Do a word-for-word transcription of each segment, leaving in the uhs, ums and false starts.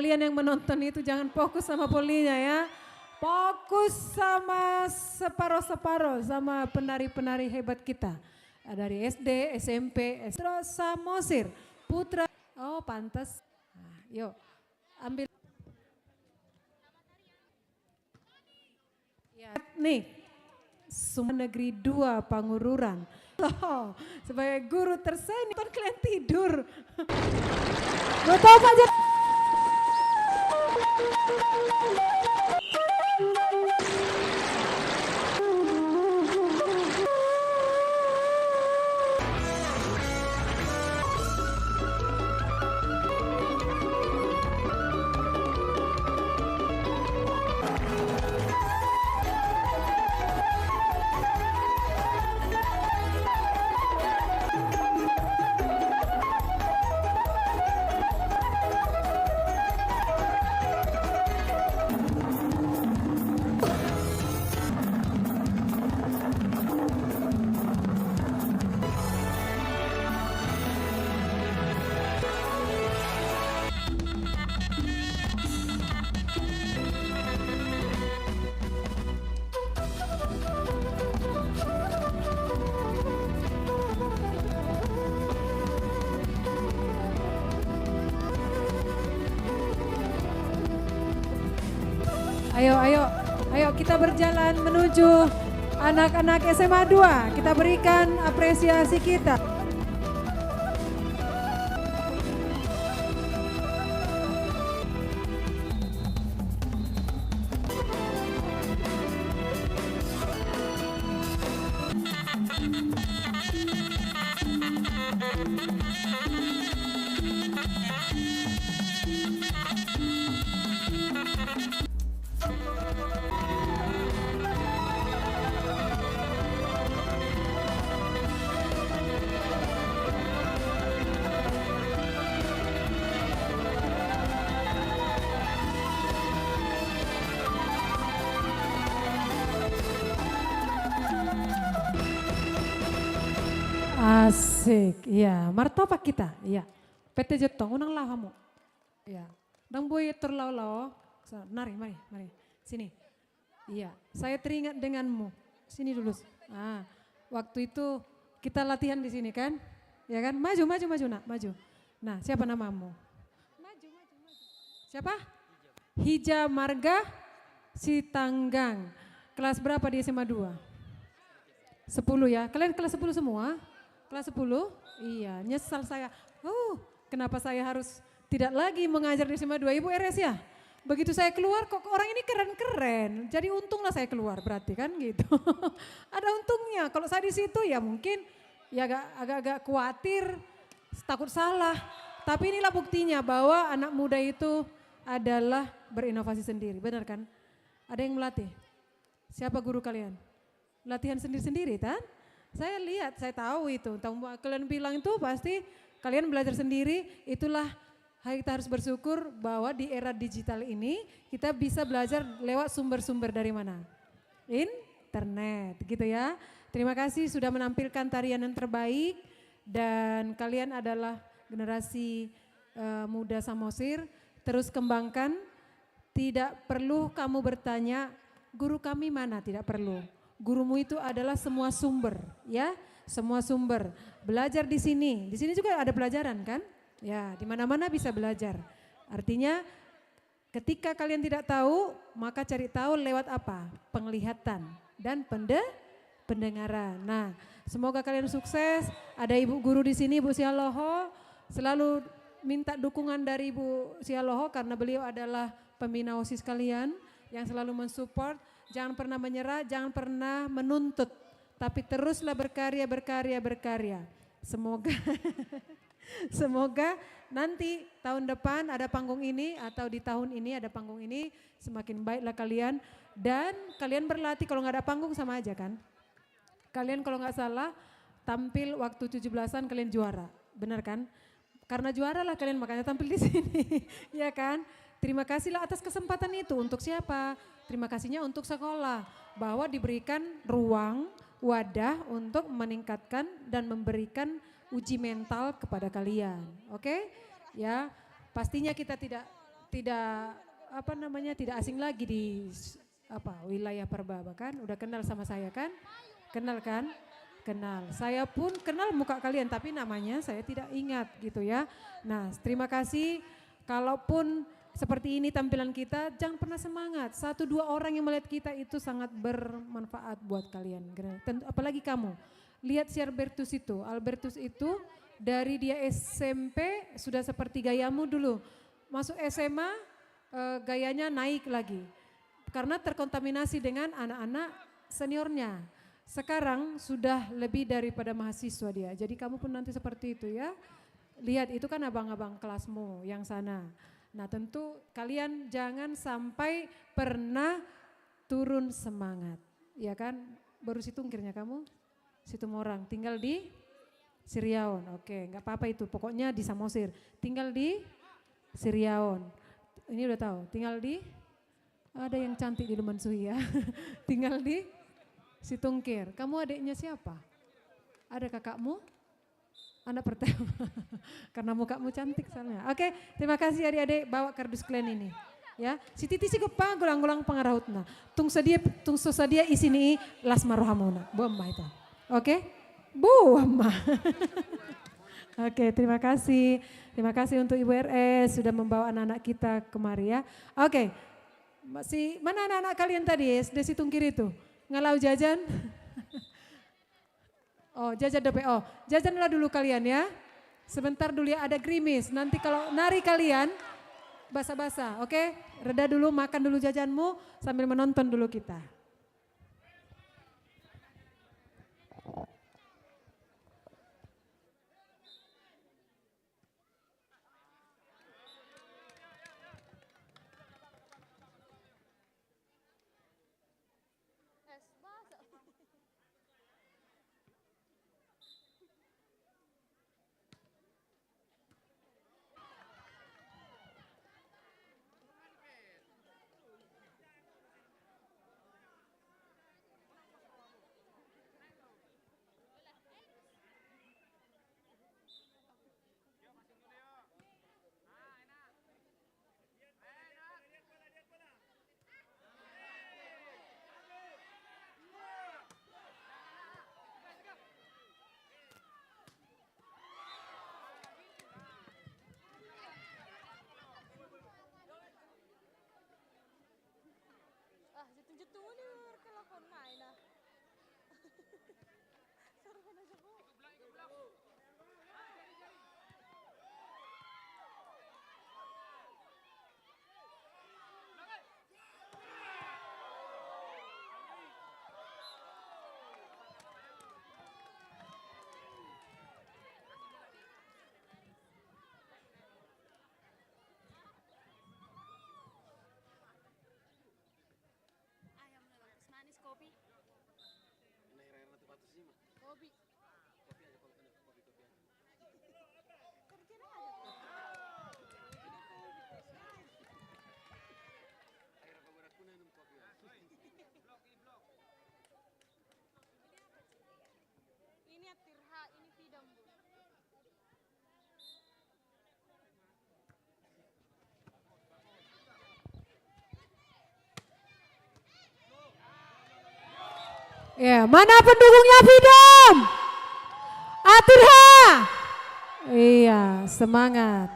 Kalian yang menonton itu jangan fokus sama volinya ya. Fokus sama separoh-separoh, sama penari-penari hebat kita. Dari S D, S M P, S-, Putra Samosir. Putra, oh, pantas. Nah, yuk, ambil. Ya, nih, semua Negeri Dua Pangururan. Loh, sebagai guru tersenior, nonton kalian tidur. Lo tau, Pak Jar-, Ayo, ayo, ayo kita berjalan menuju anak-anak S M A dua. Kita berikan apresiasi kita. Asik, iya. Martopak kita, iya. Pete jontong, unang laho hamu. Iya. Ndang boi tor laho-laho. Sa-, mari, mari, mari. Sini. Iya, saya teringat denganmu. Sini dulu. Ah, waktu itu kita latihan di sini, kan? Ya kan? Maju, maju, maju, Nak, maju. Nah, siapa namamu? Maju, maju, maju. Siapa? Hija Marga Sitanggang. Kelas berapa di S M A dua? Sepuluh ya. Kalian kelas sepuluh semua? Kelas sepuluh? Iya, nyesal saya. Oh, kenapa saya harus tidak lagi mengajar di S M A dua? Ibu R S ya? Begitu saya keluar, kok orang ini keren-keren. Jadi untunglah saya keluar berarti kan gitu. Ada untungnya. Kalau saya di situ ya mungkin ya agak, agak-agak khawatir, takut salah. Tapi inilah buktinya bahwa anak muda itu adalah berinovasi sendiri. Benar kan? Ada yang melatih? Siapa guru kalian? Latihan sendiri-sendiri, kan? Saya lihat, saya tahu itu. Tahu, kalian bilang itu pasti kalian belajar sendiri, itulah kita harus bersyukur bahwa di era digital ini kita bisa belajar lewat sumber-sumber dari mana? Internet, gitu ya. Terima kasih sudah menampilkan tarian yang terbaik, dan kalian adalah generasi, eh, muda Samosir. Terus kembangkan. Tidak perlu kamu bertanya, "Guru kami mana?" Tidak perlu. Gurumu itu adalah semua sumber, ya. Semua sumber. Belajar di sini. Di sini juga ada pelajaran, kan? Ya, di mana-mana bisa belajar. Artinya, ketika kalian tidak tahu, maka cari tahu lewat apa? Penglihatan dan pende-, pendengaran. Nah, semoga kalian sukses. Ada Ibu Guru di sini, Bu Sialoho. Selalu minta dukungan dari Ibu Sialoho karena beliau adalah pembina OSIS kalian yang selalu mensupport. Jangan pernah menyerah, jangan pernah menuntut, tapi teruslah berkarya, berkarya, berkarya. Semoga, semoga nanti tahun depan ada panggung ini atau di tahun ini ada panggung ini, semakin baiklah kalian. Dan kalian berlatih, kalau nggak ada panggung sama aja kan? Kalian kalau nggak salah tampil waktu tujuh belasan kalian juara, benar kan? Karena juaralah kalian, makanya tampil di sini, ya kan? Terima kasihlah atas kesempatan itu. Untuk siapa? Terima kasihnya untuk sekolah, bahwa diberikan ruang, wadah untuk meningkatkan dan memberikan uji mental kepada kalian. Oke? Ya, pastinya kita tidak tidak, apa namanya, tidak asing lagi di s-, apa, wilayah Parbaba, kan? Udah kenal sama saya, kan? Kenal, kan? Kenal. Saya pun kenal muka kalian, tapi namanya saya tidak ingat, gitu ya. Nah, terima kasih. Kalaupun seperti ini tampilan kita, jangan pernah semangat. Satu dua orang yang melihat kita itu sangat bermanfaat buat kalian. Tentu, apalagi kamu. Lihat si Albertus itu. Albertus itu dari dia S M P sudah seperti gayamu dulu. Masuk S M A, eh, gayanya naik lagi. Karena terkontaminasi dengan anak-anak seniornya. Sekarang sudah lebih daripada mahasiswa dia. Jadi kamu pun nanti seperti itu ya. Lihat, itu kan abang-abang kelasmu yang sana. Nah, tentu kalian jangan sampai pernah turun semangat. Ya kan? Baru Situngkirnya kamu? Situmorang. Tinggal di Siriaon. Oke, nggak apa-apa itu. Pokoknya di Samosir. Tinggal di Siriaon. Ini udah tahu. Tinggal di, ada yang cantik di Lumban Suhi ya. Tinggal di Situngkir. Kamu adiknya siapa? Ada kakakmu? Anak pertama. Karena mukamu cantik soalnya. Oke, terima kasih adik-adik, bawa kardus kalian ini. Ya, si Titi si gopa golang-golang pangarahutna. Tung sadia, tung so sadia isi ni i, las ma rohamuna. Boan ma itu. Oke? Boan ma. Oke, terima kasih. Terima kasih untuk Ibu R S sudah membawa anak-anak kita kemari ya. Oke. Masih, mana anak-anak kalian tadi S D Situngkir itu? Nga lao jajan? Oh, jajan dope. Oh, jajanlah dulu kalian ya. Sebentar dulu ya, ada gerimis. Nanti kalau nari kalian, basa-basa, oke? Reda dulu, makan dulu jajanmu, sambil menonton dulu kita. Ah, jetung-jetung ni berkelakon main ah. Ayam na teh manis, kopi. Nah, ira-ira na tu batu sima. Kopi. Kopi aja kalau kena, kopi, kopi aja. Kan kena aja tuh. Akhirnya baru aku minum kopi ya. Ini Tirha, ini Fidam, Bu. Ya, mana pendukungnya Fidam? Atur ha. Iya, semangat.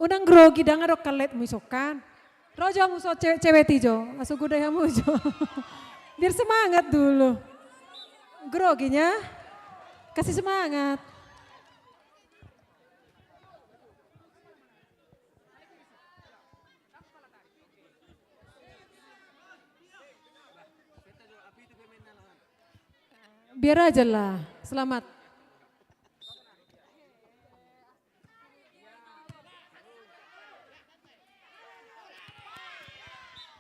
Unang grogi, ndang adong kalletmu ison kan. Ro jo hamu ison, cewek-cewek i jo, asa godai hamu jo. Biar semangat dulu. Grogi nia. Kasih semangat. Biar aja lah. Selamat.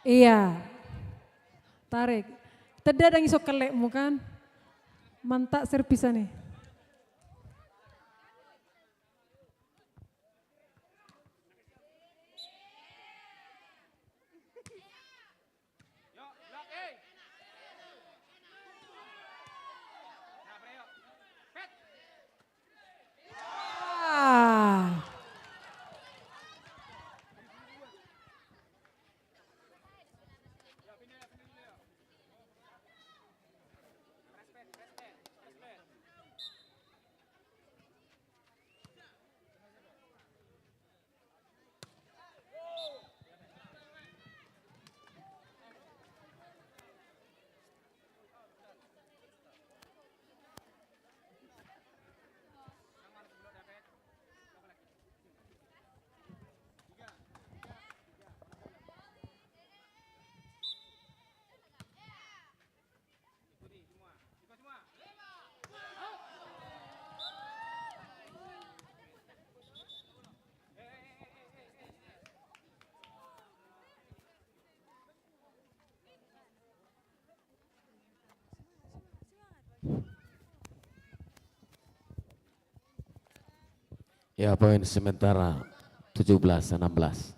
Iya. Tarik. Tanda ndang ison kalletmu kan. Mantap servis i. Ya, poin sementara tujuh belas enam belas.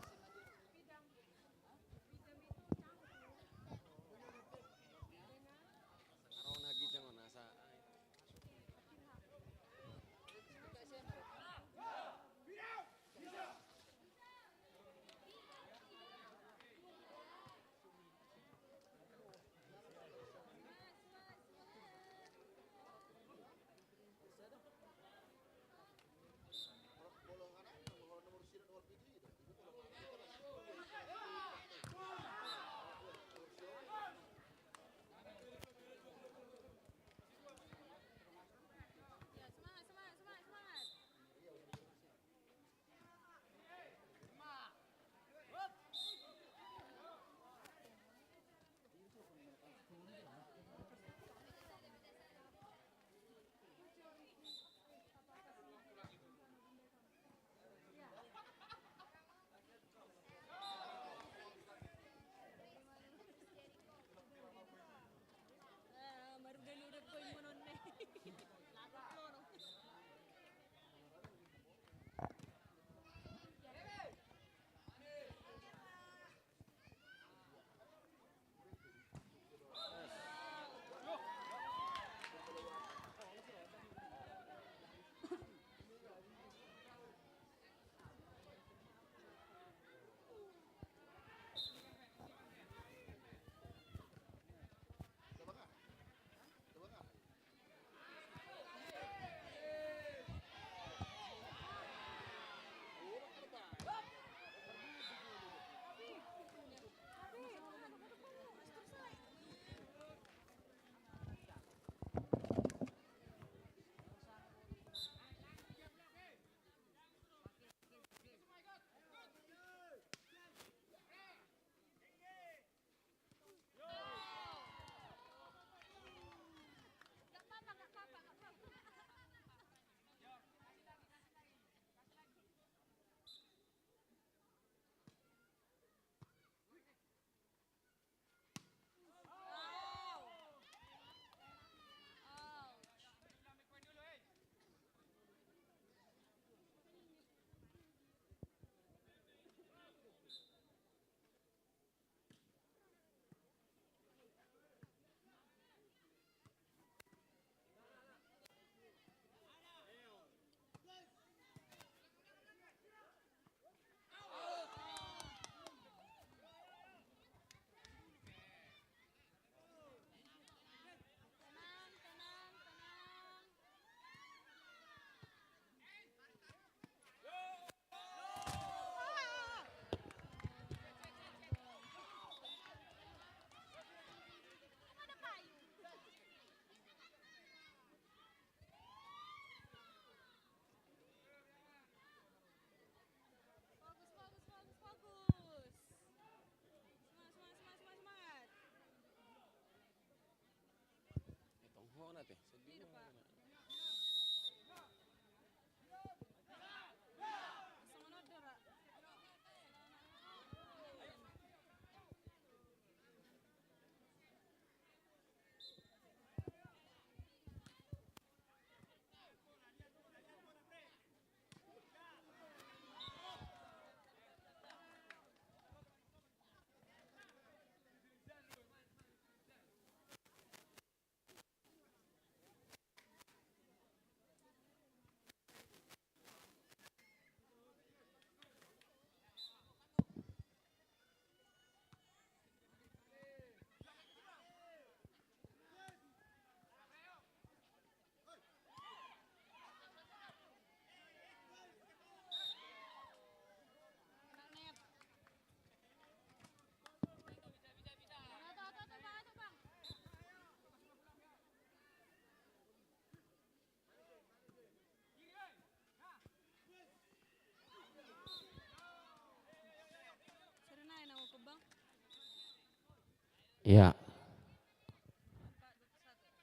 Ya.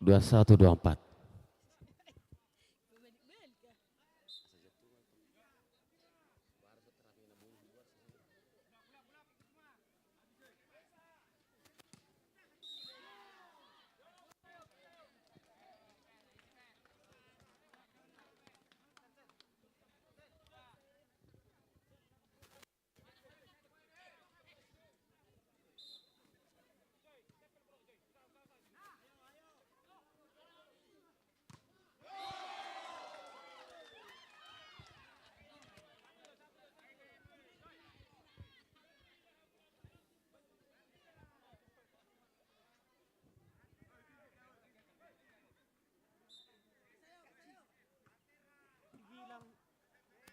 Dua satu, dua empat. Dibilang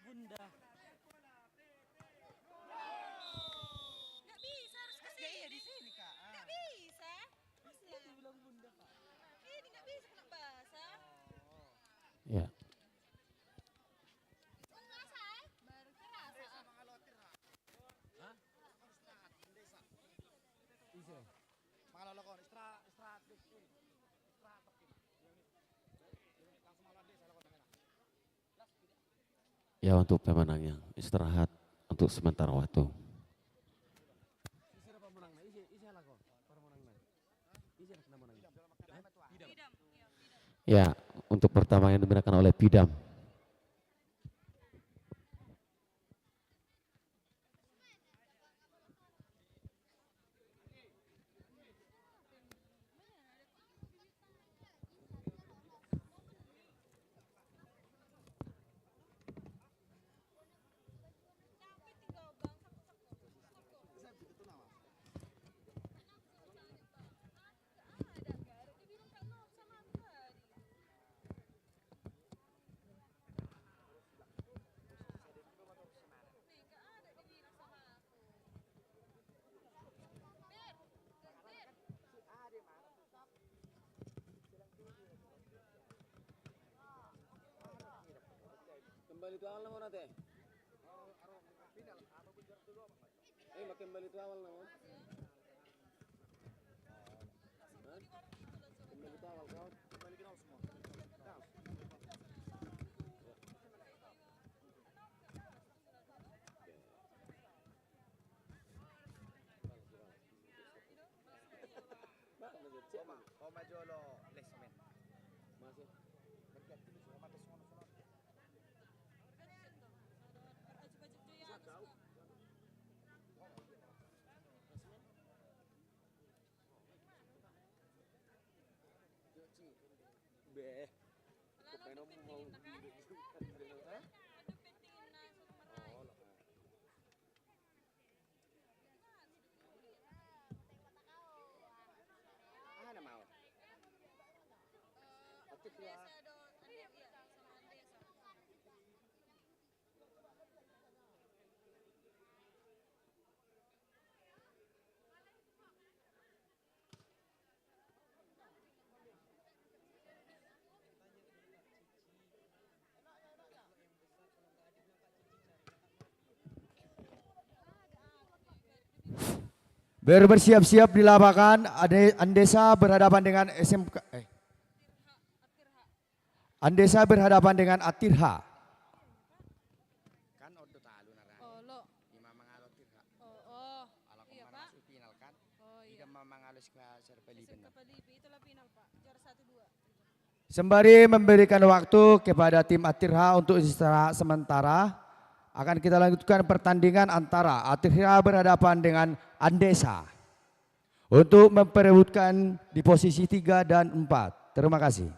bunda. Nggak bisa, harus ke sini. Iya, di sini, Kak. Ah. Nggak bisa. Terus dia dibilang bunda, Pak. Ini nggak bisa kena basah. Oh. Ya. Baru kerasa, ah. Hah? Ise. Mangalolo kon, istirahat, istirahat, istirahat. Ya, untuk pemenang yang istirahat untuk sementara waktu. Ya, untuk pertama yang dimenangkan oleh Pidam. Kembali tu awal nama nate. Eh, makin balik tu awal nama. Hah? Makin balik tu awal kau. Balik ke awal semua. Oma, oma jolo lesmen. Masih. Berarti lu cuma pakai sono-sono. Be. Pemain om mau. Hah? Aha nama au? Aktif ya. Ber-, bersiap-siap di lapangan, Ade-, Andesa berhadapan dengan S M K, eh. Andesa berhadapan dengan Atirha. Kan odo talu na ra. Olo. Ima mangalo Atirha. Oh, oh. Ala ko mana su final kan. Oh, iya. Ida ma mangalo S M K Serpalipen. S M K Palipen, itulah final, Pak. Juara satu dua. Sembari memberikan waktu kepada tim Atirha untuk istirahat sementara, akan kita lanjutkan pertandingan antara Atirha berhadapan dengan Andesa untuk memperebutkan di posisi tiga dan empat. Terima kasih.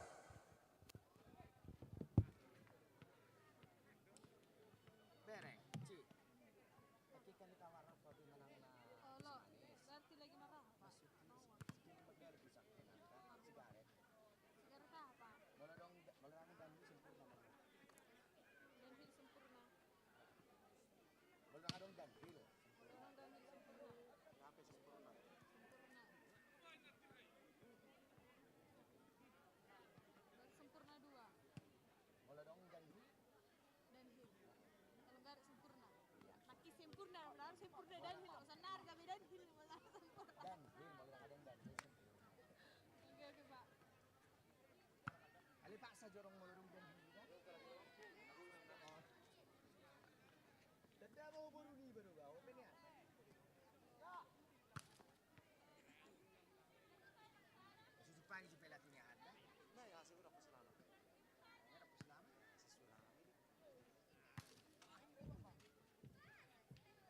Molo adong downhill. Sempurna. Sempurna. Sempurna dua. Molo adong downhill. Downhill. Kalau nggak ada sempurna. Iya. Pakai sempurna, padahal sempurna downhill. Masa nar kami downhill, masa sempurna. Downhill, molo adong downhill. Jorong molo dung dan. Tanda mau boru ni baru bau apa ni? Susu pangi si pelatihnya ada. Nah, ya, saya udah selama. Udah selama. Saya sudah.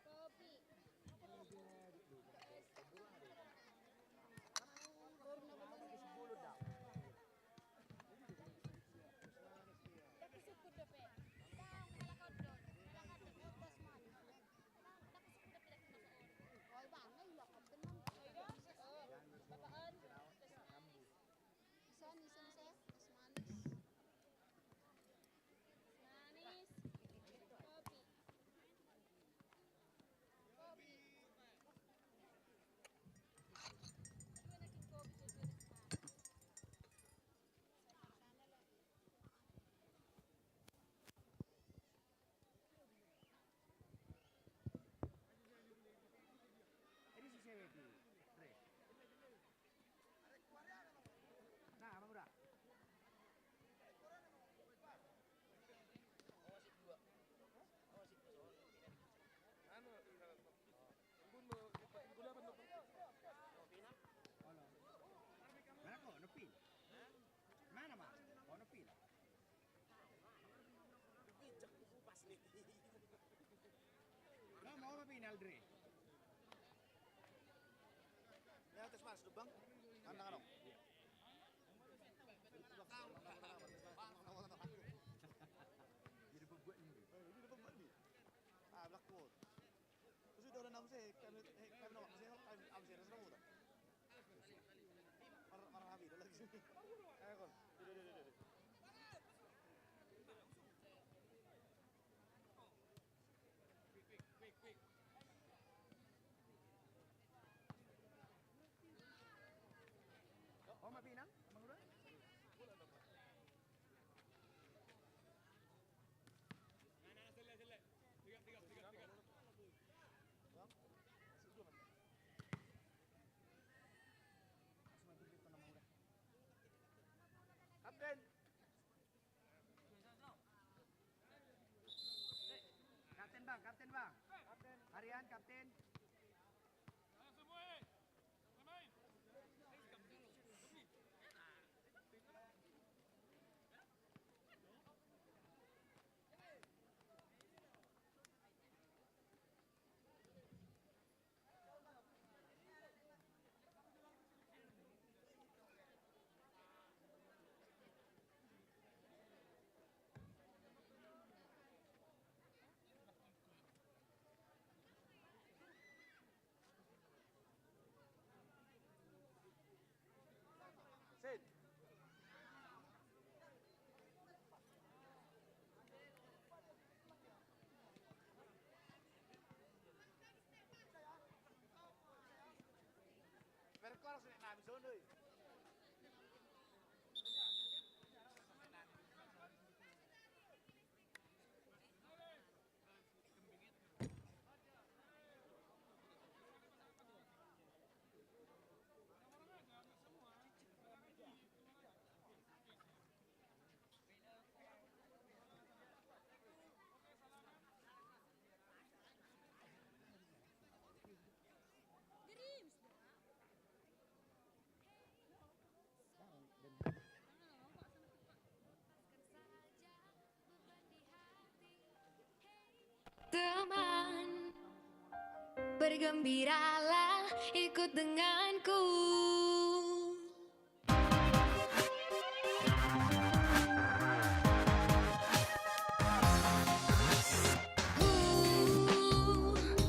Kopi. Manis. Kopi. Kopi. Dua lagi kopi, dua lagi. Ini si cewek di Re. Nah, Bang Uda. Anu, Bun, mau, Bun apa, Bang? Mana kau, Nepin? Mana, Mas? Kau Nepin? Lo mau apa, Pin, Aldre? Ya, tes mas, lubang. Mana, Bang? Jadi pembuat ini. Eh, ini udah pembuat nih. Ah, Blackwood. Terus udah, udah enam sih, kami, eh, kami nomor sih, kami enam sih, terus kamu tuh. Orang, orang habis, udah lagi sini. Ayo, Kon. Udah, udah, udah, udah. Oh, ma pinang, Bang Uda? Nah, nah, sele, sele. Tegak, tegak, tegak, tegak. Kapten. Kapten, Bang, kapten, Bang. Kapten. Aryan, kapten. Sip. Perkol sini nami sono i. Teman, bergembiralah ikut denganku.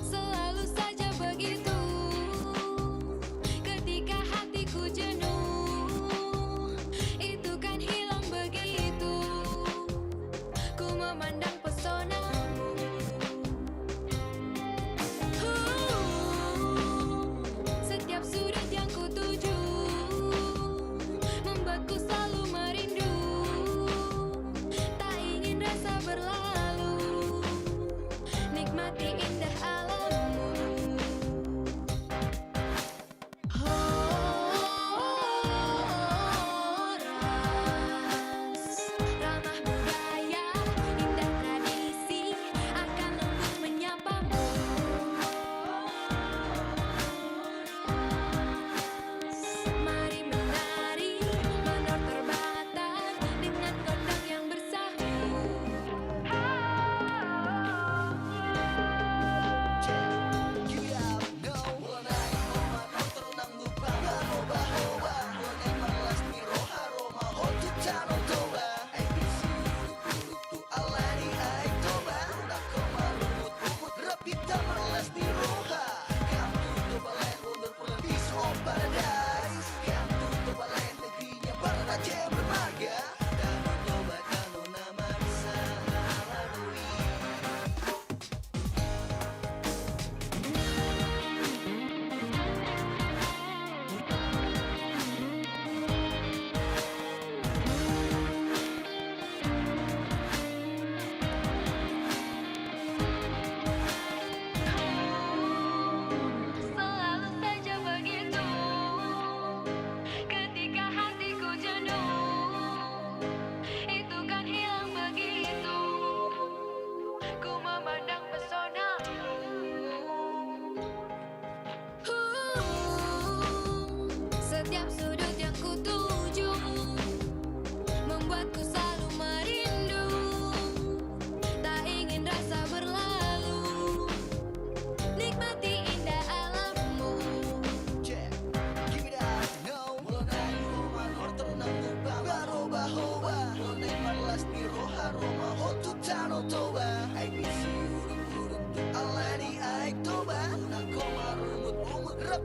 Selalu saja begitu. Ketika hatiku jenuh, itu kan hilang begitu. Ku memandang pesonamu. Setiap sudut yang ku tuju.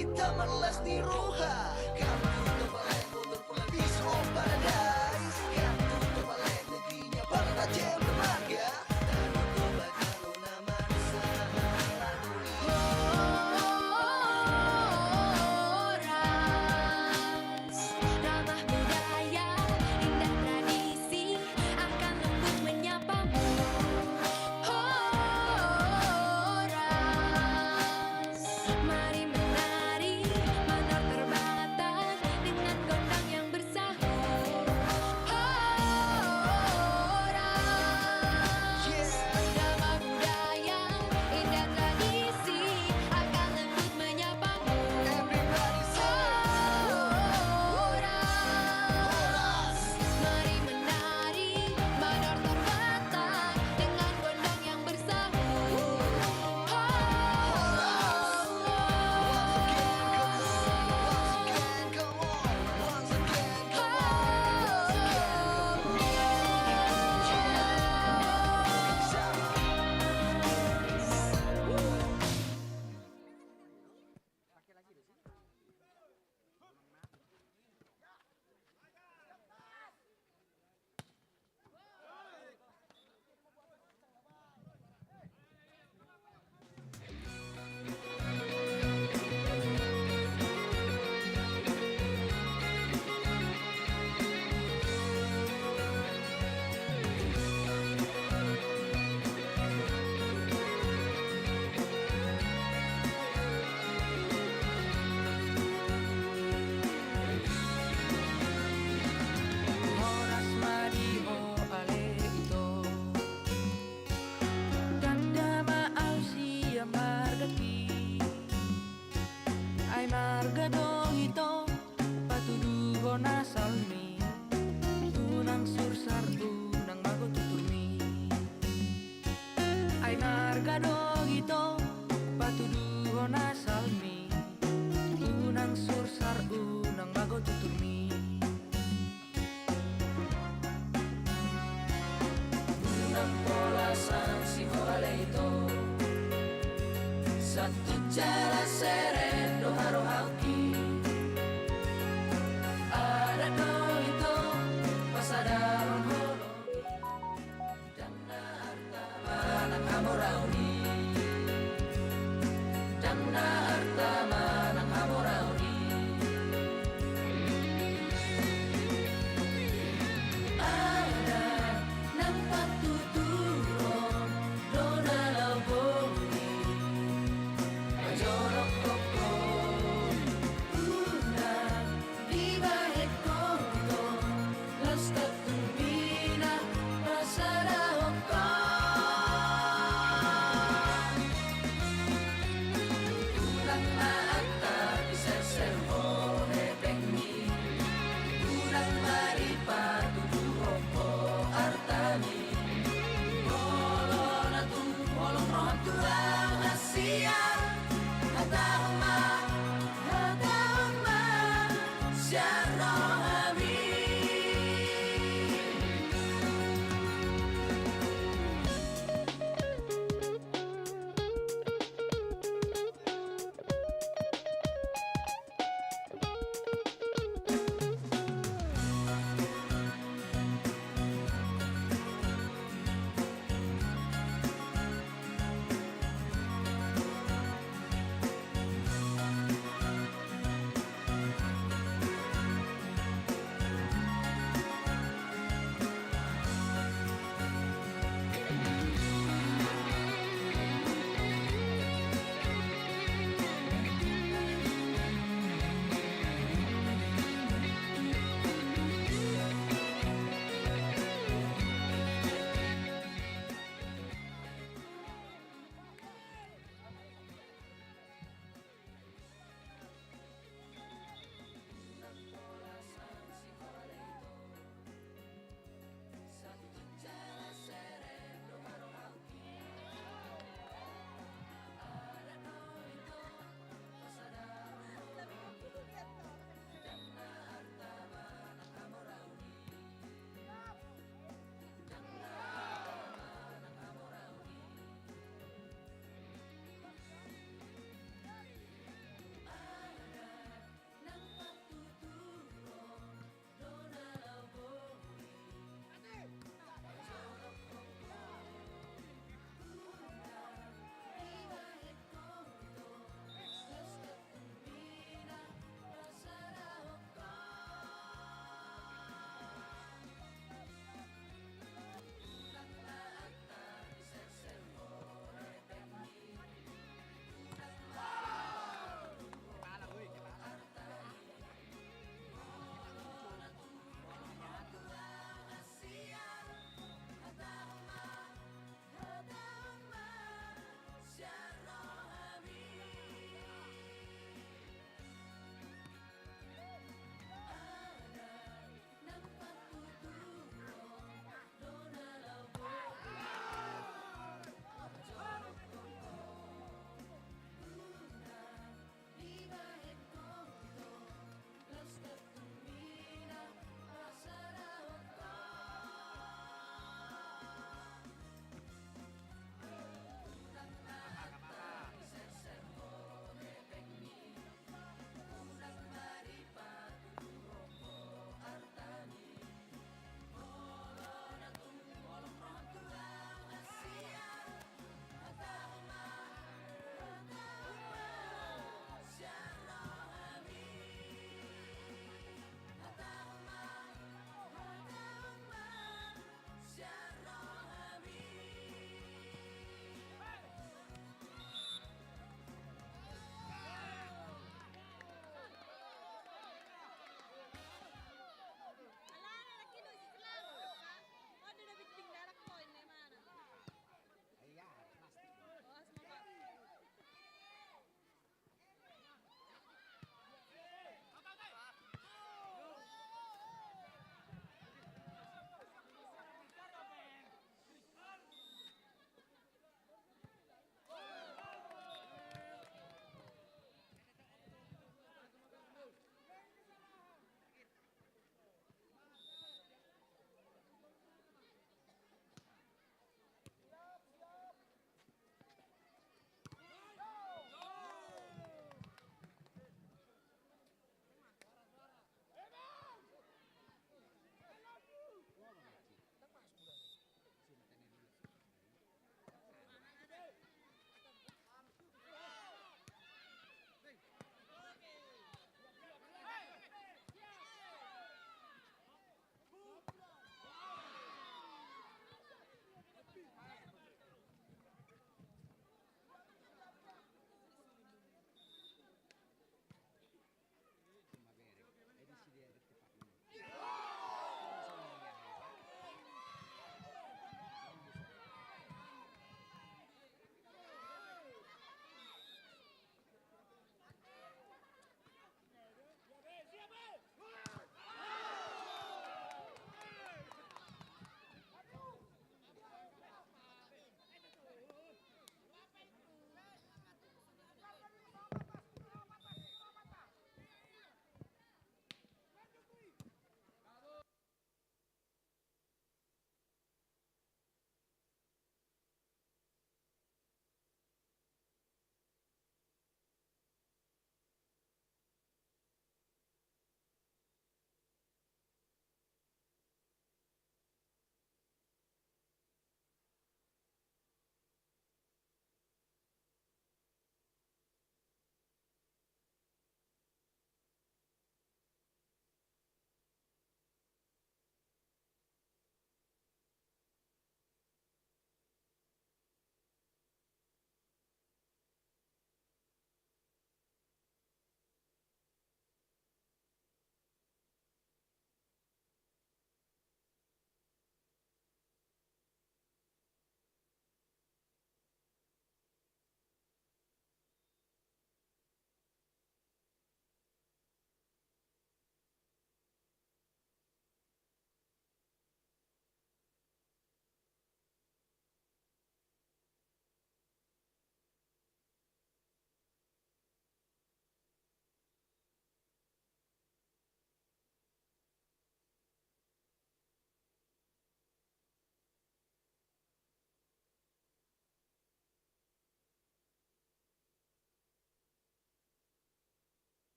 Taman las ni roha, kartu Toba Land, Waterfall, Piece of Paradise, kartu Toba Land, negerinya para tajam dermaga. Taman Toba, kalau nama nusa, horas, ramah budaya, indah tradisi, akan lembut menyapamu. Horas, mari menari mandor terbatak dengan gondang yang bersahut. Horas, ramah budaya, indah tradisi, akan lembut menyapamu. Everybody say, horas. Mari menari mandor terbatak dengan gondang yang bersahut. Horas. Once again, come on, once again, come on, once again, come on, once again. Horas ma di ho ale ito. Tanda ma au sian margaki. Ai marga do ito patuduhon asalmi. Unang sursar unang mago tuturmi. Ai marga do ito patuduhon asalmi. Unang sursar unang mago tuturmi. Unang pola sansi ho ale ito. Satu jala seren do harohangki. Adat do ito pasadahon ho lobi. Ndang na arta manang hamoraon i. Ndang na arta manang hamoraon i. Adat nang patuduhon do na laho boi. Pajorok ho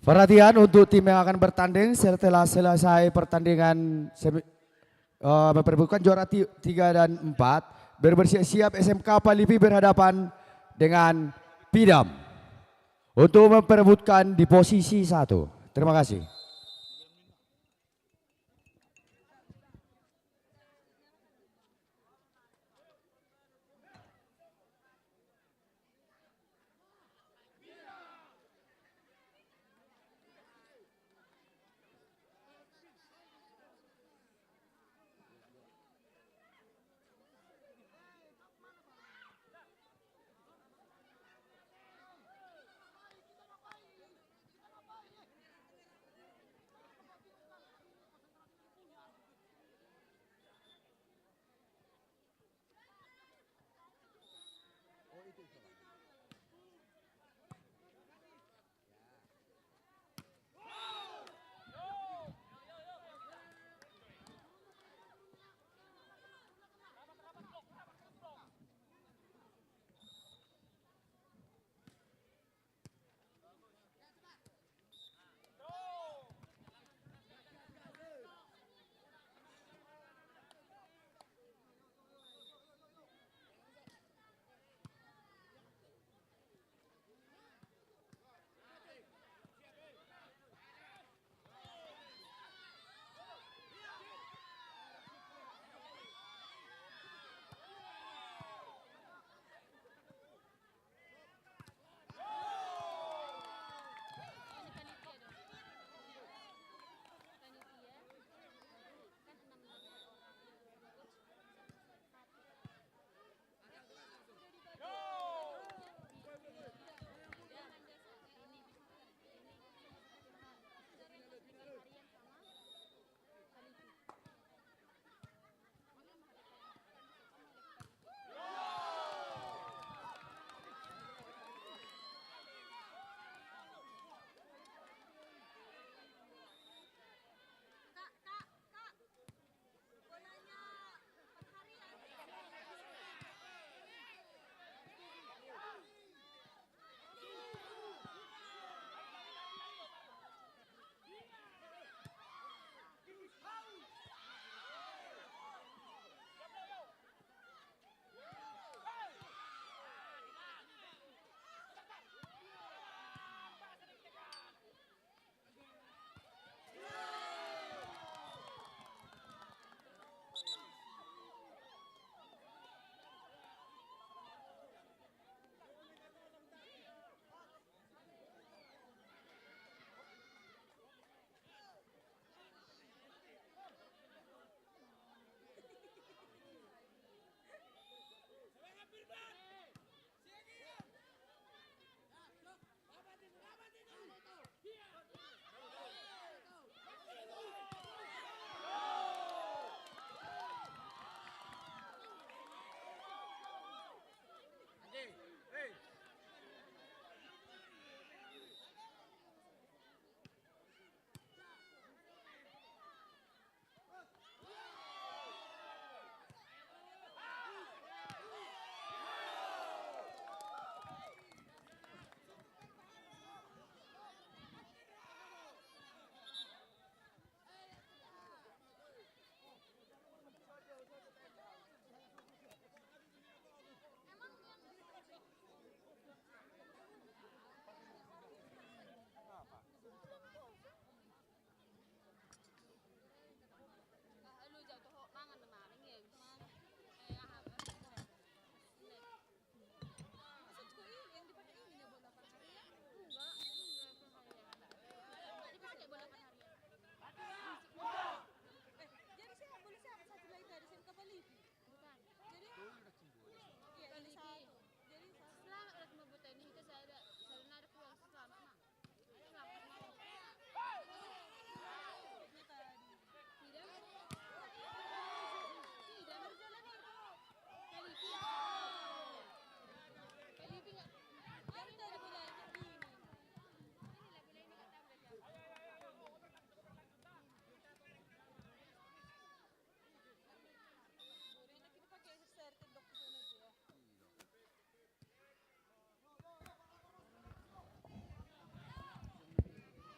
Perhatian untuk tim yang akan bertanding, setelah selesai pertandingan semi, eh, memperebutkan juara ti-, tiga dan empat, bersiap-siap S M K Palipi berhadapan dengan Pidam untuk memperebutkan di posisi satu. Terima kasih.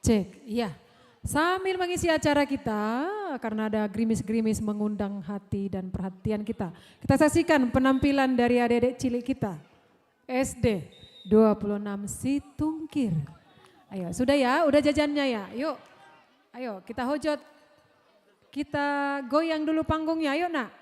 Cek, iya. Sambil mengisi acara kita, karena ada gerimis-gerimis mengundang hati dan perhatian kita. Kita saksikan penampilan dari adik-adik cilik kita. S D dua puluh enam Situngkir. Ayo, sudah ya, udah jajannya ya. Yuk. Ayo, kita hojot. Kita goyang dulu panggungnya. Ayo, Nak.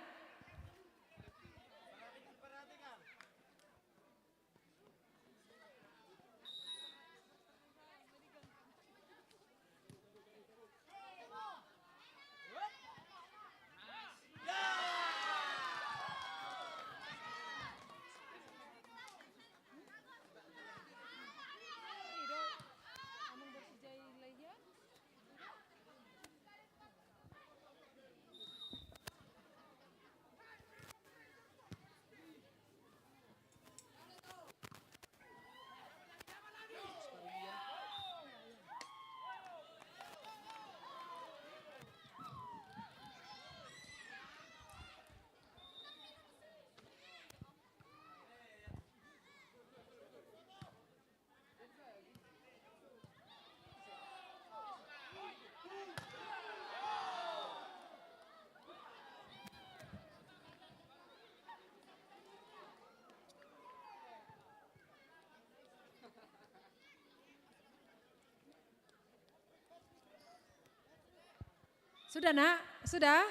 Sudah, Nak? Sudah?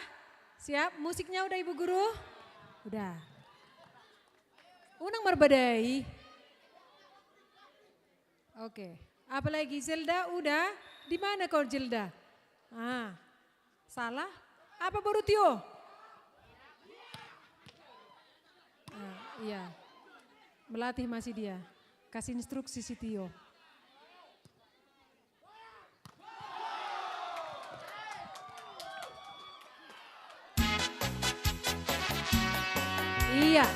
Siap? Musiknya udah, Ibu Guru? Udah. Unang marbadai. Oke. Apalagi Zelda udah? Di mana kau, Zelda? Ah, salah. Apa baru Tio? Ah, iya. Melatih masih dia. Kasih instruksi si Tio. Iya.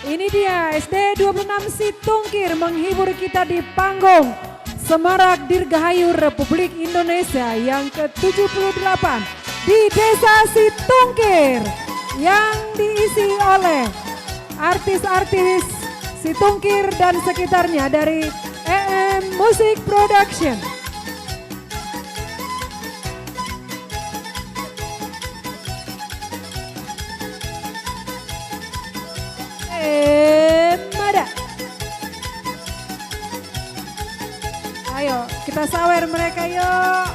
Ini dia S D dua puluh enam Situngkir menghibur kita di panggung Semarak Dirgahayu Republik Indonesia yang ketujuh puluh delapan di Desa Situngkir yang diisi oleh artis-artis Situngkir dan sekitarnya dari E M Music Production. Emma da. Ayo, kita sawer mereka, yuk.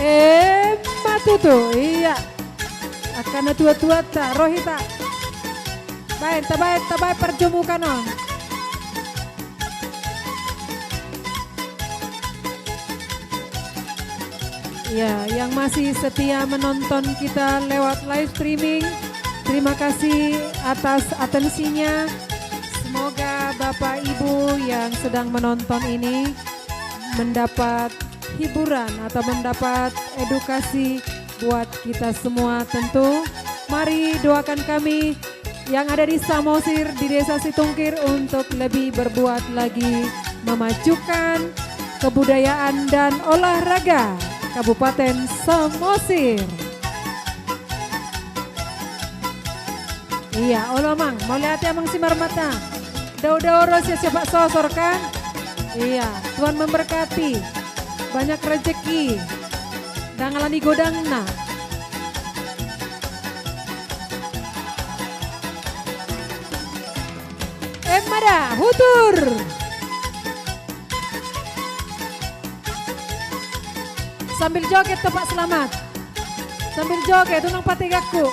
Emma tutu, iya. Angka na tua-tuanta, ro hita. Baen, tabaen, tabaen parjomukan on. Ya, yang masih setia menonton kita lewat live streaming, terima kasih atas atensinya. Semoga Bapak Ibu yang sedang menonton ini mendapat hiburan atau mendapat edukasi buat kita semua tentu. Mari doakan kami yang ada di Samosir, di Desa Situngkir untuk lebih berbuat lagi memajukan kebudayaan dan olahraga Kabupaten Samosir. Iya, olo amang, mauliate amang Simarmata. Dao-dao ro sian Siapak Sosor kan? Iya, Tuhan memberkati. Banyak rezeki. Ndang alani godangna. Emma da, hutur. Sambil joget, Topak, selamat. Sambil joget, unang pategakku.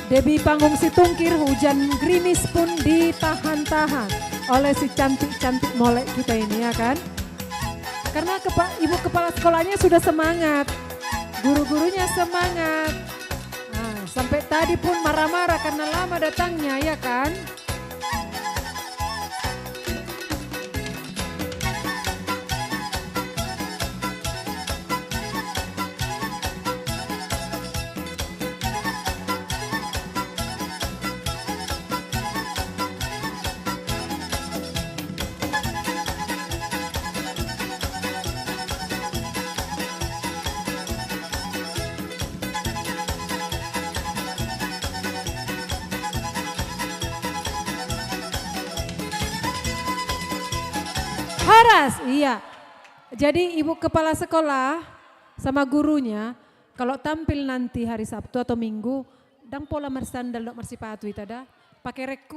Debi panggung Situngkir, hujan gerimis pun ditahan-tahan oleh si cantik-cantik molek kita ini, ya kan? Karena kepa-, ibu kepala sekolahnya sudah semangat, guru-gurunya semangat. Nah, sampai tadi pun marah-marah karena lama datangnya, ya kan? Horas, iya. Jadi ibu kepala sekolah sama gurunya, kalau tampil nanti hari Sabtu atau Minggu, ndang pola marsandal dohot marsipatu hita da, pakai rek.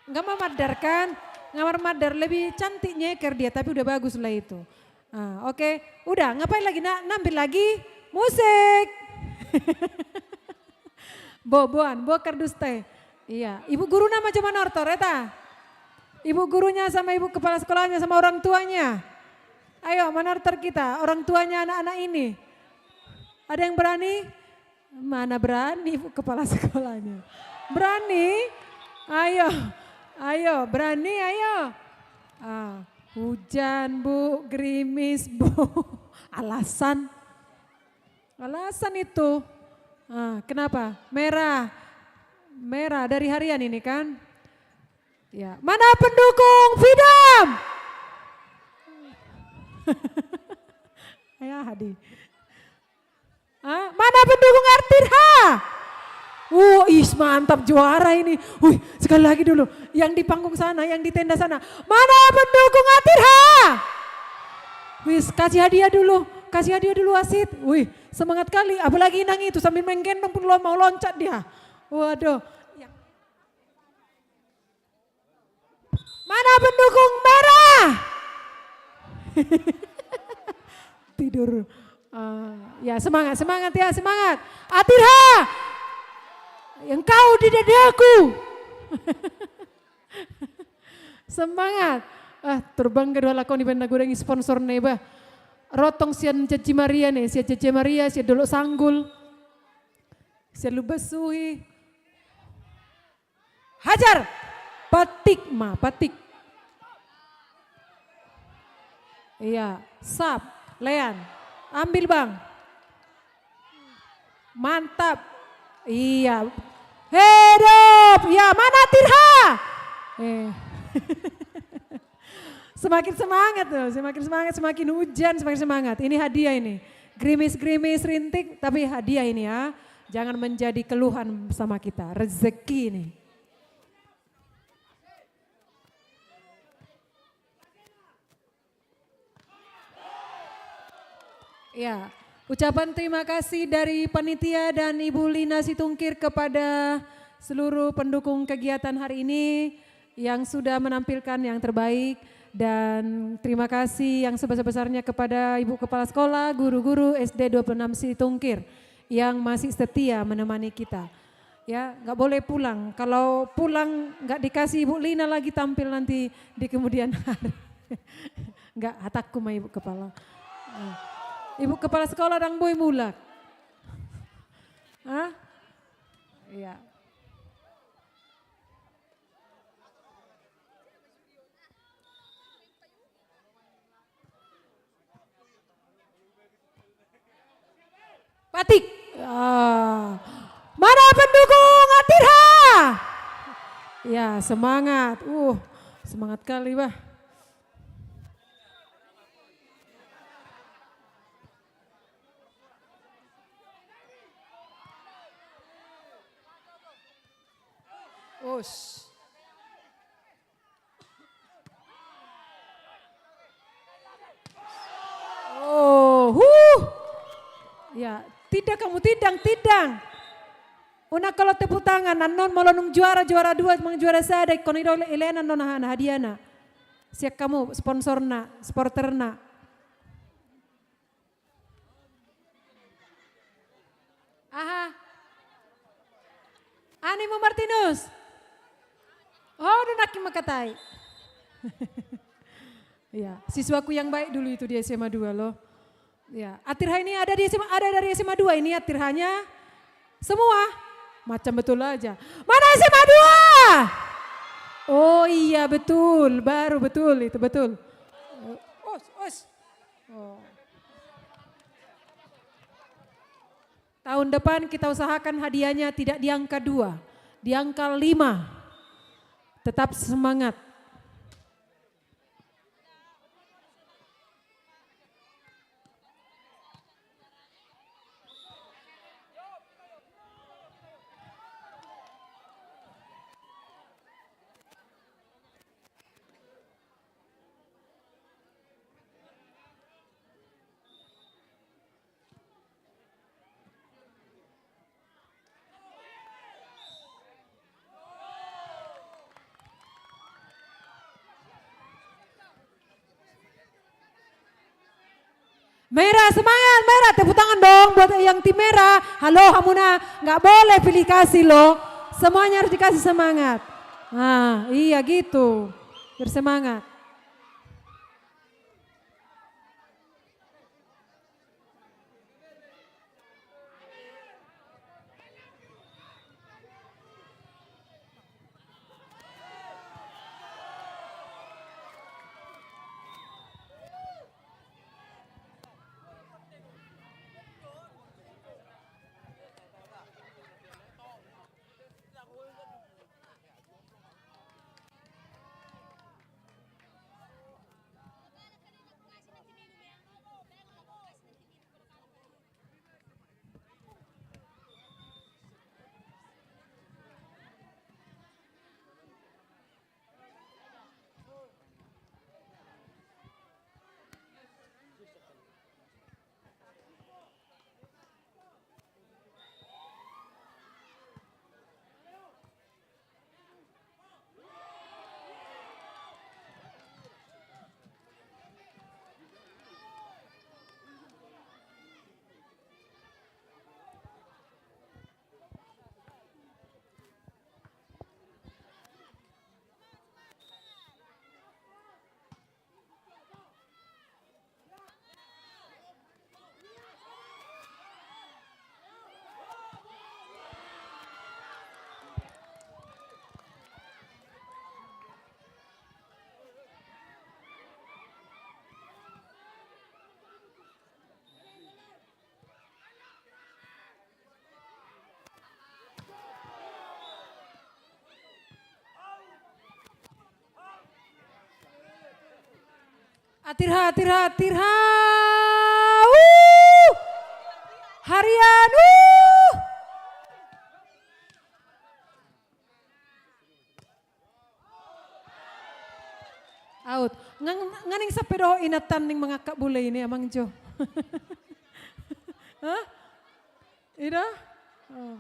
Nggak mamandar kan? Nggak mamandar, lebih cantik nyeker dia, tapi udah bagus lah itu. Ah, oke. Udah, ngapain lagi? Na-, nampil lagi? Musik. Bo, boan, bo kardus te. Iya, ibu guruna ma jo manortor, eta. Ibu gurunya sama ibu kepala sekolahnya sama orang tuanya. Ayo, manortor kita, orang tuanya anak-anak ini. Ada yang berani? Mana berani, Bu, kepala sekolahnya? Berani? Ayo, ayo, berani, ayo. Ah, hujan, Bu, gerimis, Bu. Alasan. Alasan itu. Ah, kenapa? Merah. Merah dari harian ini, kan? Ya, mana pendukung Fidam? Ya, Hadi. Hah? Mana pendukung Atirha? Oh, is, mantap, juara ini. Wih, sekali lagi dulu. Yang di panggung sana, yang di tenda sana. Mana pendukung Atirha? Wis, kasih hadiah dulu. Kasih hadiah dulu, wasit. Wih, semangat kali. Apalagi Inang itu sambil main gendong pun lo mau loncat dia. Waduh. Mana pendukung merah? Tidur. Ah, ya, semangat, semangat ya, semangat. Atirha! Engkau di dadaku. Semangat. Ah, terbangga do halak on, iba na godang sponsorna iba. Rotong sian Janji Maria ne, sian Janji Maria, sian Dolok Sanggul. Sian Lumban Suhi. Hajar! Patik ma, patik. Iya, sap, lean. Ambil, Bang. Mantap. Iya. Hidup. Ya, mana Tirha? Eh. Semakin semangat tuh, semakin semangat, semakin hujan, semakin semangat. Ini hadiah ini. Gerimis-gerimis rintik, tapi hadiah ini ya. Jangan menjadi keluhan sama kita. Rezeki ini. Ya, ucapan terima kasih dari panitia dan Ibu Lina Situngkir kepada seluruh pendukung kegiatan hari ini yang sudah menampilkan yang terbaik. Dan terima kasih yang sebesar-besarnya kepada Ibu Kepala Sekolah, guru-guru S D dua puluh enam Situngkir yang masih setia menemani kita. Ya, nggak boleh pulang. Kalau pulang, nggak dikasih Ibu Lina lagi tampil nanti di kemudian hari. Nggak, hataku ma Ibu Kepala. Ibu Kepala Sekolah ndang boi mulak. Hah? Iya. Patik. Ah. Mana pendukung Atirha? Ya, semangat. Uh, semangat kali, bah. Us. Oh, huh. Ya, tindang hamu, tindang, tindang. Unang kolot tepuk tangan, annon molo nunga juara, juara dua, manang juara sada, ingkon i do ilean annon aha na, hadiahna. Sian hamu, sponsorna, supporterna. Ani mo Martinus. Oh, do nangkin mangkatai. Ya, siswaku yang baik dulu itu di S M A dua loh. Ya, Atirha ini ada di S M A, ada dari S M A dua ini Atirhanya. Semua. Macam betul aja. Mana S M A dua? Oh iya, betul, baru betul itu, betul. Os, os. Oh. Tahun depan kita usahakan hadiahnya tidak di angka dua, di angka lima. Tetap semangat. Merah, semangat, merah. Tepuk tangan dong buat yang tim merah. Halo, hamuna, nggak boleh pilih kasih loh. Semuanya harus dikasih semangat. Nah, iya gitu. Bersemangat. Atirha, atirha, atirha. Uh! Harian, uh! Out. Nga, nga naeng sampe dohot inantan naeng mangangkat bola i, Amang Jo. Hah? Ida? Oh.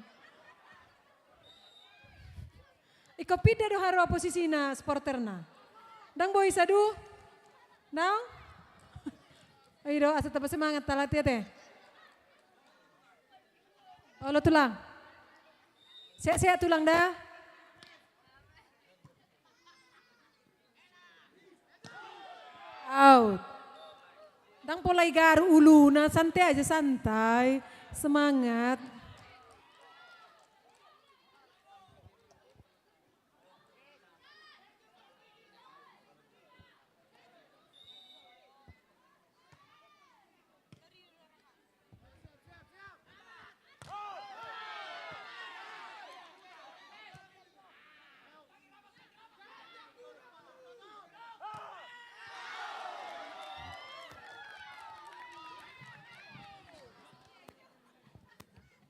Ingkon pinda do haroa posisina, supporterna. Ndang boi sadu? Ndang? Ida, asa tamba semangat, ta latihan te. Olo tulang. Sehat-sehat tulang da. Out. Ndang pola igaru uluna, santai aja, santai. Semangat.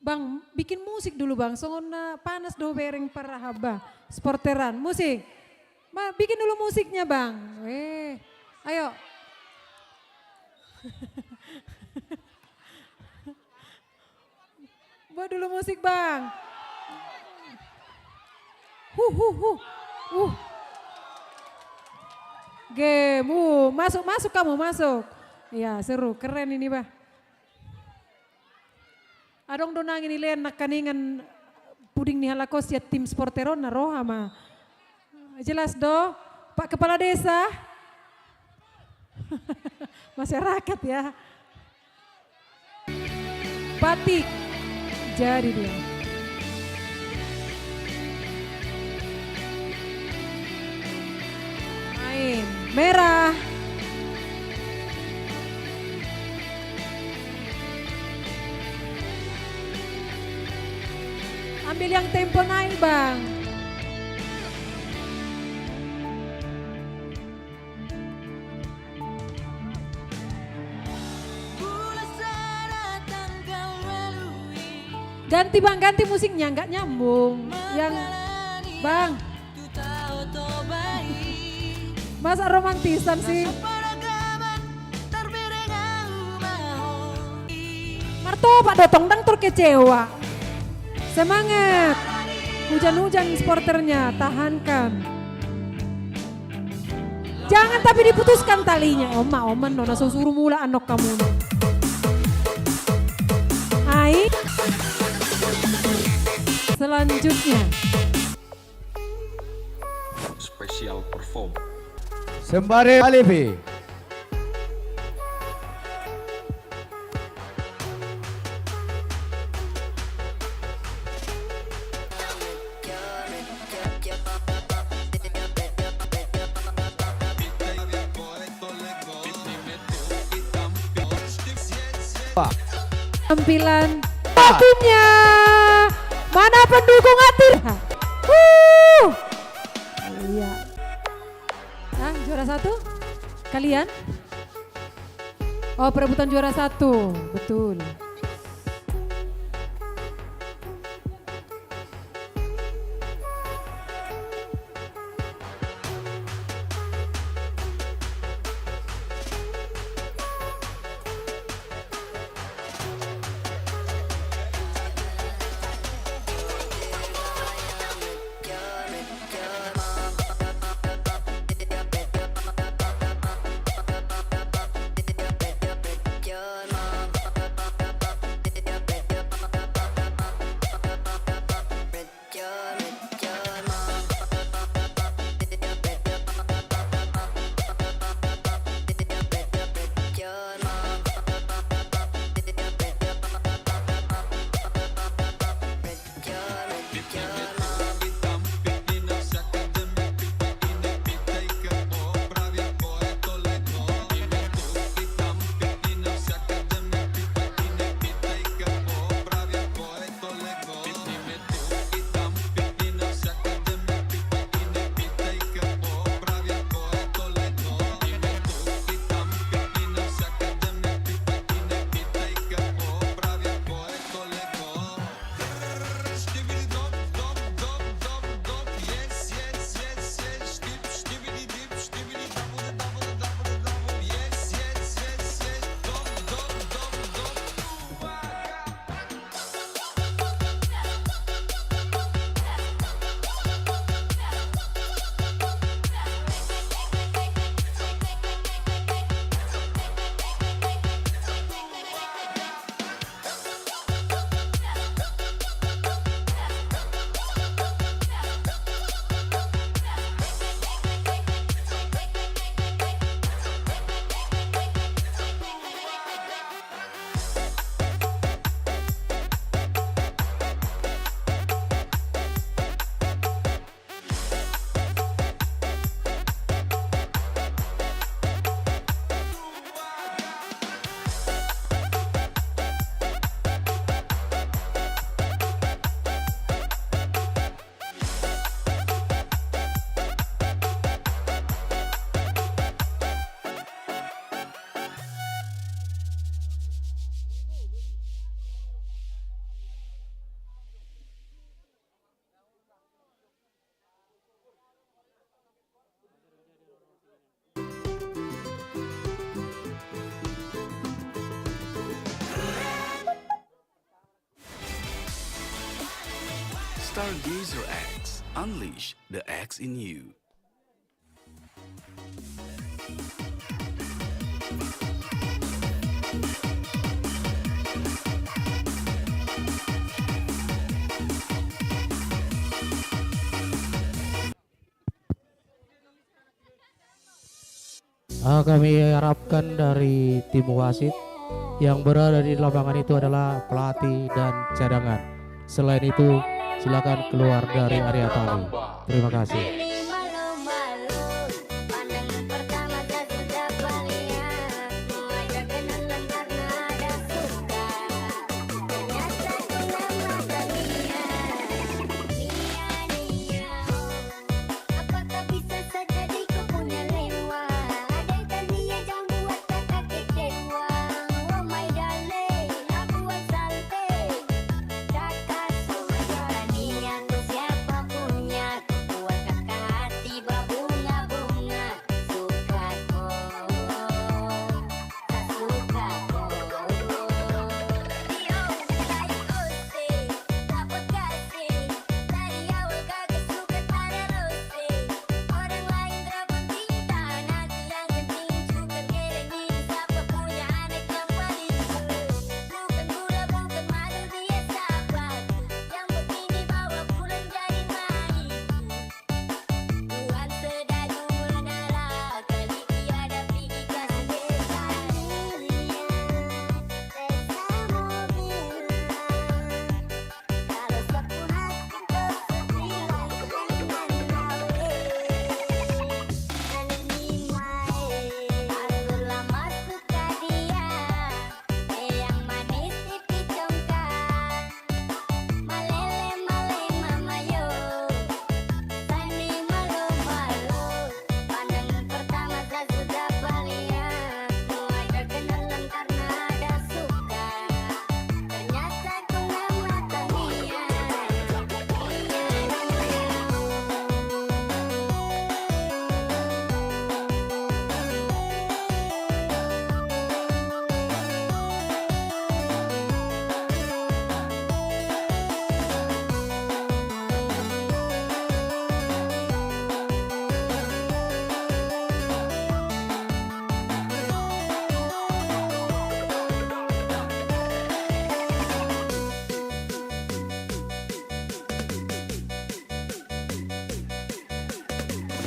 Bang, bikin musik dulu, Bang. Songon na panas do bereng parahaba. Supporteran. Musik. Ma, bikin dulu musiknya, Bang. Eh, ayo. Buat dulu musik, Bang. Hu, hu, hu. Uh. Game. Uh, masuk, masuk kamu, masuk. Iya, seru. Keren ini, Bah. Adong do nangkin dilean nangkaningan Puding ni halak on sian tim supporter on na roha ma. Jelas do, Pak Kepala Desa? Masyarakat ya. Batik. Jadi dia. Main. Merah. Ambil yang tempo naik, Bang. Ganti, Bang, ganti musiknya, nggak nyambung. Yang, Bang. Masa romantisan sih? Martopak do tong, ndang terkecewa. Semangat. Hujan-hujan supporternya, tahankan. Jangan tapi diputuskan talinya. Oma, oman, nona so suru mula anok kamu. Ai. Selanjutnya. Special perform. Sembare Alevi. Tampilan. Waktunya. Mana pendukung Atir? Wuh. Iya. Ah, juara satu? Kalian? Oh, perebutan juara satu. Betul. Stargazer X. Unleash the X in you. Ah, kami harapkan dari tim wasit yang berada di lapangan itu adalah pelatih dan cadangan. Selain itu, silakan keluar dari area tali. Terima kasih.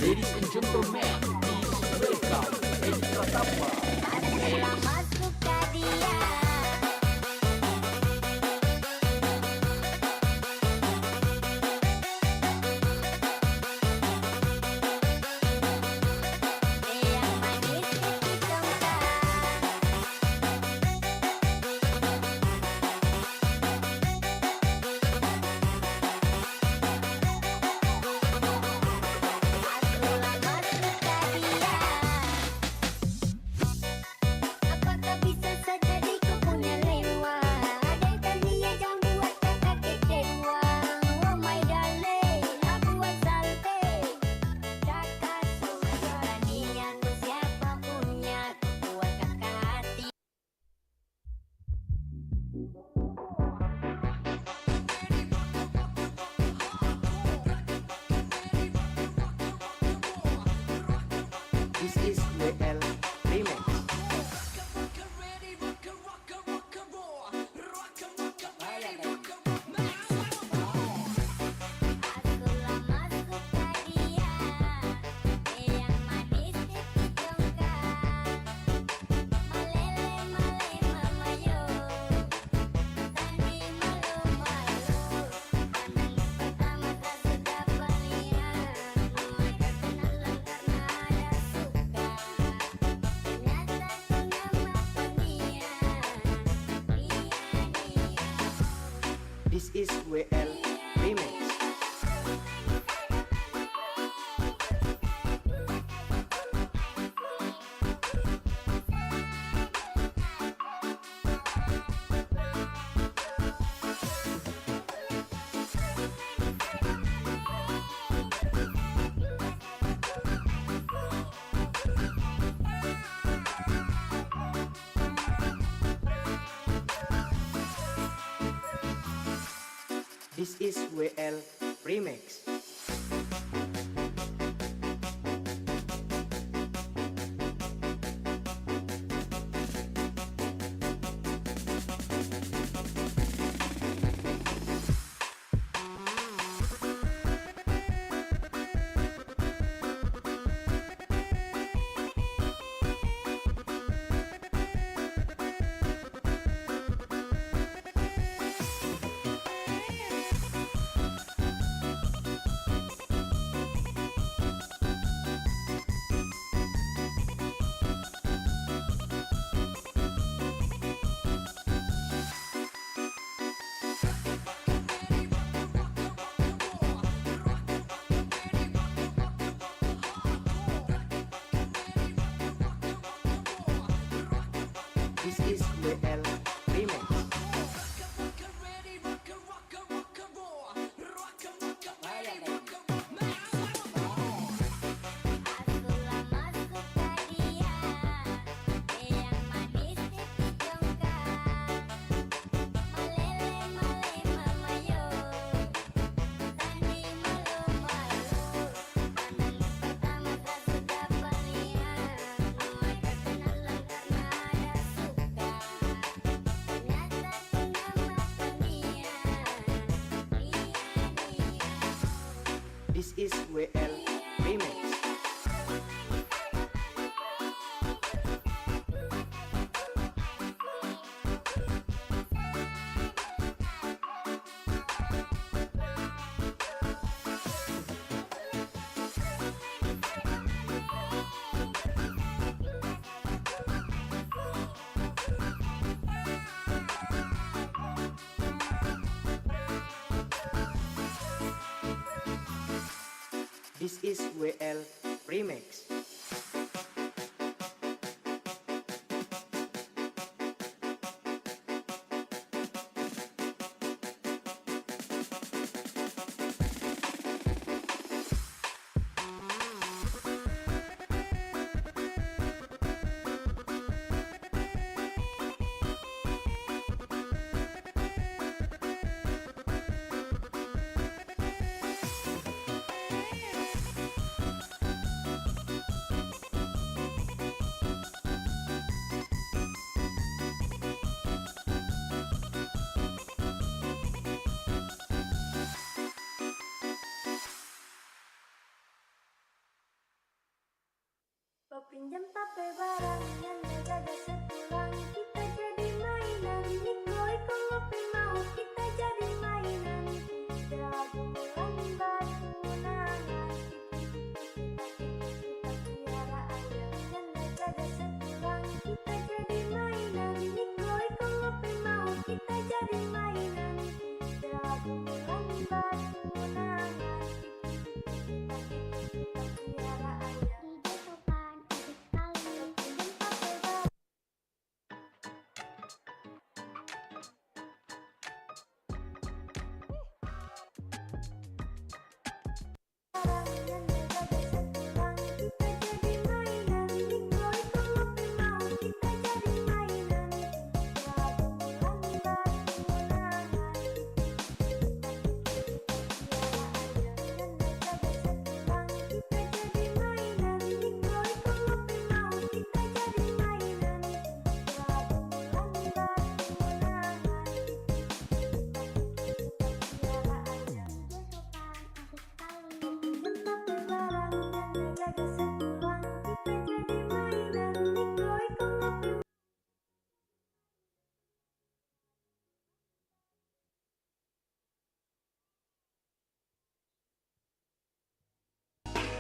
Ladies and gentlemen, please welcome Edi Pratamba. This is W L Remix. This is W L Remix. This is W L Remix. This is W L Remix. This is W L Remix. Papinjam tape barang, jala gabe setulang, kita jadi mainan. Iko, iko, ngopi mau, kita jadi mainan. Pinjam bola, batu, nangan, kita, kita, kita piara ayam, jala gabe setulang, kita jadi mainan. Iko, iko, ngopi mau, kita jadi mainan. Pinjam bola, batu, nangan,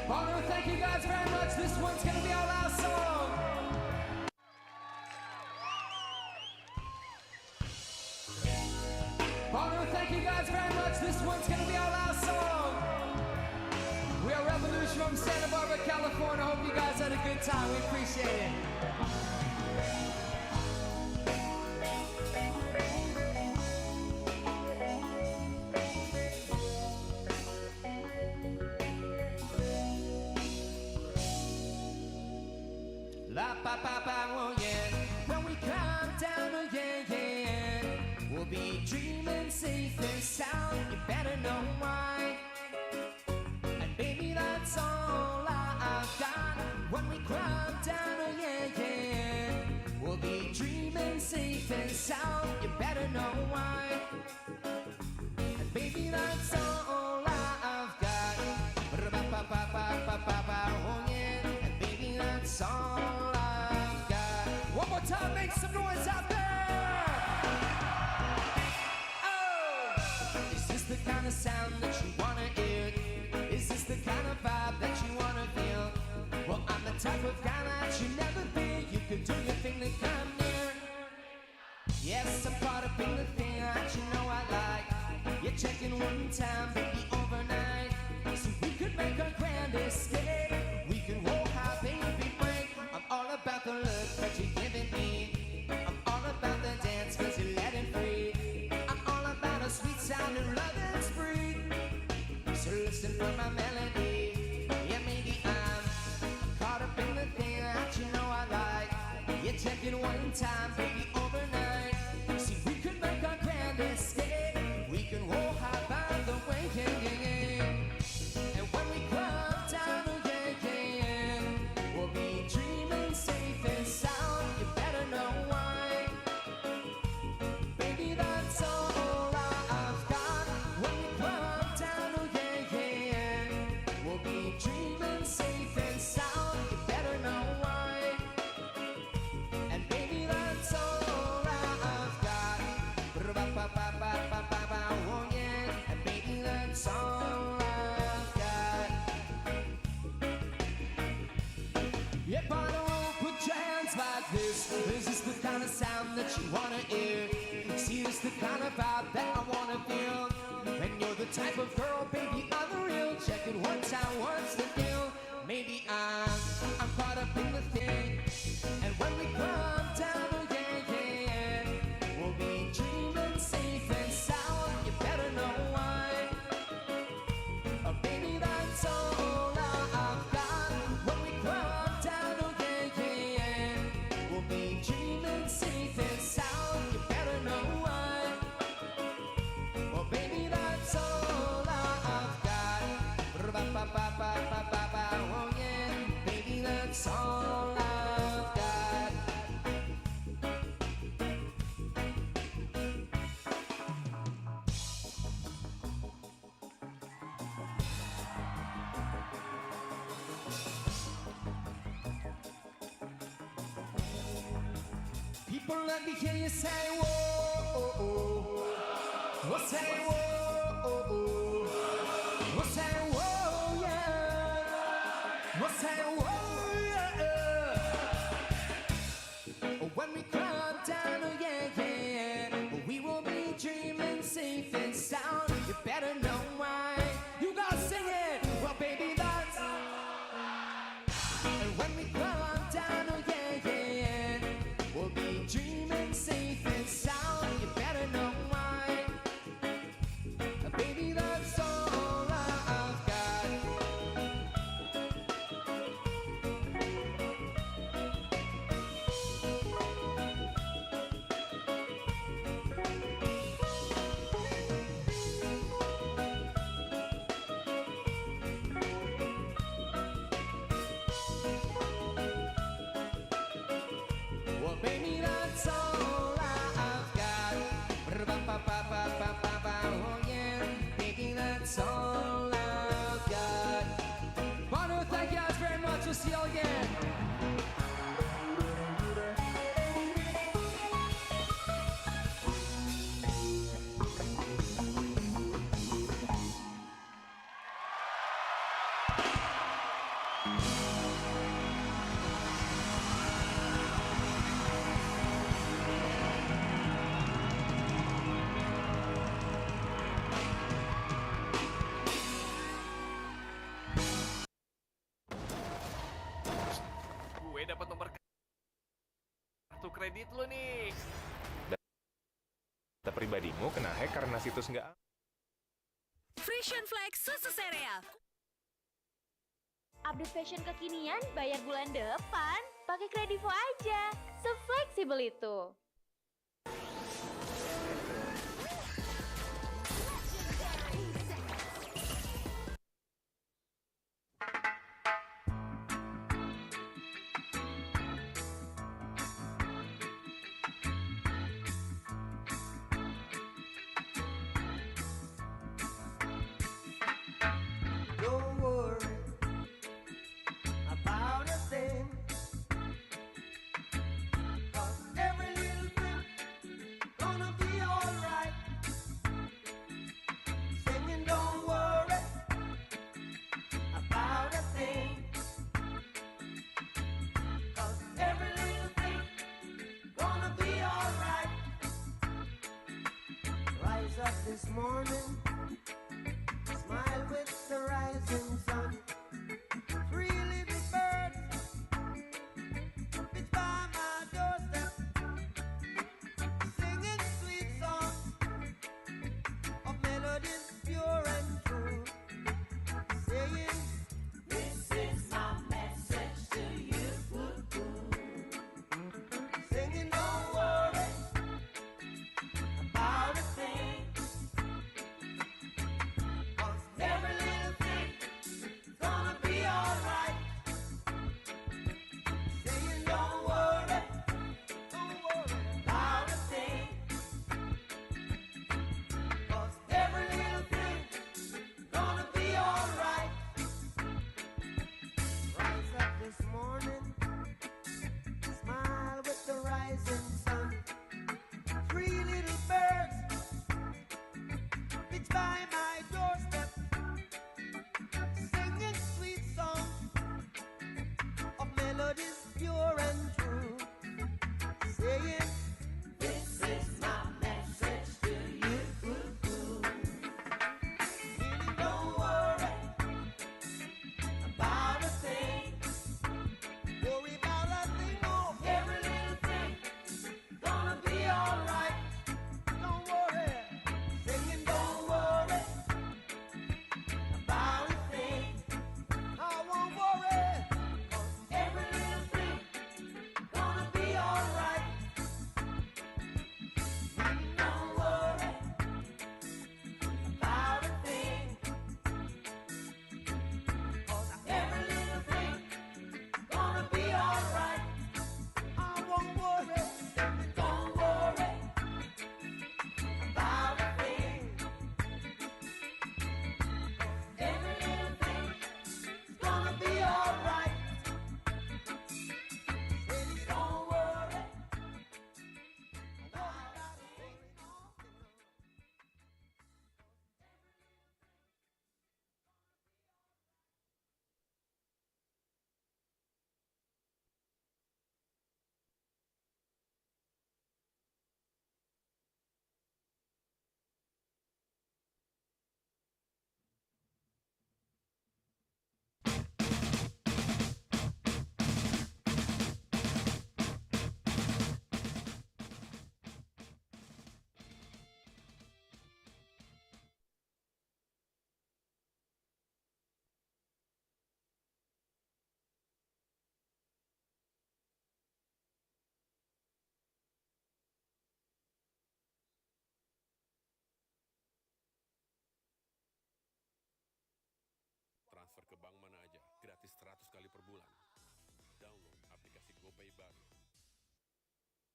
Bono, thank you guys very much. This one's gonna be our last song. Bono, thank you guys very much. This one's gonna be our last song. We are Revolution from Santa Barbara, California. Hope you guys had a good time. We appreciate it. La pa pa pa, oh yeah. When we come down, oh yeah, yeah, we'll be dreaming safe and sound. You better know why. And baby, that's all I, I've got. When we come down, oh yeah, yeah, we'll be dreaming safe and sound. You better know why. And baby, that's all I've got. Ba-ba-ba-ba-ba-ba-ba, oh yeah. And baby, that's all I've got. One more time, make some noise out there. Oh! Is this the kind of sound that you wanna hear? Is this the kind of vibe that you wanna feel? Well, I'm the type of guy that you never fear. You can do your thing, then come near. Yes, I'm caught up in the thing that you know I like. You're checking one time, baby, overnight. So we could make a grand escape. We can roll high, baby, break. I'm all about the look that you're giving me. I'm all about the dance 'cause you're letting free. I'm all about a sweet sound and loving spree. So listen for my melody. Yeah, maybe I'm caught up in the thing that you know I like. You're checking one time, baby, overnight. See, we could make a grand escape. We can roll high by the way, yeah, yeah, yeah. And when we come down, oh yeah, yeah, we'll be dreaming safe and sound. You better know why. Baby, that's all I, I've got. When we come down, oh yeah, yeah. Wanna hear. See, it's the kind of vibe that I wanna feel. And you're the type of girl, baby, I'm the real. Check it one time, what's the deal? Maybe I'm, I'm caught up in the thing. And when we come down, oh yeah, yeah, yeah, we'll be dreaming safe and sound. You better know why. Oh, baby, that's all I've got. When we come down, oh yeah, yeah, yeah, we'll be dreaming safe and sound. You better know why. Oh, baby, that's all I've got. Ba-ba-ba-ba-ba-ba, oh yeah, baby, that's all I've got. People, let me hear you say, "Whoa, oh, oh." Whoa, say, "Whoa, oh, oh." Whoa, say, "Whoa, yeah." Whoa, say, "Whoa, yeah." When we come down, oh yeah, yeah, we will be dreaming safe and sound. You better know why. You gotta sing it. Well, baby, that's... And when we come down, oh yeah, yeah, yeah, we'll be dreaming safe and sound. You better know why. Baby, that's all I've got. Well, baby, that's all I've got. Ba-ba-ba-ba-ba-ba-ba, oh yeah. Baby, that's all I've got. Bono, thank you guys very much. We'll see you all again. Gue dapat nomor kartu kredit lu nih. Data pribadimu kena hack karena situs nggak aman. Frisian Flex susu sereal. Update fashion kekinian, bayar bulan depan. Pakai Kredivo aja. Sefleksibel itu. Don't worry about a thing, 'cause every little thing gonna be alright. Singing, don't worry about a thing, 'cause every little thing gonna be alright. Rise up this morning, smile with the rising sun. Three little birds pitch by my doorstep, singing sweet songs of melodies pure and true, saying, "This is my message to you." Singing, "Don't worry about a thing, sekali per bulan. Download aplikasi GoPay baru.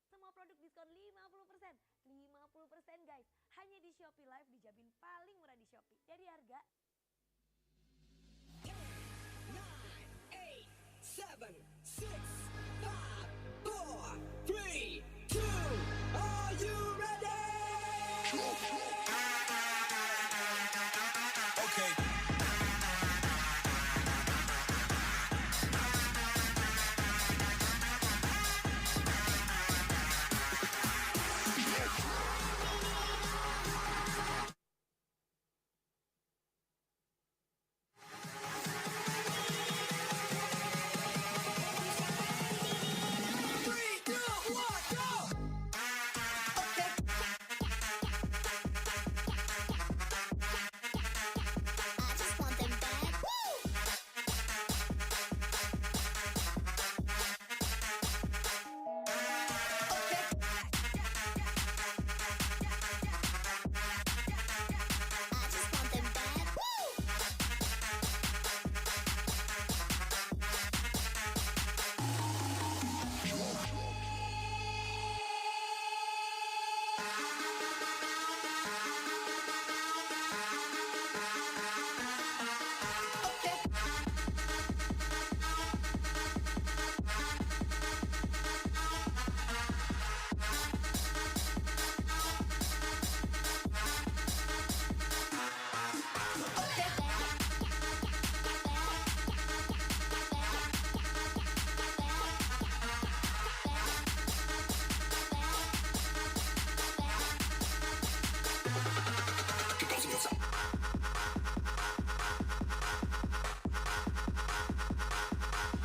Semua produk diskon lima puluh persen. Lima puluh persen, guys. Hanya di Shopee Live dijamin paling murah di Shopee. Dari harga Nine, eight, seven, six, five, four, three, two. Are you ready? Okay.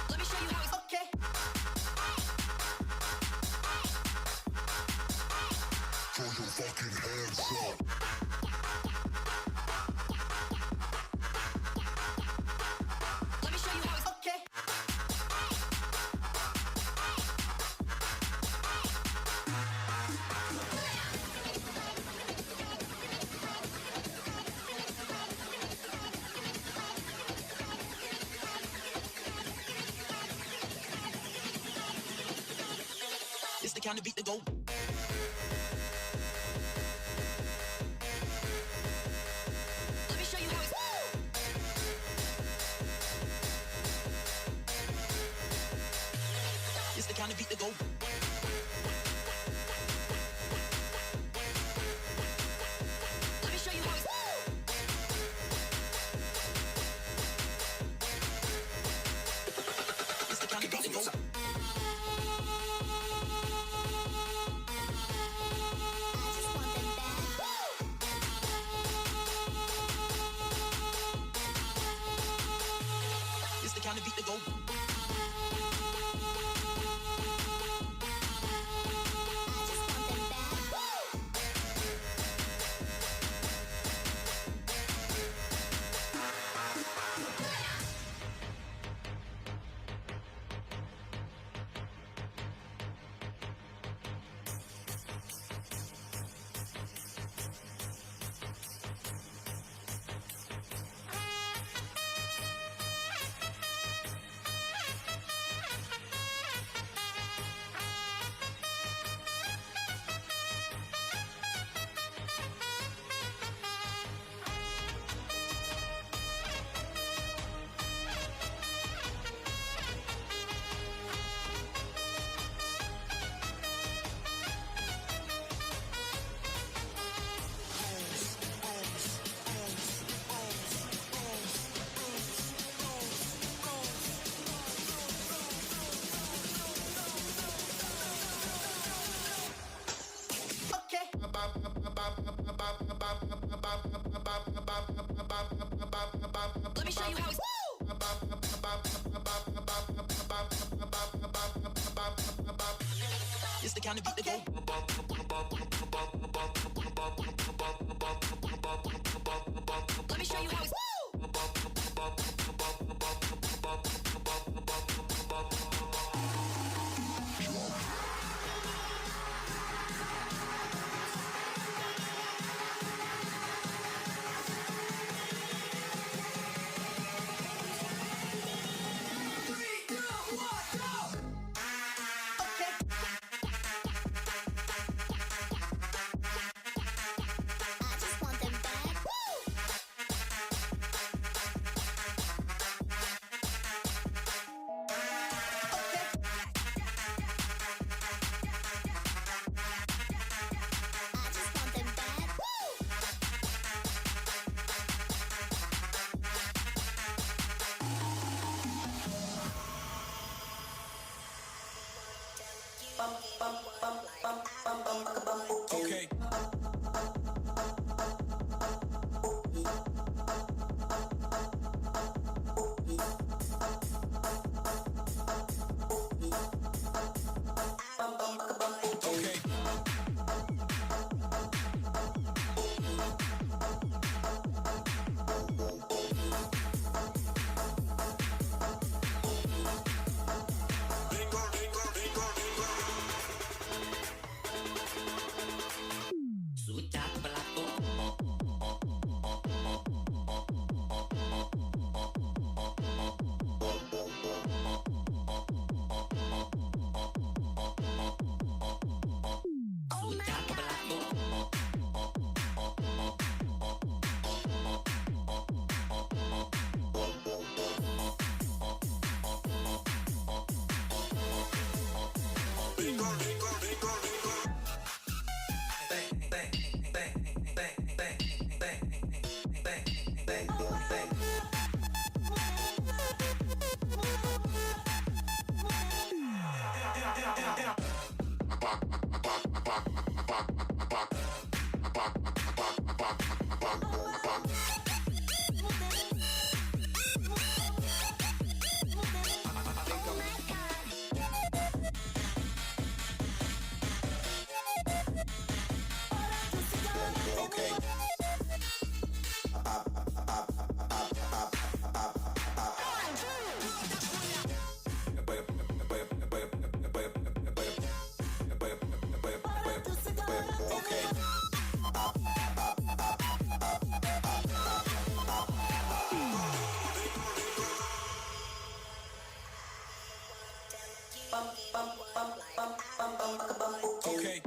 Let me show you how it's okay. Throw your fucking hands up. Let me show you how it's okay. It's the kind of beat that go. Let me show you how it's. It's the kind of beat that go. Let me show you how it's. It's the kind of beat that go. It's the kind of beat that go. Let me show you how it's. It's the kind of beat that go. Let me show you how it's. Okay.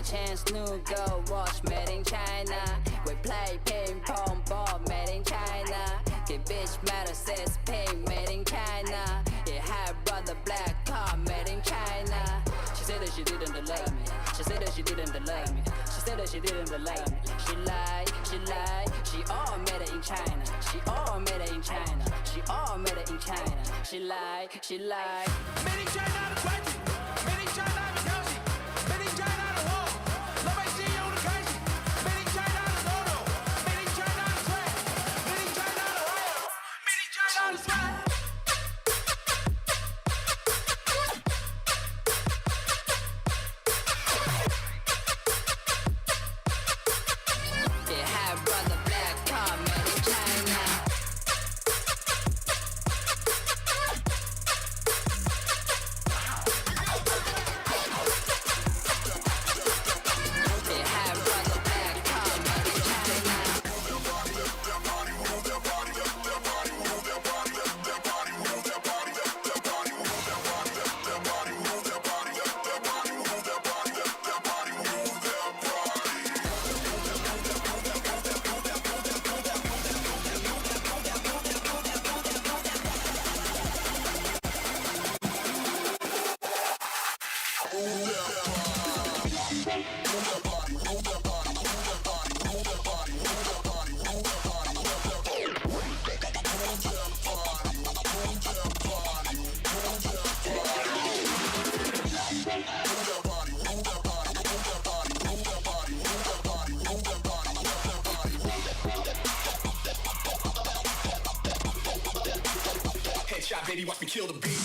Change new gold watch made in China. We play ping pong ball made in China. Get bitch matter says pink made in China. Yeah, hot brother black car made in China. She said that she didn't love me. She said that she didn't love me. She said that she didn't love me. She lie, she lie. She all made in China. She all made in China. She all made in China. She lie, she lie. Made in China the budget. Made in China the housing. Made in China the wall. Nobody see you on the crazy. Made in China the dodo. Made in China the track. Made in China the wire. Made in China the spot. Headshot, baby, watch me kill the beat.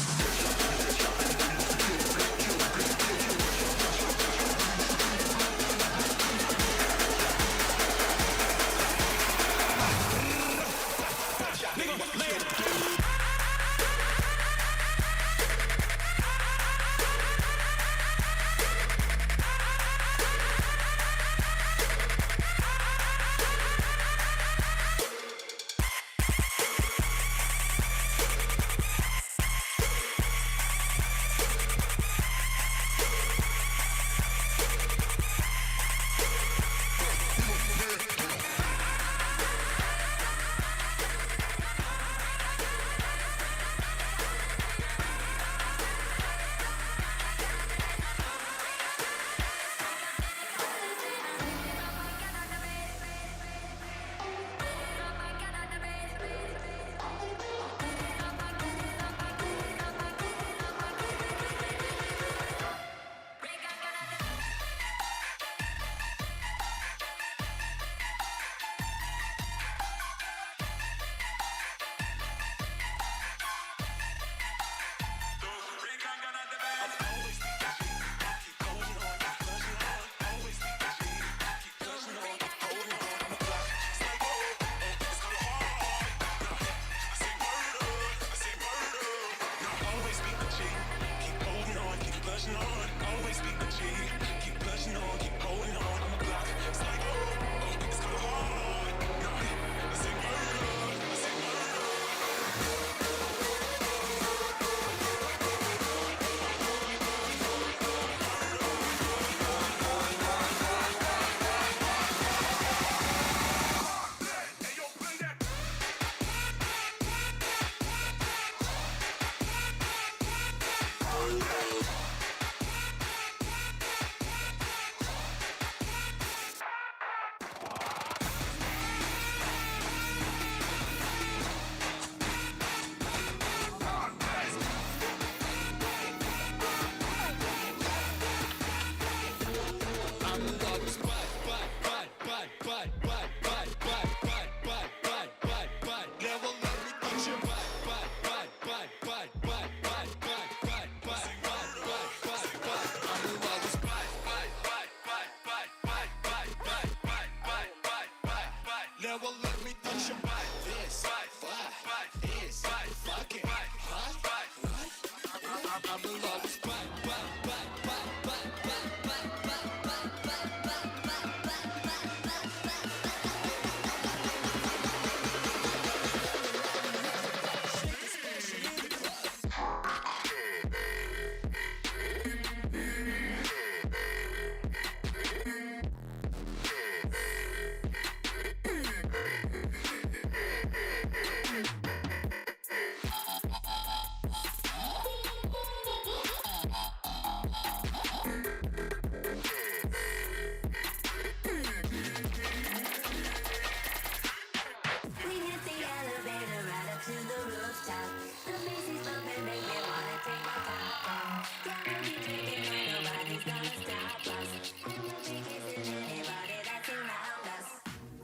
We hit the elevator right up to the rooftop. The music's bumping, make me wanna take my top off. Yeah, we'll be drinking and nobody's gonna stop us. And we'll be kissing anybody that's around us.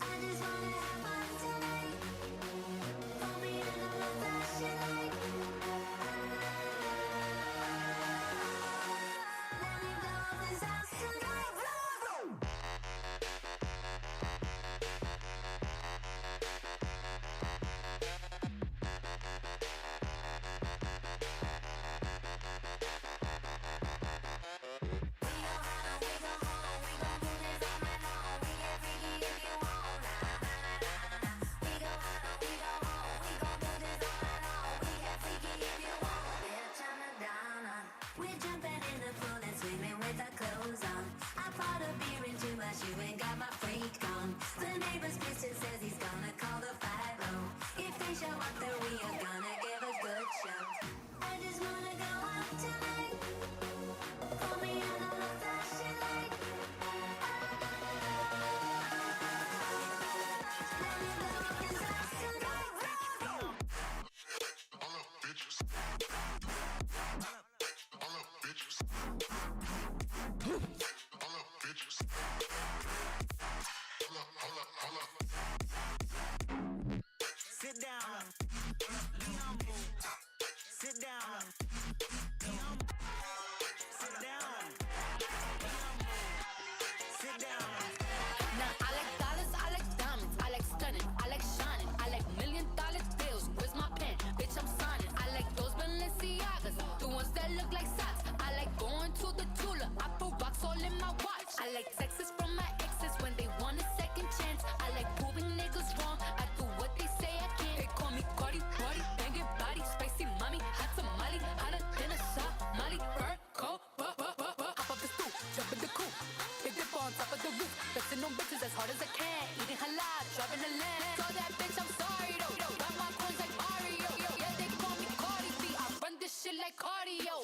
I just wanna have fun tonight. Put me under the flashing light. Let me blow up this house tonight. We're jumping in the pool and swimming with our clothes on. I poured a beer into my shoe and got my freak on. The neighbor's pissed and says he's gonna call the five oh. If they show up, then we are gonna give a good show. I just wanna go out tonight. Put me under the flashing light. Let me blow up this house tonight. All up, bitches. All up, bitches. All up, bitches. All up, all up, all up. Sit down. Be humble. Sit down. Be humble. Sit down. Be humble. Sit down. Now I like dollars, I like diamonds, I like stunning, I like shining, I like million dollar deals. Where's my pen? Bitch, I'm signing. I like those Balenciagas, the ones that look like socks. I like going to the jeweler. I put rocks all in my watch. I like texts from my exes when they want a second chance. I like proving niggas wrong. I do what they say I can't. They call me Cardi, Cardi, banging body, spicy mommy, hot tamale, hotter than a Somali. Fur coat, bu- bu- bu- bu- hop off the stoop, jump in the coupe, big dip on top of the roof, flexing on bitches as hard as I can, eating halal, driving a Lamb. Told that bitch I'm sorry though, yo, got my coins like Mario, yo, yeah, they call me Cardi B, I run this shit like cardio.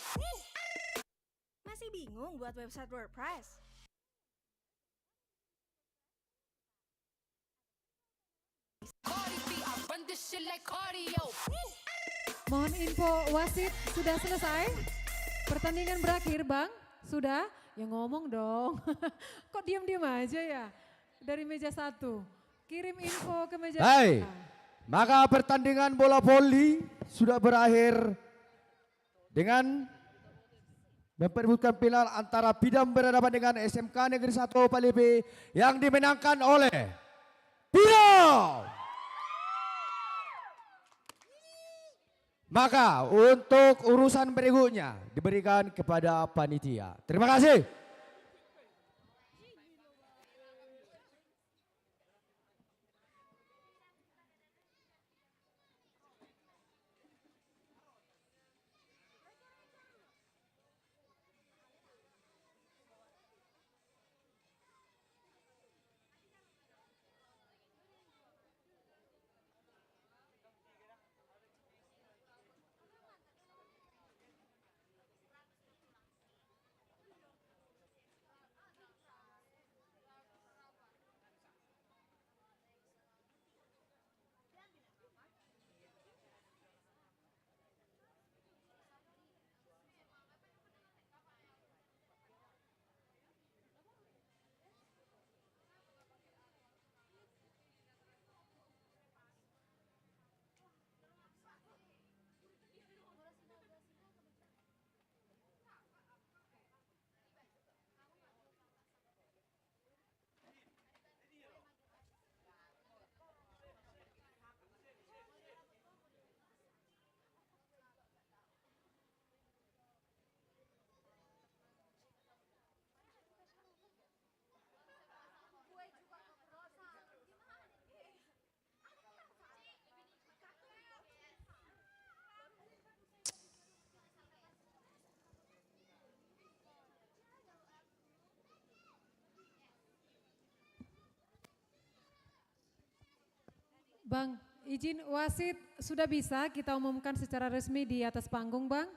Masih bingung buat website WordPress? Mohon info, wasit sudah selesai. Pertandingan berakhir, Bang. Sudah? Ya ngomong dong. Kok diam-diam aja ya? Dari meja satu. Kirim info ke meja Hai. Maka pertandingan bola voli sudah berakhir dengan memperebutkan final antara Pidam berhadapan dengan S M K Negeri satu Palipi yang dimenangkan oleh Pidam. Maka untuk urusan berikutnya diberikan kepada panitia. Terima kasih. Bang, izin wasit sudah bisa kita umumkan secara resmi di atas panggung, Bang.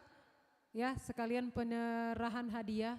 Ya, sekalian penyerahan hadiah.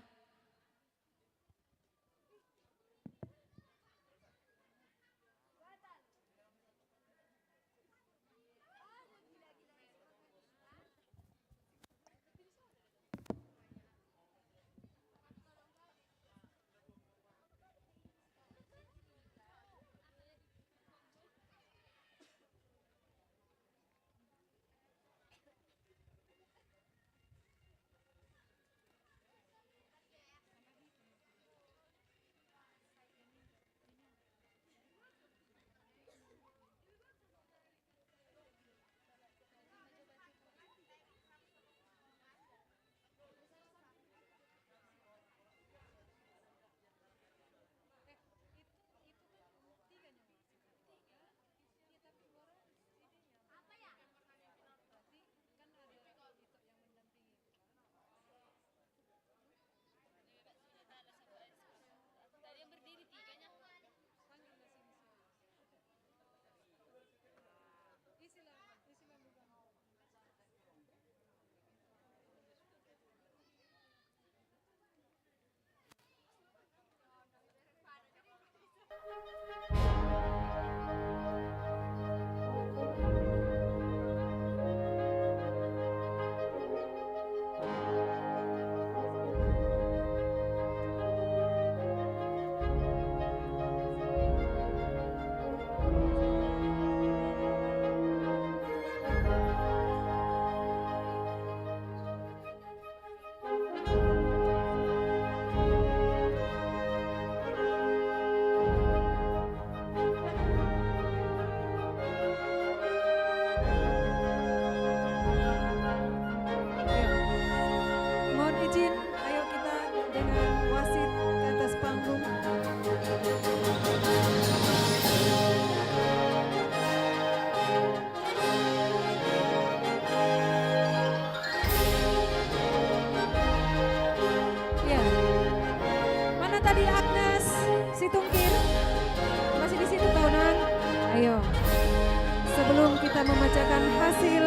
Membacakan hasil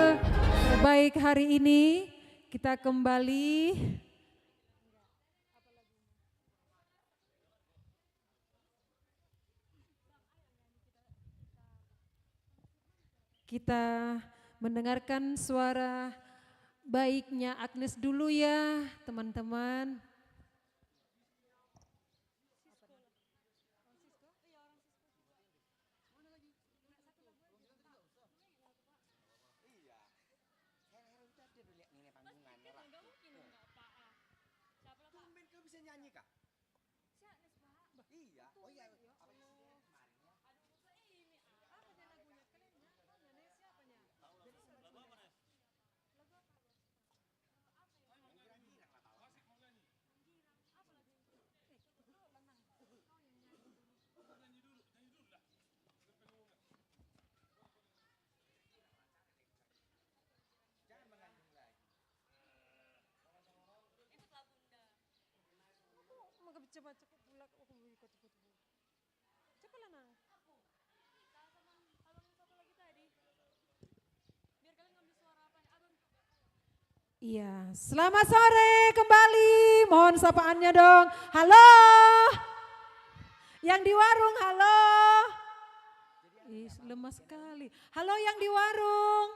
terbaik hari ini, kita kembali. Kita mendengarkan suara baiknya Agnes dulu ya, teman-teman. Iya. Heran-heran tadi dulu lihat ini panggungan. Pasti kan, nggak mungkin, nggak apa-apa. Siapa, Pak? Tumben kau bisa nyanyi, Kak? Si Agnes, Pak. Iya. Oh iya. Apa sih kemarin ya? Aduh, saya ini, ah. Apa dia lagunya? Keren, ya? Tahu nggak, Nes? Siapanya? Jadi lagu apa, Nes? Lagu apa, Bos? Jangan mengandung lagi. Aku mengkebet-kebet, aku bulak, aku ikut-ikut. Coba lah, Nang. Aku. Kita sama abang yang satu lagi tadi. Biar kalian ngambil suara apa nih, abang? Iya, selamat sore kembali. Mohon sapaannya dong. Halo. Yang di warung, halo. Ih, lemah sekali. Halo yang di warung.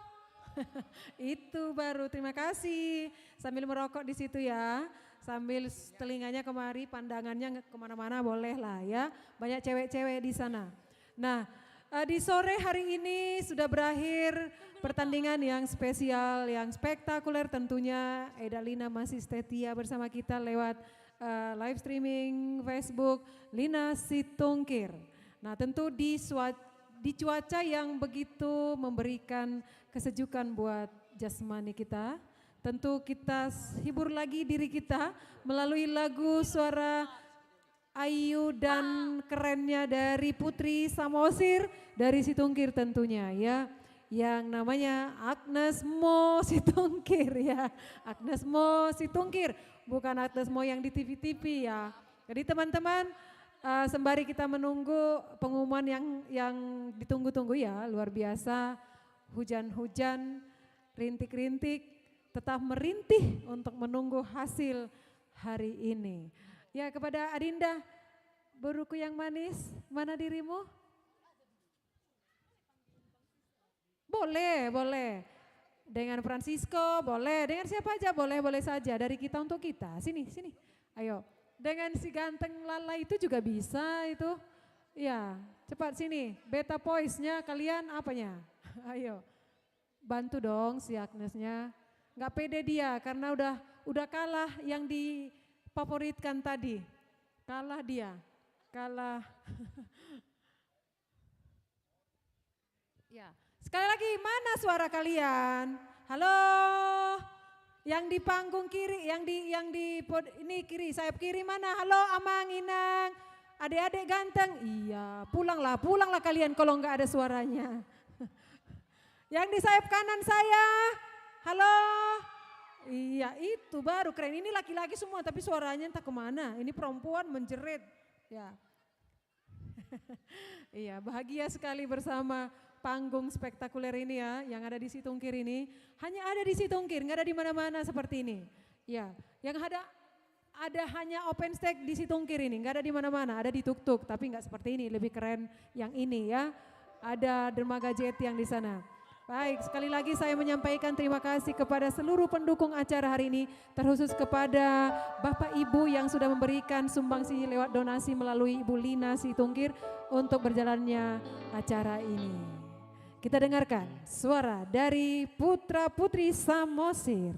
Itu baru, terima kasih. Sambil merokok di situ ya. Sambil s-, telinganya kemari, pandangannya nge-, kemana-mana boleh lah ya. Banyak cewek-cewek di sana. Nah, eh, di sore hari ini sudah berakhir pertandingan yang spesial, yang spektakuler tentunya. Eda Lina masih setia bersama kita lewat, eh, live streaming Facebook, Lina Situngkir. Nah, tentu di sua-, di cuaca yang begitu memberikan kesejukan buat jasmani kita, tentu kita s-, hibur lagi diri kita melalui lagu suara ayu dan kerennya dari Putri Samosir, dari Situngkir tentunya, ya. Yang namanya Agnes Mo Situngkir, ya. Agnes Mo Situngkir, bukan Agnes Mo yang di T V-T V, ya. Jadi teman-teman, eh, sembari kita menunggu pengumuman yang, yang ditunggu-tunggu, ya, luar biasa, hujan-hujan, rintik-rintik, tetap merintih untuk menunggu hasil hari ini. Ya, kepada Adinda, boruku yang manis, mana dirimu? Boleh, boleh. Dengan Francisco, boleh. Dengan siapa aja, boleh, boleh saja. Dari kita untuk kita. Sini, sini. Ayo. Dengan si ganteng Lala itu juga bisa itu. Ya, cepat sini. Beta voice-nya kalian apanya? Ayo. Bantu dong si Agnesnya. Nggak pede dia karena udah, udah kalah yang difavoritkan tadi. Kalah dia. Kalah. Ya. Sekali lagi, mana suara kalian? Halo? Yang di panggung kiri, yang di, yang di pod-, ini kiri, sayap kiri mana? Halo, Amang, Inang, adik-adik ganteng. Iya, pulanglah, pulanglah kalian kalau nggak ada suaranya. Yang di sayap kanan saya, halo. Iya, itu baru keren. Ini laki-laki semua, tapi suaranya entah kemana. Ini perempuan menjerit. Ya. Iya, bahagia sekali bersama panggung spektakuler ini ya, yang ada di Situngkir ini. Hanya ada di Situngkir, nggak ada di mana-mana seperti ini. Ya, yang ada, ada hanya open stage di Situngkir ini, nggak ada di mana-mana, ada di Tuktuk, tapi nggak seperti ini, lebih keren yang ini ya. Ada dermaga jeti yang di sana. Baik, sekali lagi saya menyampaikan terima kasih kepada seluruh pendukung acara hari ini, terkhusus kepada Bapak Ibu yang sudah memberikan sumbangsih lewat donasi melalui Ibu Lina Situngkir untuk berjalannya acara ini. Kita dengarkan suara dari putra-putri Samosir.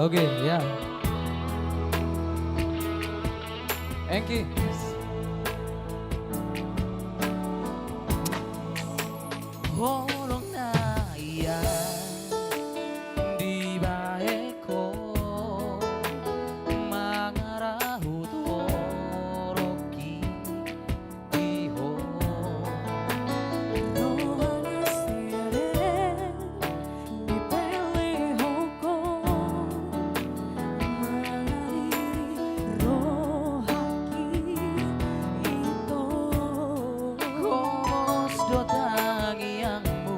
Oke, ya. Engki. Holong na ia dibahen ho mangarahut rohangki di ho. Roha na serep dipelehon ho mangaliri rohangki ito. Gomos do tangiangmu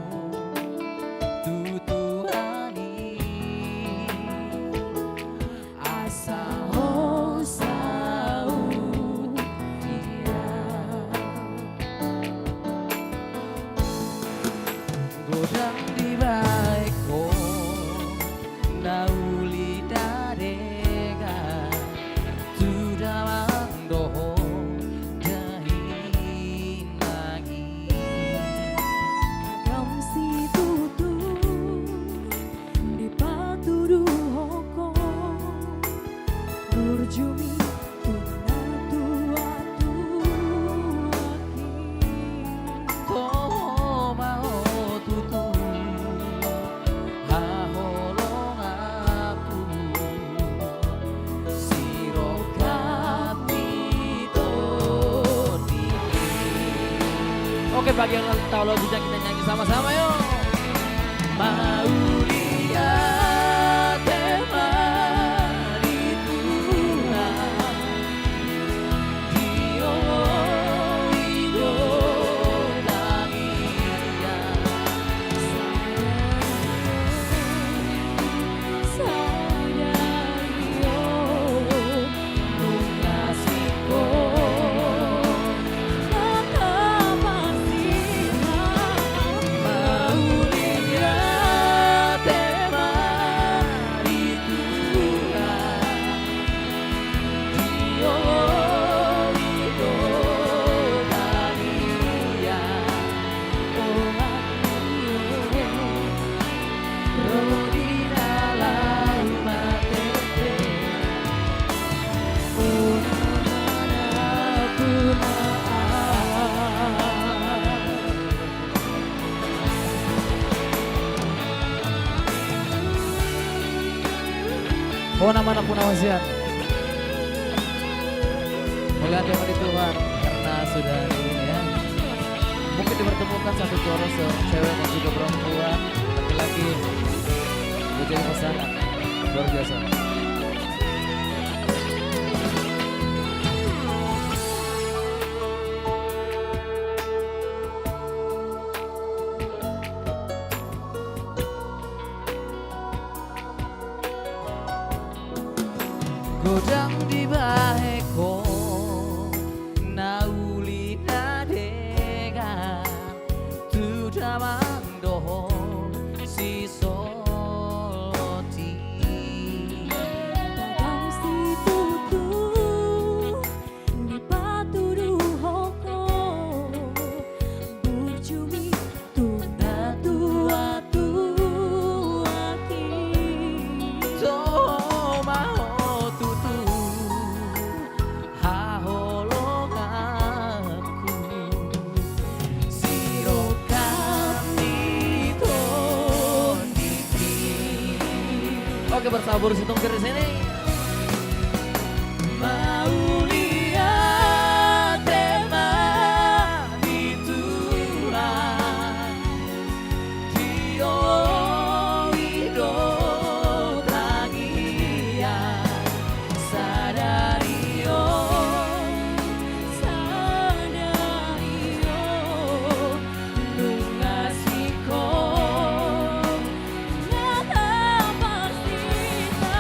tu Tuhan i. Asa ho saut ia. Godang dibahen ho na uli na denggan tu damang dohot dainang i. Agam situtu dipatuduhon ho burju mi tu natuatuahi. Toho ma ho tutu haholonganku. Sirongkap ni tondi. Oke, bagi yang tahu lagu, kita nyanyi sama-sama, yuk. Mauliate ma di Tuhan. Ho na manampunamuna sian. Mauliate ma di Tuhan karena sudah ini, ya. Mungkin dipertemukan satu poros, eh, cewek dan juga perempuan, laki-laki, menjadi pasangan. Luar biasa. Godang dibahen ho na uli na denggan tu damang dohot sisongon i. Agam situtu dipatuduhon ho burju mi tu natuatuahi. Toho ma ho tutu haholonganku. Sirongkap ni tondingki. Oke, bersama Boru Situmorang di sini. Mauliate ma di Tuhan. Dioloi do tangiang sadari on, sadari on nunga singkop na taparsinta.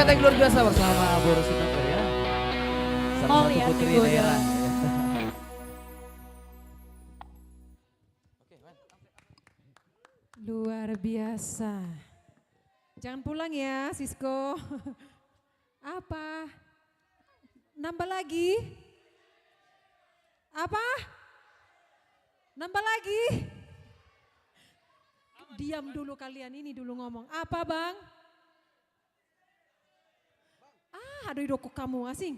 Yang luar biasa bersama Boru Sinamber ya. Salah satu putri daerah. Luar biasa. Jangan pulang ya, Sisko. Apa? Nambah lagi? Apa? Nambah lagi? Diam dulu kalian, ini dulu ngomong. Apa, Bang? Ah, adong didok hamu asing.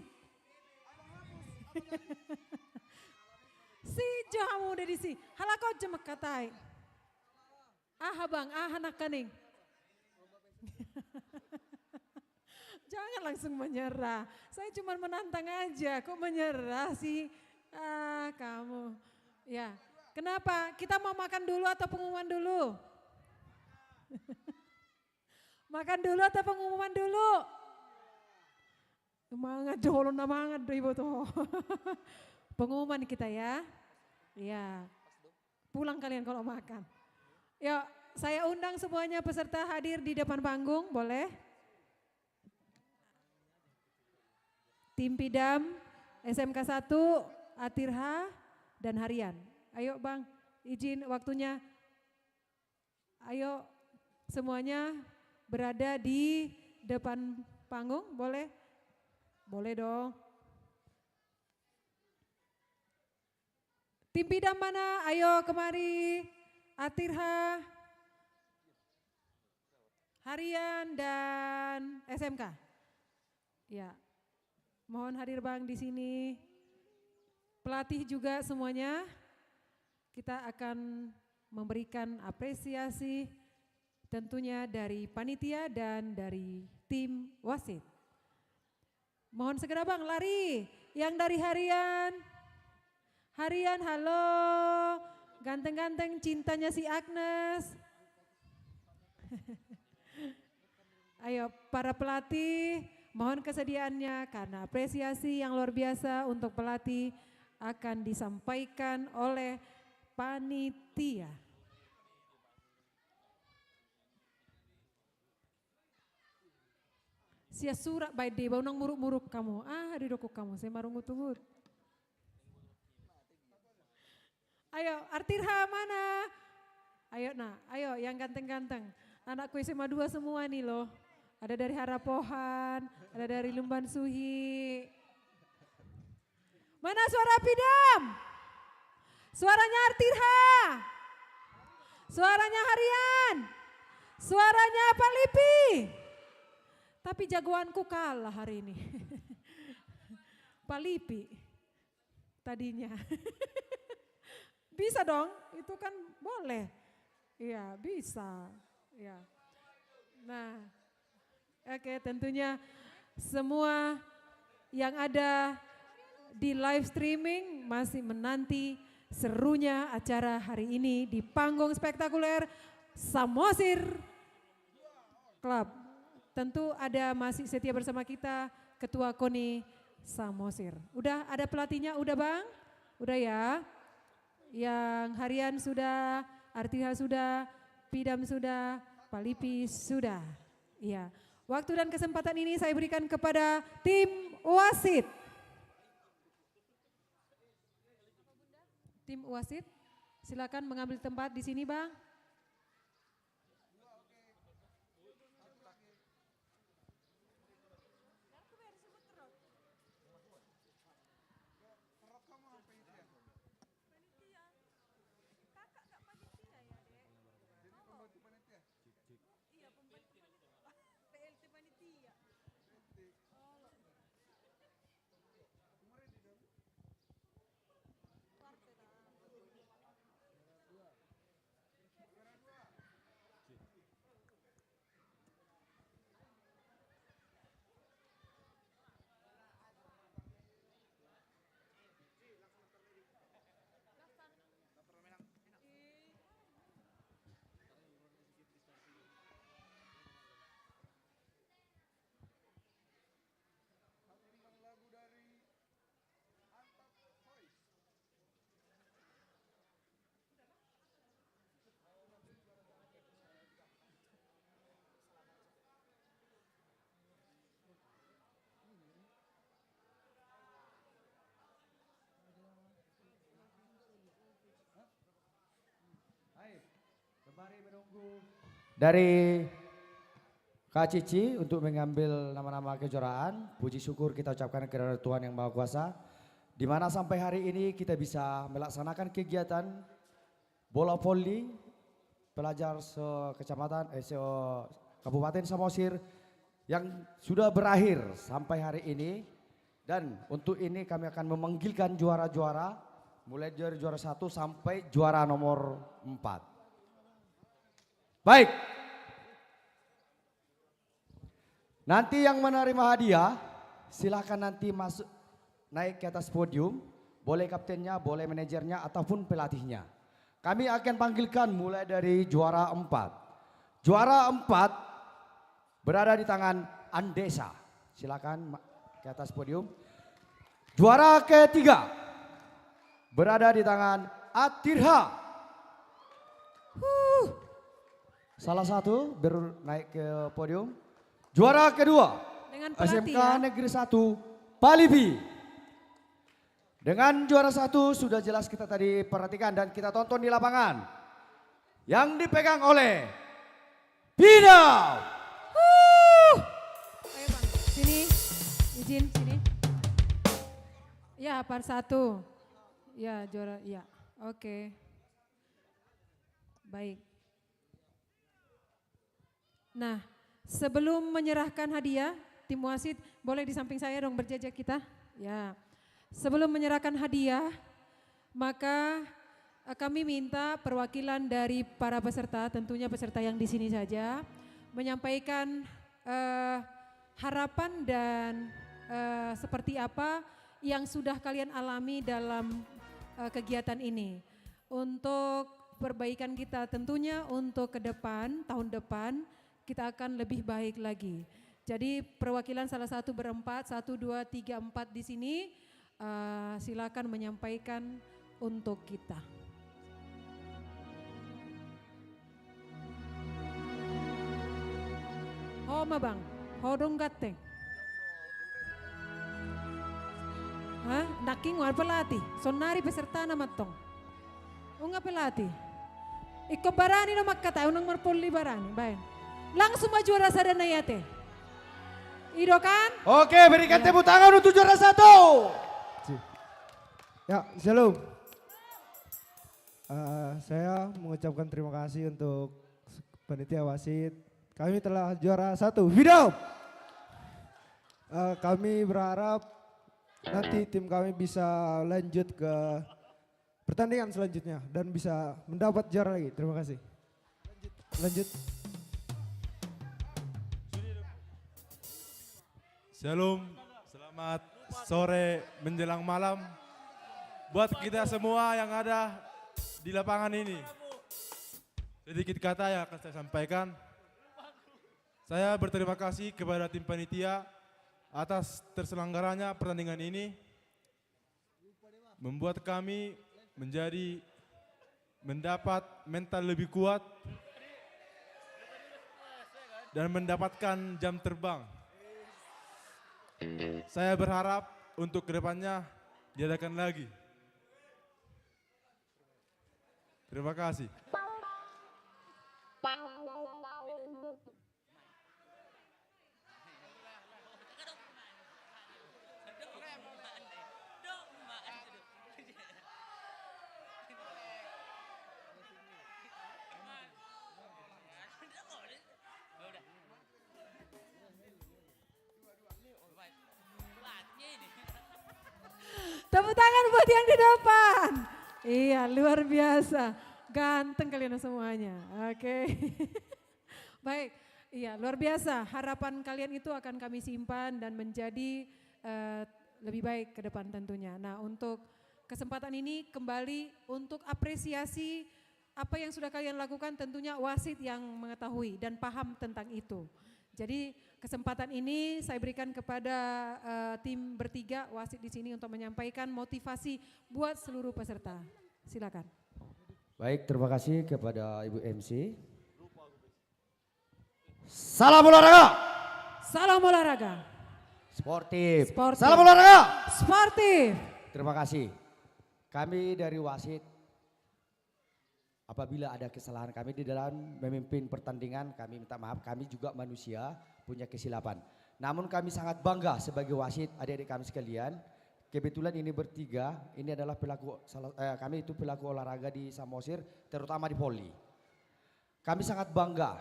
Si jo hamu udah di si. Halak on jo mangkatai. Aha, Bang, aha nangkaning? Jangan langsung menyerah. Saya cuma menantang aja, kok menyerah sih? Ah, kamu. Ya, kenapa? Kita mau makan dulu atau pengumuman dulu? Makan dulu atau pengumuman dulu? Mangan jo, olo na mangan do iboto. Pengumuman kita ya. Iya. Pulang kalian kalau makan. Yuk, saya undang semuanya peserta hadir di depan panggung, boleh? Tim Pidam, S M K satu, Atirha, dan Harian. Ayo, Bang, izin waktunya. Ayo, semuanya berada di depan panggung, boleh? Boleh dong. Tim Pidam mana? Ayo kemari. Atirha, Harian, dan S M K. Ya, mohon hadir, Bang, di sini. Pelatih juga semuanya. Kita akan memberikan apresiasi tentunya dari panitia dan dari tim wasit. Mohon segera, Bang, lari. Yang dari Harian. Harian, halo. Ganteng-ganteng cintanya si Agnes. Ayo, para pelatih, mohon kesediaannya karena apresiasi yang luar biasa untuk pelatih akan disampaikan oleh panitia. Sia surat baen deba, unang muruk-muruk hamu. Ah, didok hamu, sai marungut-ungut. Ayo, Artirha mana? Ayo, nah, ayo, yang ganteng-ganteng. Anakku S M A dua semua nih loh. Ada dari Harapohan, ada dari Lumban Suhi. Mana suara Pidam? Suaranya Artirha. Suaranya Harian. Suaranya Palipi. Tapi jagoanku kalah hari ini. Palipi tadinya. Bisa dong, itu kan boleh. Iya, bisa. Iya. Nah, oke, tentunya semua yang ada di live streaming masih menanti serunya acara hari ini di panggung spektakuler Samosir Club. Tentu ada masih setia bersama kita Ketua KONI Samosir. Udah ada pelatihnya, udah, Bang? Udah ya. Yang Harian sudah, Artirha sudah, Pidam sudah, Palipi sudah. Iya. Waktu dan kesempatan ini saya berikan kepada tim wasit. Tim wasit, silakan mengambil tempat di sini, Bang. Dari K C C untuk mengambil nama-nama kejuaraan, puji syukur kita ucapkan kepada Tuhan Yang Maha Kuasa, di mana sampai hari ini kita bisa melaksanakan kegiatan bola voli pelajar se-kecamatan, eh, se-, Kabupaten Samosir yang sudah berakhir sampai hari ini. Dan untuk ini kami akan memanggilkan juara-juara, mulai dari juara satu sampai juara nomor empat. Baik. Nanti yang menerima hadiah, silakan nanti masuk, naik ke atas podium, boleh kaptennya, boleh manajernya, ataupun pelatihnya. Kami akan panggilkan mulai dari juara empat. Juara empat berada di tangan Andesa. Silakan ma-, ke atas podium. Juara ketiga berada di tangan Atirha. Huh. Salah satu baru naik ke podium. Juara kedua, dengan pelatih, S M K ya, Negeri satu Palipi. Dengan juara satu sudah jelas kita tadi perhatikan dan kita tonton di lapangan. Yang dipegang oleh Pidam. Huh. Ayo, Bang. Sini. Izin, sini. Ya, par satu. Ya, juara. Ya. Oke. Baik. Nah, sebelum menyerahkan hadiah, tim wasit, boleh di samping saya dong, berjajar kita. Ya. Sebelum menyerahkan hadiah, maka, eh, kami minta perwakilan dari para peserta, tentunya peserta yang di sini saja, menyampaikan, eh, harapan dan, eh, seperti apa yang sudah kalian alami dalam, eh, kegiatan ini. Untuk perbaikan kita tentunya untuk ke depan, tahun depan, kita akan lebih baik lagi. Jadi perwakilan salah satu berempat, satu, dua, tiga, empat di sini, eh, silakan menyampaikan untuk kita. Ho ma, Bang, ho do ganteng. Hah? Nangkin nunga pelatih, sonari pesertana mantong. Nunga pelatih. Ingkon barani do mangkatai, unang marpolli, barani, baen. Langsung ma juara sada na i ate. I do kan? Oke, berikan tepuk tangan untuk juara satu. Ya, shalom. Eh, saya mengucapkan terima kasih untuk panitia wasit. Kami telah juara satu. Pidam! Eh, kami berharap nanti tim kami bisa lanjut ke pertandingan selanjutnya dan bisa mendapat juara lagi. Terima kasih. Lanjut. Shalom, selamat sore menjelang malam buat kita semua yang ada di lapangan ini. Sedikit kata yang akan saya sampaikan. Saya berterima kasih kepada tim panitia atas terselenggaranya pertandingan ini. Membuat kami menjadi, mendapat mental lebih kuat dan mendapatkan jam terbang. Saya berharap untuk kedepannya diadakan lagi. Terima kasih. Tepuk tangan buat yang di depan. Iya, luar biasa. Ganteng kalian semuanya. Oke. Baik, iya, luar biasa. Harapan kalian itu akan kami simpan dan menjadi, eh, lebih baik ke depan tentunya. Nah, untuk kesempatan ini kembali untuk apresiasi apa yang sudah kalian lakukan, tentunya wasit yang mengetahui dan paham tentang itu. Jadi, kesempatan ini saya berikan kepada, eh, tim bertiga wasit di sini untuk menyampaikan motivasi buat seluruh peserta. Silakan. Baik, terima kasih kepada Ibu M C. Salam olahraga. Salam olahraga. Sportif. Sportif. Salam olahraga. Sportif. Terima kasih. Kami dari wasit Apabila ada kesalahan kami di dalam memimpin pertandingan, kami minta maaf, kami juga manusia, punya kesilapan. Namun kami sangat bangga sebagai wasit, adik-adik kami sekalian. Kebetulan ini bertiga, ini adalah pelaku, salah, eh, kami itu pelaku olahraga di Samosir, terutama di voli. Kami sangat bangga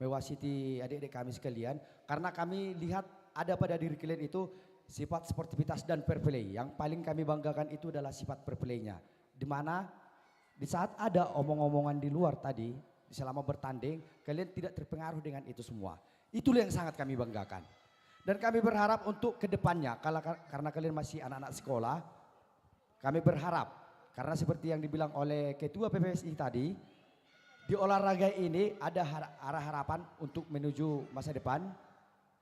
mewasiti adik-adik kami sekalian, karena kami lihat ada pada diri kalian itu sifat sportivitas dan fair play. Yang paling kami banggakan itu adalah sifat fair play-nya, di mana di saat ada omong-omongan di luar tadi, selama bertanding, kalian tidak terpengaruh dengan itu semua. Itulah yang sangat kami banggakan. Dan kami berharap untuk kedepannya, kala-, karena kalian masih anak-anak sekolah, kami berharap, karena seperti yang dibilang oleh Ketua P B S I tadi, di olahraga ini ada har-, arah harapan untuk menuju masa depan,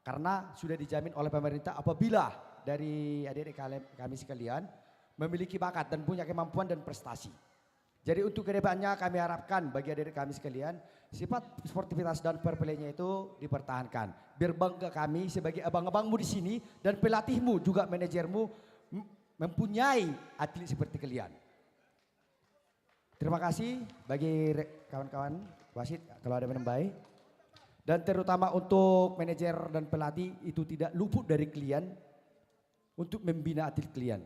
karena sudah dijamin oleh pemerintah apabila dari adik-adik kalian, kami sekalian memiliki bakat dan punya kemampuan dan prestasi. Jadi untuk kedepannya kami harapkan bagi adik-adik kami sekalian, sifat sportivitas dan fair play-nya itu dipertahankan. Biar bangga kami sebagai abang-abangmu di sini dan pelatihmu juga manajermu m-, mempunyai atlet seperti kalian. Terima kasih bagi re-, kawan-kawan wasit kalau ada menambahi. Dan terutama untuk manajer dan pelatih itu tidak luput dari kalian untuk membina atlet kalian.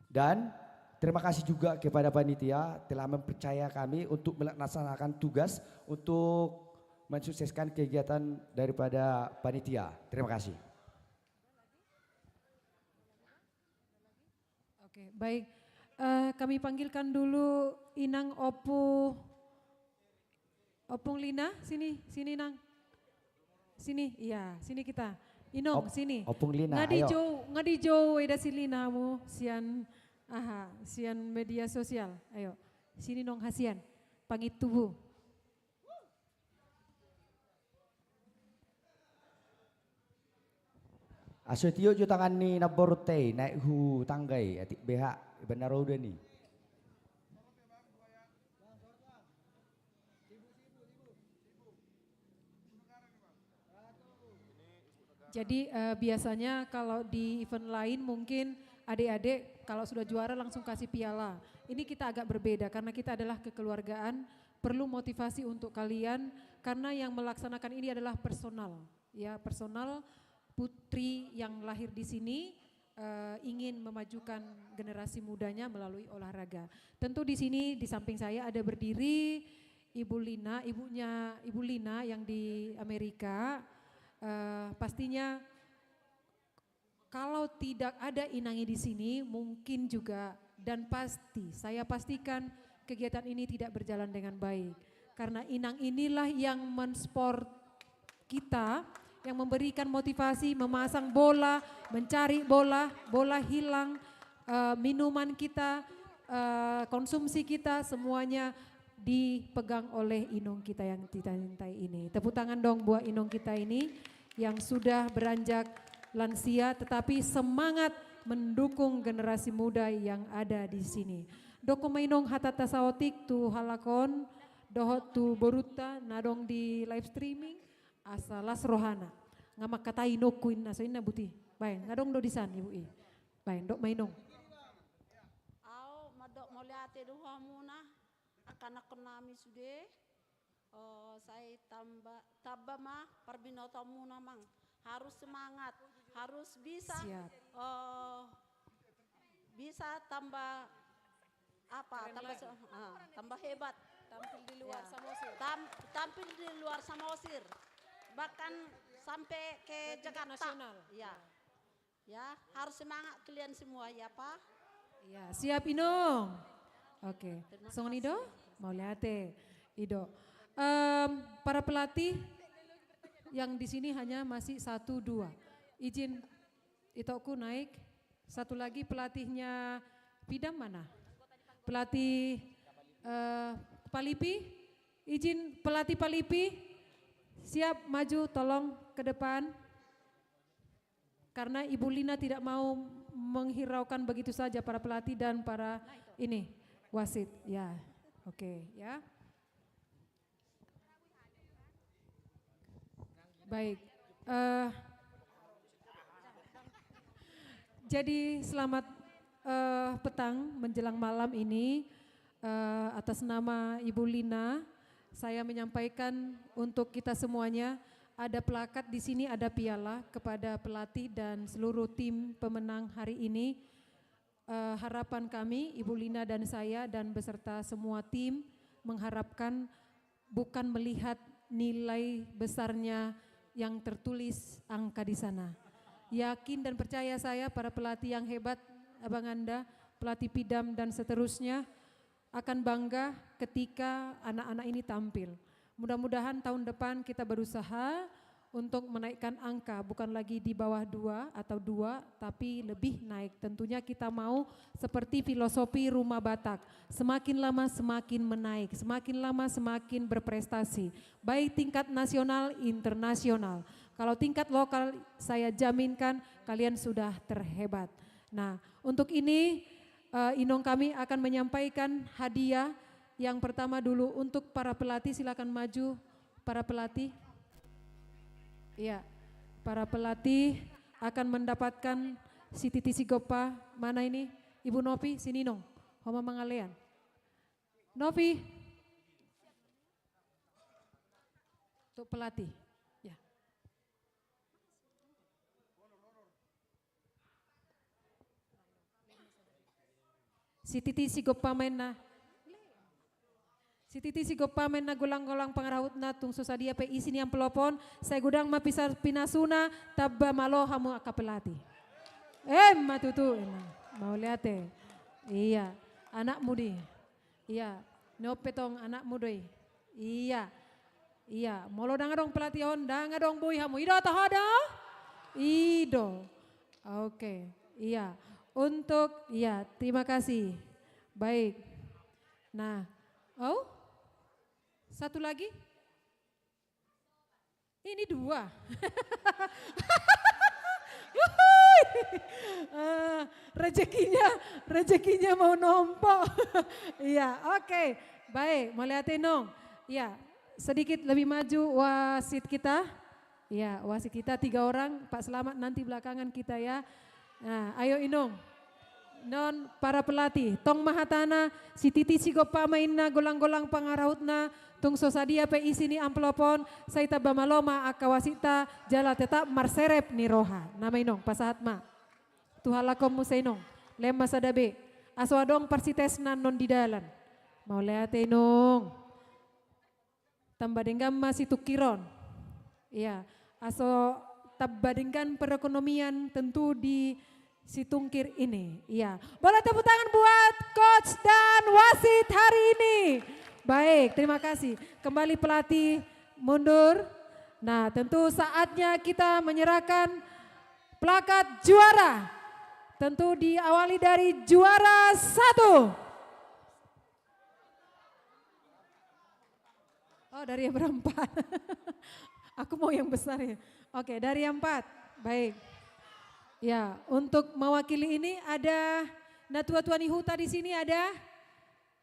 Dan terima kasih juga kepada panitia telah mempercaya kami untuk melaksanakan tugas untuk mensukseskan kegiatan daripada panitia. Terima kasih. Oke, baik. Eh, kami panggilkan dulu Inang Opu-, Opung Lina, sini, sini, Nang. Sini, iya, sini kita. Inong, Op-, sini. Opung Lina, nga di ayo. Jou, nga di jou, eda si Lina mu, sian, aha, sian media sosial. Ayo, sini nong hasian. Pangit tubuh. Aso tio jo tangan ni namborunta i, naik hu tangga i, atik beha, iban na roda ni. Jadi, eh, biasanya kalau di event lain mungkin adik-adik kalau sudah juara langsung kasih piala. Ini kita agak berbeda karena kita adalah kekeluargaan, perlu motivasi untuk kalian karena yang melaksanakan ini adalah personal. Ya, personal putri yang lahir di sini, eh, ingin memajukan generasi mudanya melalui olahraga. Tentu di sini di samping saya ada berdiri Ibu Lina, ibunya Ibu Lina yang di Amerika. Eh, pastinya kalau tidak ada Inangi di sini, mungkin juga dan pasti, saya pastikan kegiatan ini tidak berjalan dengan baik. Karena Inang inilah yang mensport kita, yang memberikan motivasi, memasang bola, mencari bola, bola hilang, eh, minuman kita, eh, konsumsi kita, semuanya dipegang oleh Inong kita yang kita cintai ini. Tepuk tangan dong buat Inong kita ini yang sudah beranjak lansia tetapi semangat mendukung generasi muda yang ada di sini. Dok ma Inong hatanta saotik tu halak on, dohot tu borunta na adong di live streaming, asa las rohana. Nga mangkatai inongku inna, so inna buti. Baen, nga adong do disan ibu i. Baen, dok ma Inong. Au mandok mauliate do hamuna, angka anakkon nami sude, eh, sai tamba, tamba ma parbinotoanmuna mang. Harus semangat, harus bisa, siap, eh, bisa tamba apa, tamba, tamba se-, ah, tamba hebat. Tampil di luar, ya, Samosir. Tam-, tampil di luar Samosir. Bahkan sampai ke, ke tingkat Jakarta. Nasional. Ya. Ya. Ya, harus semangat kalian semua ya, Pak. Ya, siap Inong. Oke, terima kasih. Songon i do, mauliate. I do. Em, para pelatih yang di sini hanya masih satu, dua. Izin itokku naik. Satu lagi pelatihnya Pidam mana? Pelatih, eh, Palipi. Izin pelatih Palipi. Siap maju, tolong ke depan. Karena Ibu Lina tidak mau menghiraukan begitu saja para pelatih dan para ini, wasit. Ya, oke, ya. Baik. Eh, jadi selamat, eh, petang menjelang malam ini. Eh, atas nama Ibu Lina, saya menyampaikan untuk kita semuanya, ada plakat di sini, ada piala kepada pelatih dan seluruh tim pemenang hari ini. Eh, harapan kami, Ibu Lina dan saya dan beserta semua tim mengharapkan bukan melihat nilai besarnya yang tertulis angka di sana. Yakin dan percaya saya, para pelatih yang hebat, Abang Anda, pelatih Pidam dan seterusnya, akan bangga ketika anak-anak ini tampil. Mudah-mudahan tahun depan kita berusaha untuk menaikkan angka, bukan lagi di bawah dua atau dua, tapi lebih naik. Tentunya kita mau seperti filosofi Rumah Batak, semakin lama semakin menaik, semakin lama semakin berprestasi, baik tingkat nasional, internasional. Kalau tingkat lokal, saya jaminkan kalian sudah terhebat. Nah, untuk ini, eh, Inong kami akan menyampaikan hadiah. Yang pertama dulu untuk para pelatih, silakan maju para pelatih. Iya, para pelatih akan mendapatkan sititi sigompa. Mana ini? Ibu Novi, sini Nong. Ho ma mangalean. Novi. Untuk pelatih. Ya. Sititi sigompa ma inna. Sititi sigompa ma inna golang-golang pangarahutna, tung so sadia pe isi ni amplop on, sai godang ma pisa-, pinasuna, tamba malo hamu angka pelatih. Emma tutu, emma. Mauliate. Iya, anakmu di. Iya, niope tong anakmu do i. Iya. Iya, molo ndang adong pelatih on, ndang adong boi hamu. I do atau ho do? I do. Oke, iya. Untuk, iya, terima kasih. Baik. Nah, oh? Satu lagi? Ini dua. Wuhui. Eh, rezekinya, rezekinya mau nompo. Iya, oke. Baik, mauliate Nong. Iya, sedikit lebih maju wasit kita. Iya, wasit kita tiga orang, Pak Selamat nanti belakangan kita ya. Nah, ayo Inong. Non para pelatih, tong ma hatana, sititi sigompa ma inna golang-golang pangarahutna, tung so sadia pe isi ni amplop on, sai tamba malo ma angka wasitta, jala tetap marserep ni roha. Nama Inong, pasahat ma. Tu halak on muse Inong, lehen ma sada be. Aso adong parsitesna non di dalan. Mauliate Inong. Tamba denggan ma situngkiron. Iya, aso tamba denggan perekonomian tentu di situngkir ini. Iya. Boleh tepuk tangan buat coach dan wasit hari ini. Baik, terima kasih. Kembali pelatih mundur. Nah, tentu saatnya kita menyerahkan plakat juara. Tentu diawali dari juara satu. Oh, dari yang berempat. Aku mau yang besar ya. Oke, dari yang empat. Baik. Ya, untuk mewakili ini ada natua-tua ni huta di sini ada?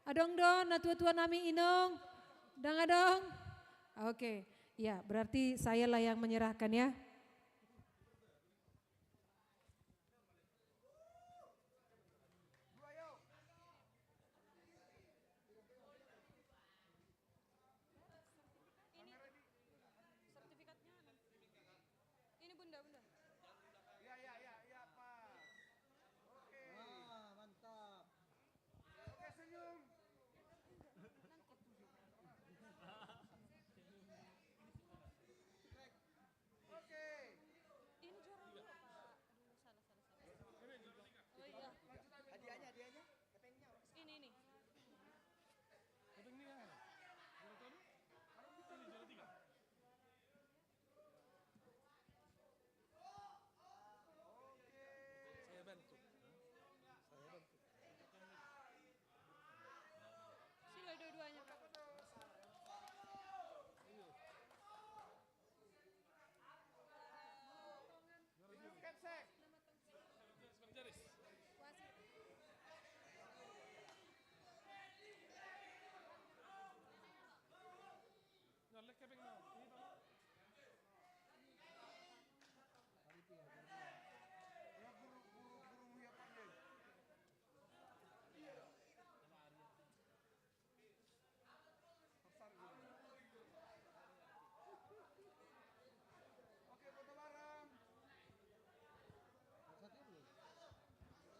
Adong do, natua-tua nami Inong? Ndang adong? Oke. Ya, berarti saya lah yang menyerahkan ya. Ini Bunda, Bunda. Ya, ya, ya, ya, pas. Oke. Wah, mantap. Oke, senyum. Oke,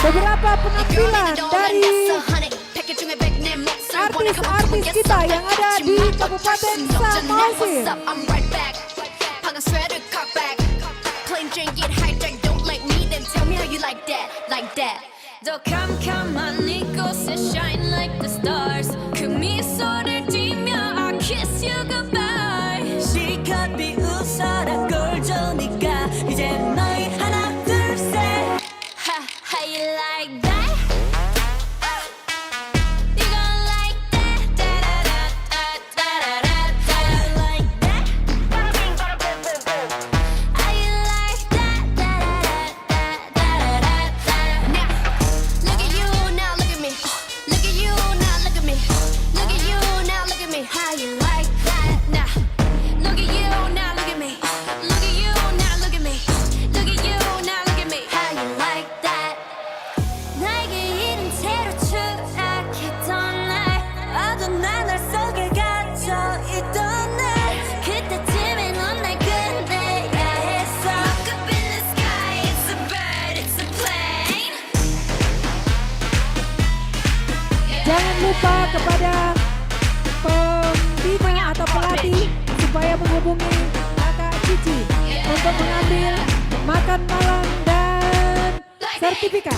beberapa penampilan dari artis-artis kita yang ada di Kabupaten Samosir. Playing drink, get high, drink, don't like me, then tell me how you like that, like that. 더 캄캄한 이곳에 shine like the stars. 그 미소를 띠며 I kiss you goodbye. 실컷 비웃어라 꼴 좋으니까 이제 너희 하나 둘 셋. Ha, how you like that? You gon' like that? Da, da, da, da, da, da, da, da. Like that? Bada bing, bada boom, boom, boom. How you like that? Da, da, da, da, da, da, da. Now, look at you, now look at me. Look at you, now look at me. Look at you, now look at me. How you like that? Now, look at you, now look at me. Look at you, now look at me. Look at you, now look at me. How you like that? 나에게 이른 채로 추락했던 날, 어두운 하늘 속에 갇혀 있던 날, 그때쯤에 넌 날 끝내야 했어. Look up in the sky, it's a bird, it's a plane. Jangan lupa kepada pembina atau pelatih supaya menghubungi Kakak Cici untuk mengambil makan malam dan sertifikat.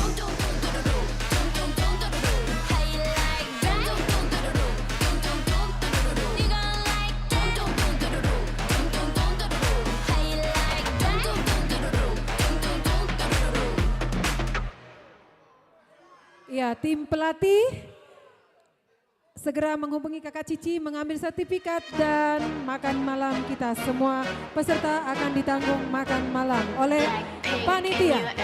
Ya, tim pelatih segera menghubungi Kakak Cici mengambil sertifikat dan makan malam kita. Semua peserta akan ditanggung makan malam oleh panitia.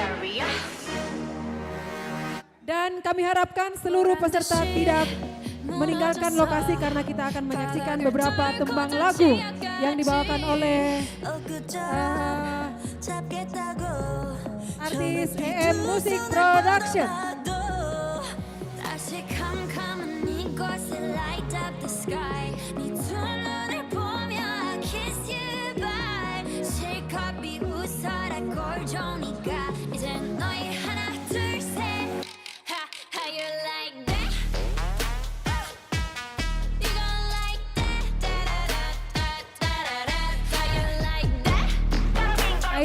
Dan kami harapkan seluruh peserta tidak meninggalkan lokasi karena kita akan menyaksikan beberapa tembang lagu yang dibawakan oleh, eh, artis E M Music Production. 다시 캄캄한 이곳에 light up the sky. 네 두 눈을 보며 I kiss you goodbye. 실컷 비웃어라 꼴 좋으니까 이제 너희 하나 둘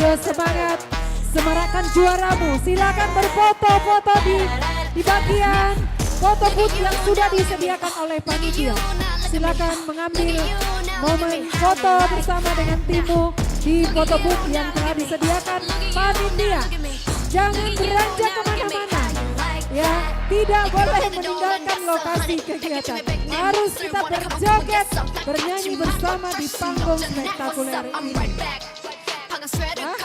Semangat, semarakkan juaramu. Silakan berfoto-foto di, di bagian foto booth yang sudah disediakan oleh panitia. Silakan mengambil momen foto bersama dengan timmu di foto booth yang telah disediakan panitia. Jangan beranjak kemana-mana. Ya, tidak boleh meninggalkan lokasi kegiatan. Harus kita berjoget, bernyanyi bersama di panggung spektakuler ini. Hah?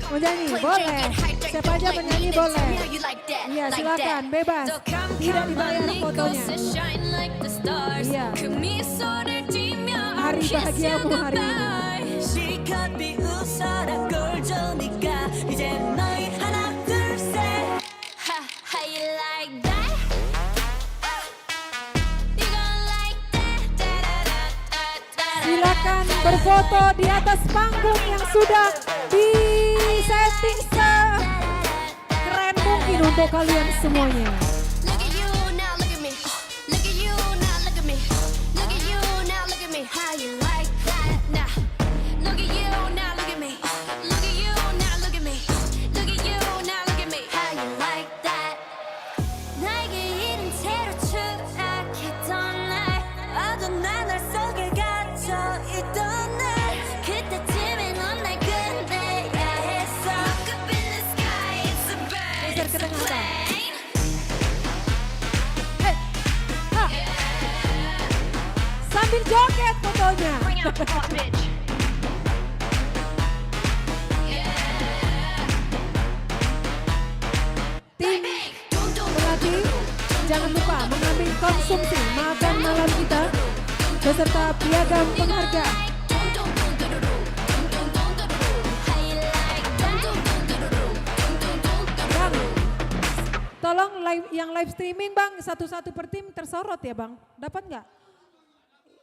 Mau nyanyi? Boleh. Siapa aja mau nyanyi boleh. Iya, silakan, bebas. Tidak dibayar fotonya. Iya. Hari bahagiamu hari ini. Silakan berfoto di atas panggung yang sudah di-setting sekeren mungkin untuk kalian semuanya. Geser ke tengah, Bang. Hei. Ha. Sambil joget fotonya. Tim pelatih, jangan lupa mengambil konsumsi makan malam kita beserta piagam penghargaan. Bang, tolong live, yang live streaming, Bang, satu-satu per tim tersorot ya, Bang. Dapat nggak?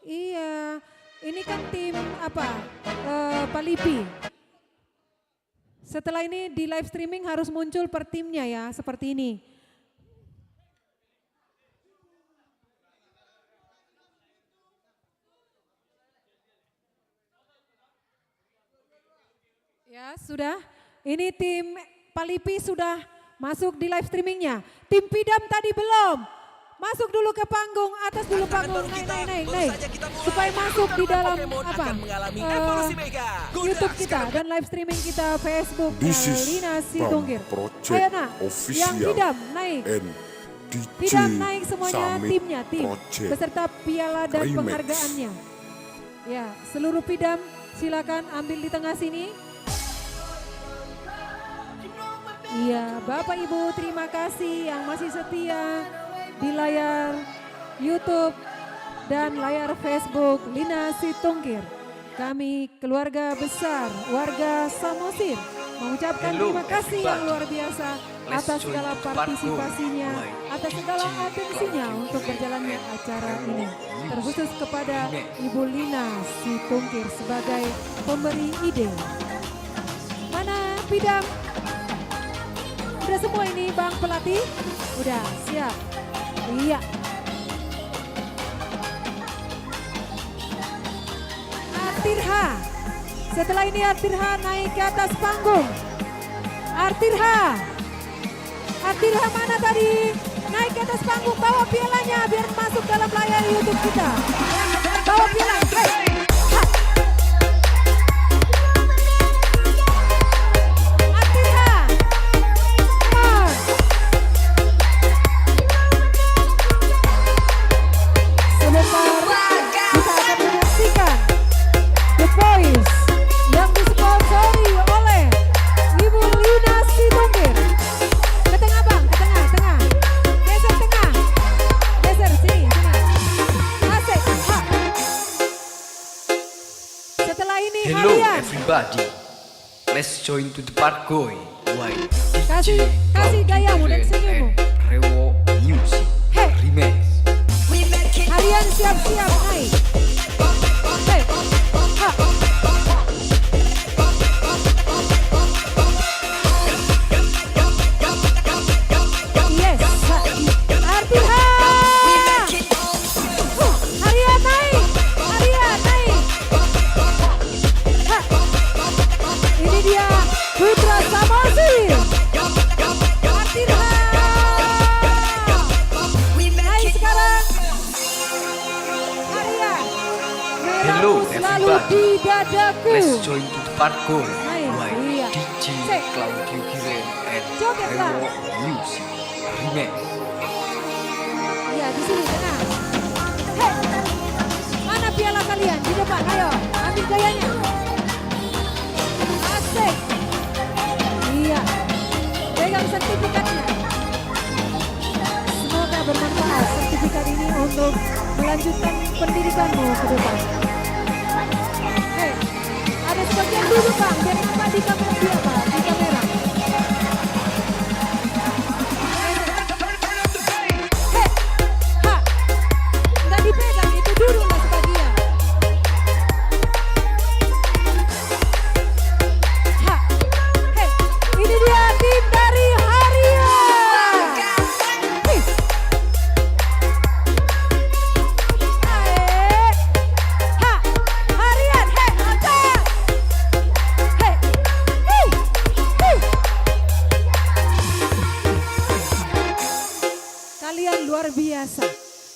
Iya, ini kan tim apa? Eh, Palipi. Setelah ini di live streaming harus muncul per timnya ya, seperti ini. Ya, sudah. Ini tim Palipi sudah masuk di live streamingnya. Tim Pidam tadi belum. Masuk dulu ke panggung, atas dulu panggung. Naik, naik, naik, naik. Supaya masuk di dalam apa? Eh, YouTube kita dan live streaming kita Facebook, eh, Lina Situnggir. Ayo, nak. Yang Pidam naik. Pidam naik semuanya, timnya, tim. Beserta piala dan penghargaannya. Ya, seluruh Pidam silakan ambil di tengah sini. Iya, Bapak Ibu, terima kasih yang masih setia di layar YouTube dan layar Facebook Lina Situnggir. Kami keluarga besar warga Samosir mengucapkan terima kasih yang luar biasa atas segala partisipasinya, atas segala atensinya untuk berjalannya acara ini. Terkhusus kepada Ibu Lina Situnggir sebagai pemberi ide. Mana Pidam? Udah semua ini, Bang Pelatih? Udah, siap. Iya. Artirha. Setelah ini Artirha naik ke atas panggung. Artirha. Artirha mana tadi? Naik ke atas panggung, bawa pialanya biar masuk dalam layar YouTube kita. Bawa piala. Hei. Ha. Artirha. Come on. Sebentar, kita akan menyaksikan The Voice yang disponsori oleh Ibu Lina Situnggir. Ke tengah, Bang, ke tengah, tengah. Geser tengah. Geser, sini, sini. Asik. Ha. Setelah ini, hello, hadiah. Everybody. Let's join to the park, boy. Kasih, kasih gayamu dan senyummu. Rewo Music. Hei. Remix. Harian siap-siap, hai. Hei. Ha. Yes. Ha. Harian naik. Harian naik. Ha. Ini dia. Hello, selalu everybody. Di dadaku. Let's join to the party. Hai, while iya. D J Sik. Claudio Kiren and Joget lah. Rewo Music Remix. Iya, di sini, tenang. Hei, mana piala kalian? Di depan, ayo, ambil gayanya. Asik. Iya. Pegang sertifikatnya. Semoga bermanfaat sertifikat ini untuk melanjutkan pendidikanmu ke depan. Hei, ada sebagian duduk, Bang, biar nampak di kamera, di kamera. Hei, ha, nggak dipegang itu, duduklah sebagian. Ha, hei, ini dia tim dari Haria. Hei. Ae. Ha, Harian, hei, mantap. Hei. Hei. Hei. Kalian luar biasa.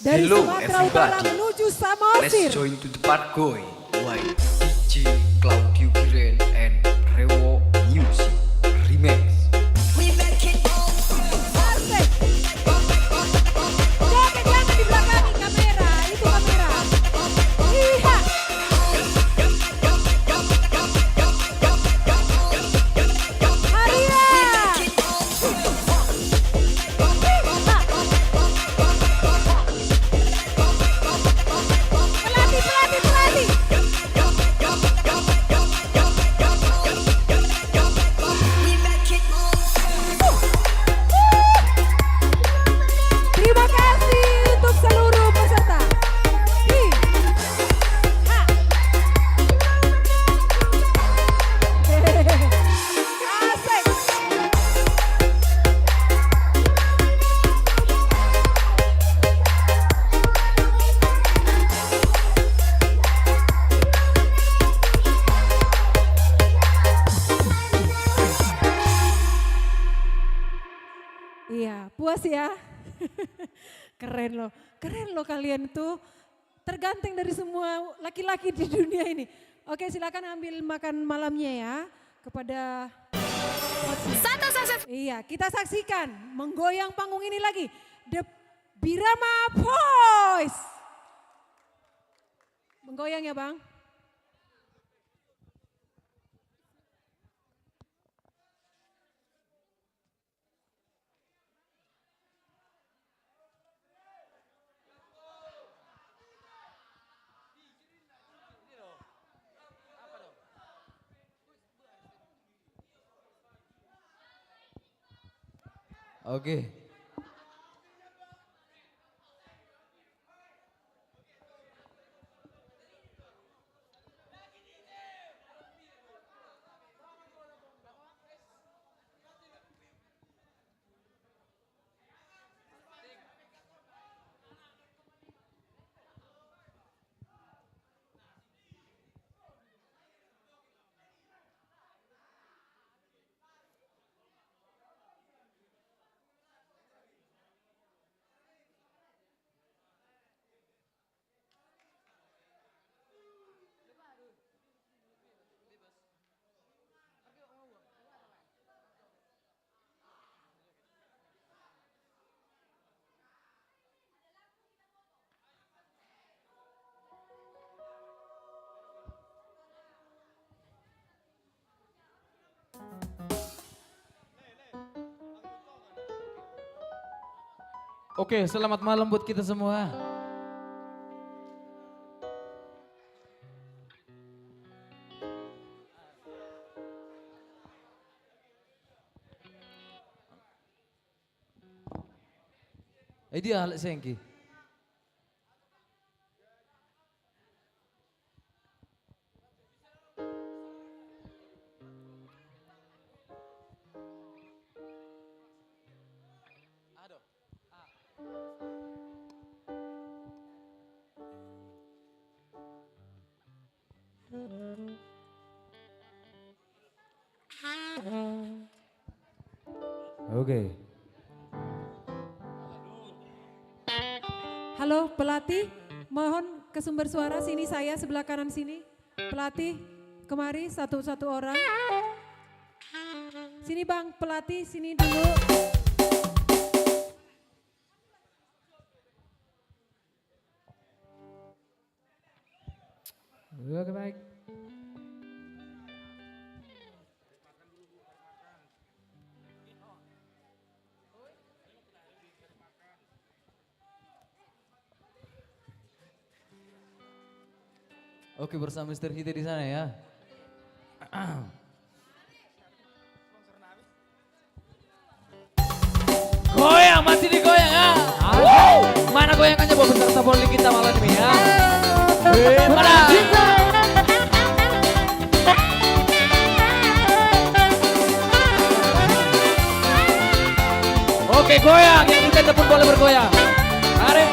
Dari Sumatera Utara menuju Samosir. Hello, everybody. Let's join to the party. While D J Claudio Kiren and Rewo Music Remix. Asik. Jangan, jangan dibelakangi kamera, itu kamera. Iya. Haria. Pelatih, pelatih, pelatih. Terima kasih untuk seluruh peserta. Hi. Ha. Asik. Iya, puas ya? Keren loh. Keren loh kalian tuh. Terganteng dari semua laki-laki di dunia ini. Oke, silakan ambil makan malamnya ya kepada Satu, satu. Iya, kita saksikan menggoyang panggung ini lagi. The Birama Boys. Menggoyang ya, Bang. Oke. Oke, selamat malam buat kita semua. Eh, dia Alex Sengki. Oke. Halo, pelatih, mohon ke sumber suara sini, saya sebelah kanan sini. Pelatih, kemari satu-satu orang. Sini Bang, pelatih sini dulu. Oke, baik. Oke, bersama Mister Hite di sana ya. Goyang, masih digoyang ya. Mana goyangannya, buat peserta bowling kita malam ini ya? Wih, mana? Oke, goyang. Yang di tenda pun boleh bergoyang. Mari.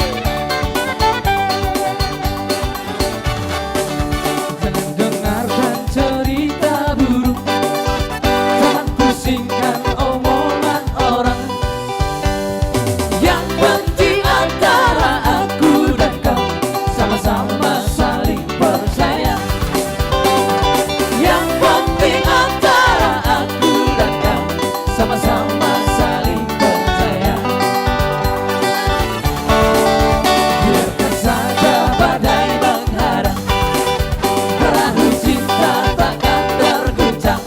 Jangan dengarkan cerita burung, jangan pusingkan omongan orang. Yang penting antara aku dan kau sama-sama saling percaya. Yang penting antara aku dan kau sama-sama saling percaya. Biarkan saja badai menghadang, perahu cinta takkan terguncang.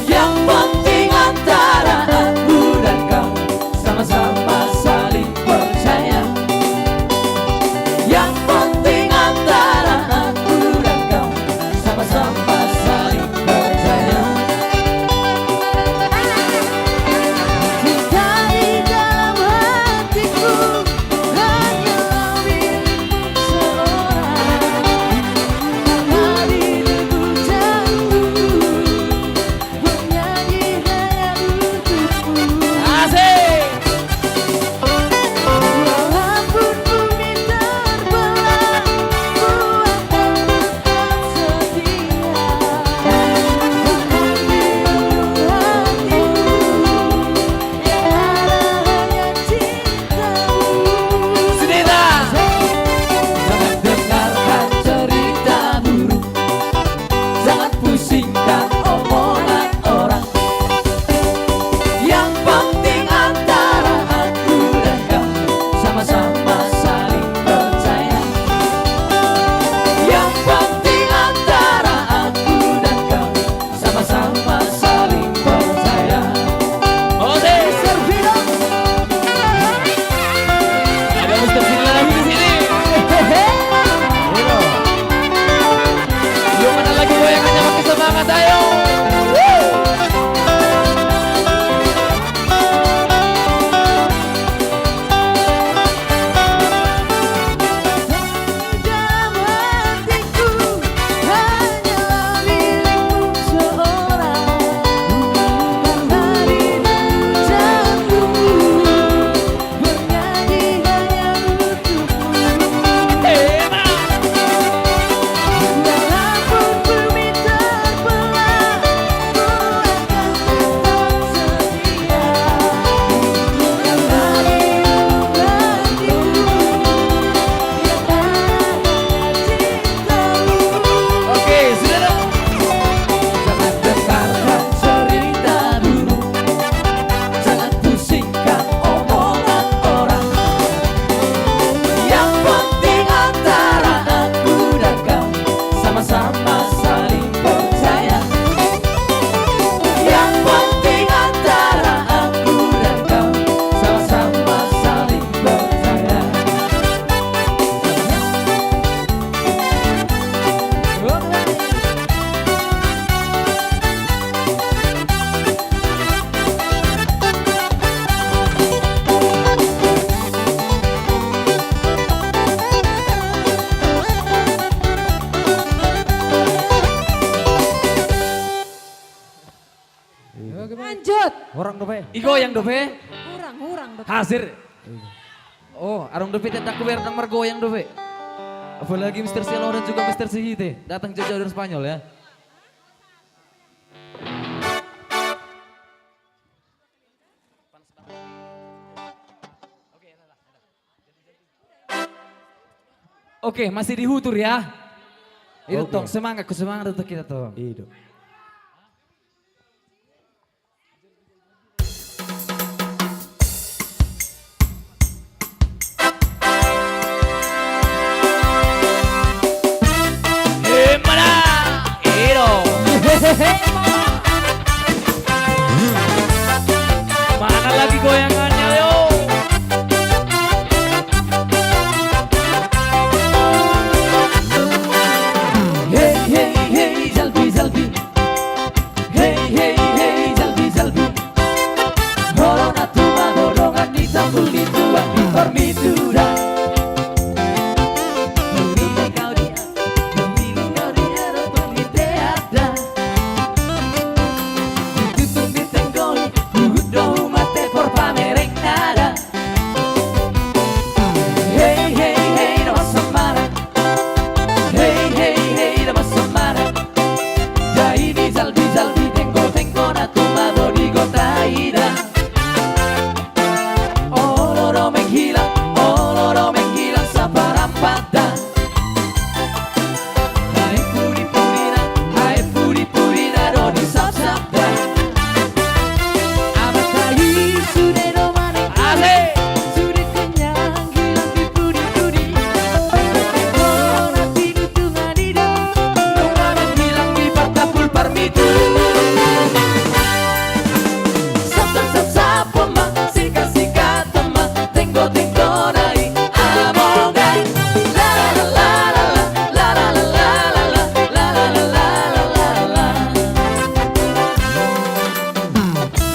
Yang penting antara aku dan kau sama-sama saling percaya. Yang penting antara aku dan kau sama-sama saling percaya. Cinta di dalam hatiku hanya milikmu seorang. Karena diriku jauh bernyanyi hanya untukmu. Asik. Walaupun bumi terbelah, ku akan tetap setia. Bahkan di lubuk hatiku yang ada hanya cintamu. Sudahlah. Jangan dengarkan cerita burung. Jangan pusingkan omongan orang. Yang penting antara aku dan kau sama-sama saling percaya. Yang penting antara aku dan kau sama-sama saling percaya. Oke, Mister Vino. Ada Mister Vino lagi di sini. Hehehe. Vino. Yuk, mana lagi goyangannya, makin semangat, ayo. Wuh. Dalam hatiku hanyalah milikmu seorang. Karena rindu jauh bernyanyi hanya untukmu. Walaupun bumi terbelah, ku akan tetap setia. Karena rindu hatiku yang ada cintamu. Oke, sudah dong. Jangan dengarkan cerita burung. Jangan pusingkan omongan orang. Yang penting antara aku dan kau sama-sama saling percaya. Yang penting antara aku dan kau sama-sama saling percaya. Lanjut. Hurang dope. Digoyang dope. Hurang, hurang dope. Hasil. Oh, adong dope tenda ku, biar dang margoyang dope. Apalagi Mister Sialo dan juga Mister Sihite datang jauh-jauh dari Spanyol ya. Oke, masih di Hutur ya. Itu tong, semangat, ku semangat untuk kita tong. Itu. Emana, ero. Mana lagi goyangannya, yo? Hei, hei, hei, Zalbi, Zalbi. Hei, hei, hei, Zalbi, Zalbi. Holong na tu ma do dongan ni tambul ni tuak ni parmituda. Mili kau di, mili kau di adat parmiteada. Ditutung di tenggoli, huhut do humate porpamereng nada. Hei, hei, hei, da masamara. Hei, hei, hei, da masamara. Dai di Zalbi, Zalbi, tenggo, tenggo na tu ma do di gota ida. Olo do menghilang, olo do menghilang saparampatda. Hae pudi-pudina, hae pudi-pudina do disapsapda. Amanta i sude do manang, asik, sude kenyang hilang di pudi-pudi. Tenggo na tinutungan i do, nunga menghilang di partambul parmitu. Sapsap sapsap ma, sikat sikat ma, tenggo tenggo na i among ai. La la la la la.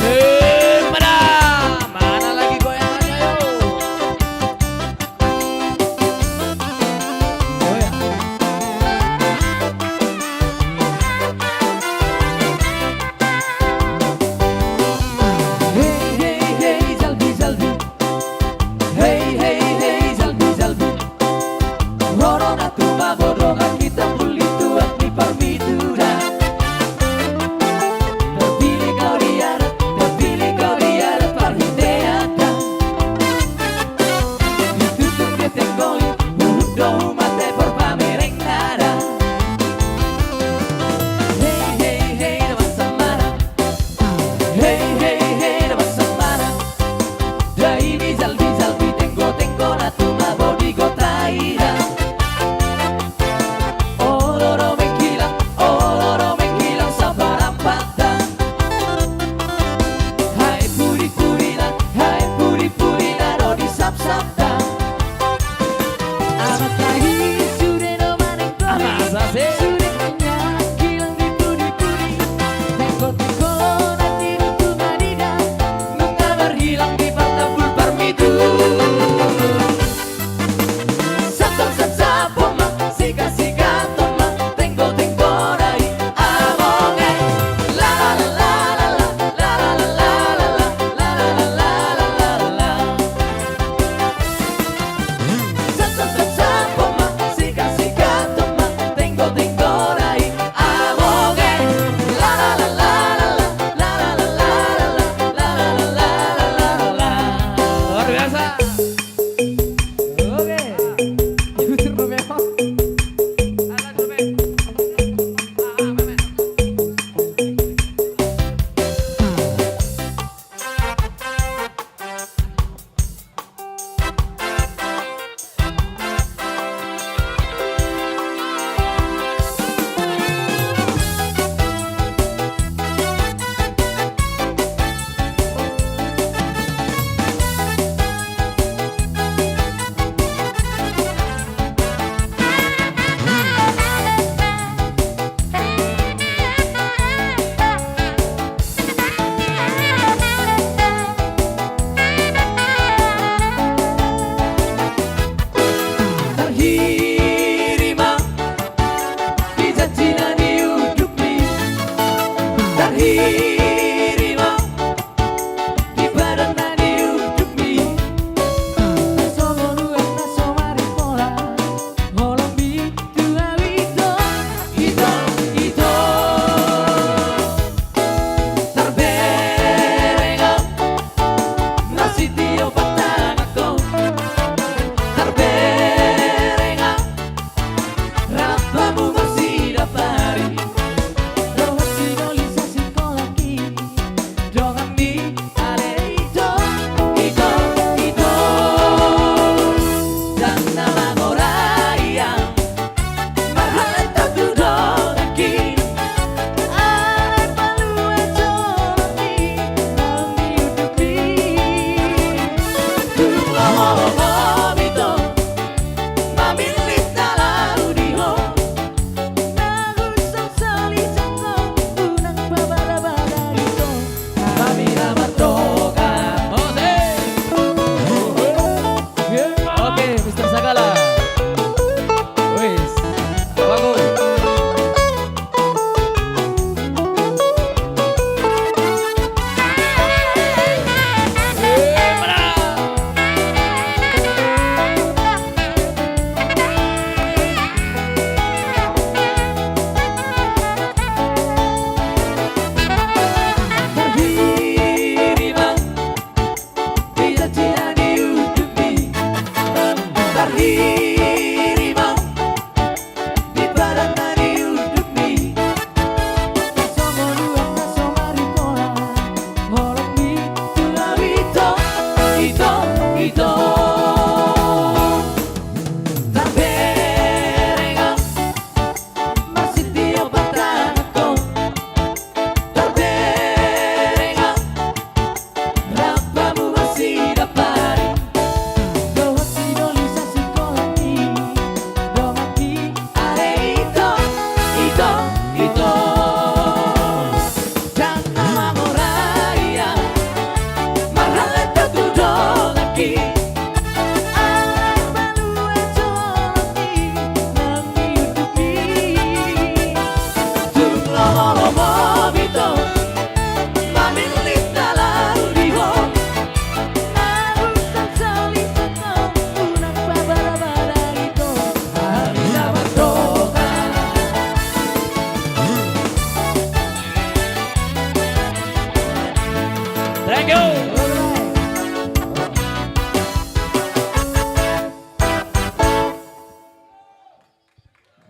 Eh, mana? Mana lagi goyangannya, yo? Goyang. Hei, hei, hei, Zalbi, Zalbi. Hei, hei, hei, Zalbi, Zalbi. Ro do na tu ma do dongan ni tambul ni tuak ni parmituda. Tarpilih kau di adat, tarpilih kau di adat parhitean. Ditutung di tenggoli, huhut do humate porpamereng nada. Hei, hei, hei, da masamara. Hei, hei, hei, da masamara. Dai di Zalbi, Zalbi, tenggo, tenggo na tu ma do di gota ida. Olo do menghilang, olo do menghilang saparampatda. Hae pudi-pudina, hae pudi-pudina do disapsapda. Amanta i sude do manang, aha, sase, sude kenyang hilang di pudi-pudi. Tenggo-tenggo na tinutungan i da, nunga marhilang di partambul parmitu. Sapsap sapsap ma, sikat sikat ma, tenggo tenggo na i among ai. La la la la la. Sapsap sapsap ma, sikat sikat ma, tenggo tenggo na i among ai. La la la la. Luar biasa. Oke.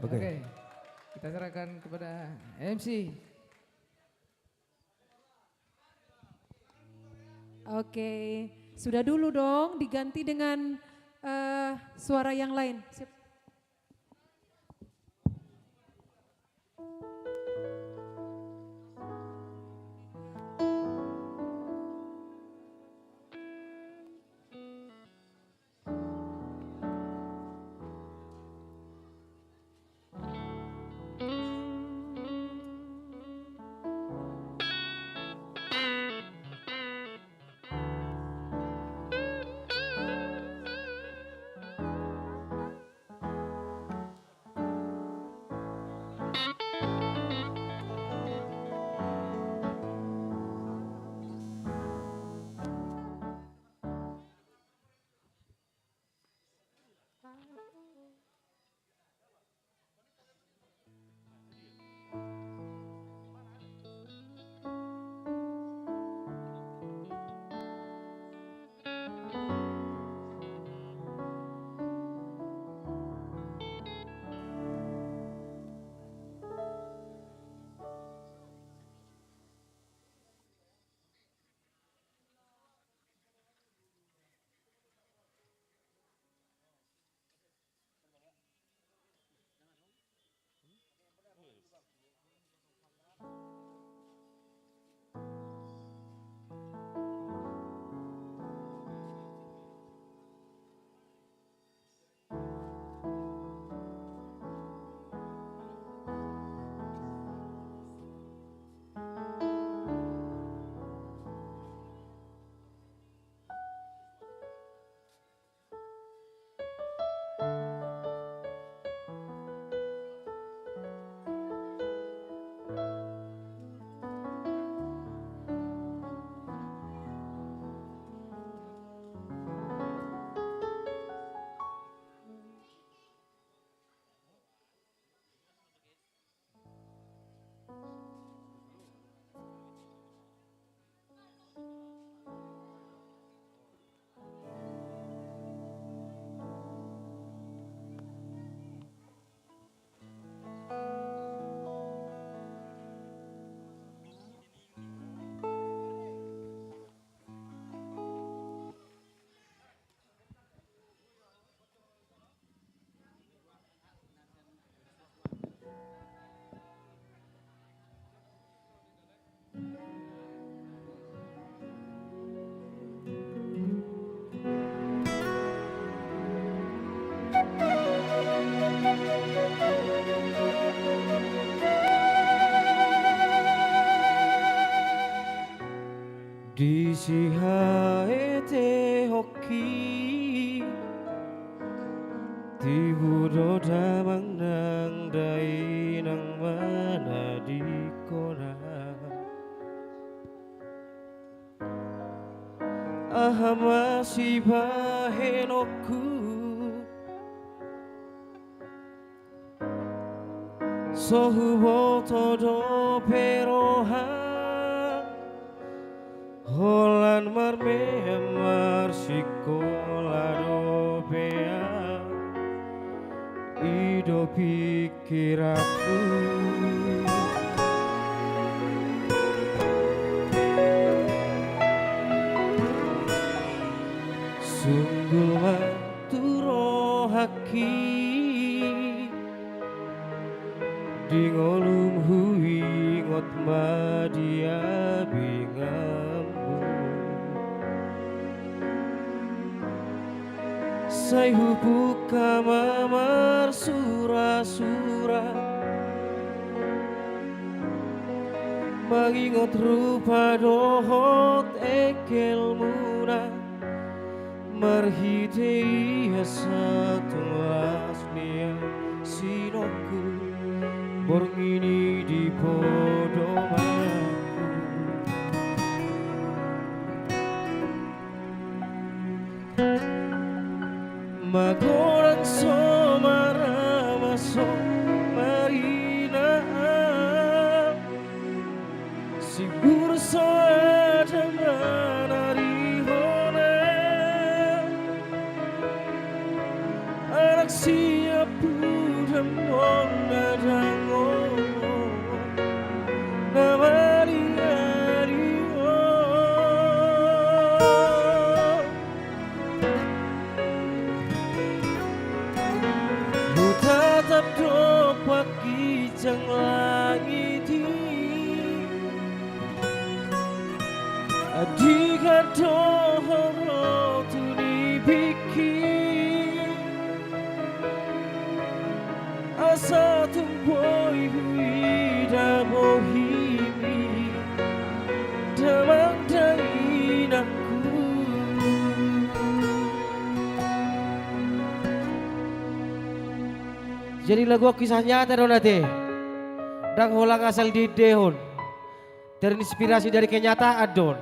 Oke. Oke. Kita serahkan kepada M C. Oke, sudah dulu dong, diganti dengan, eh, suara yang lain. Sip. Disi haetehonki, tibu do damang nang dainang manadingkon ahu. Aha ma sibahenonku, so huboto dope roham, holan marmeam marsikola dope ahu, i do pingkiranku. Sunggul ma tu rohangki, di ngolum huingot ma di abinganmu. Sai hupungka ma marsurasura, mangingot rupa dohot engkelmuna. Marhite ia sahat las ni ansinonku, borngin i di podomanku. Magodang so marama so marinaan, sibur so adong ranarihona, anak siapudam on Ginjang langit i, andigan do ho ro tu nipingki, asa tung boi huida bohimi damang dainangku. Jadi lagu on kisah nyata do on ate. Ndang holan asal diendehon. Terinspirasi dari kenyataan do on.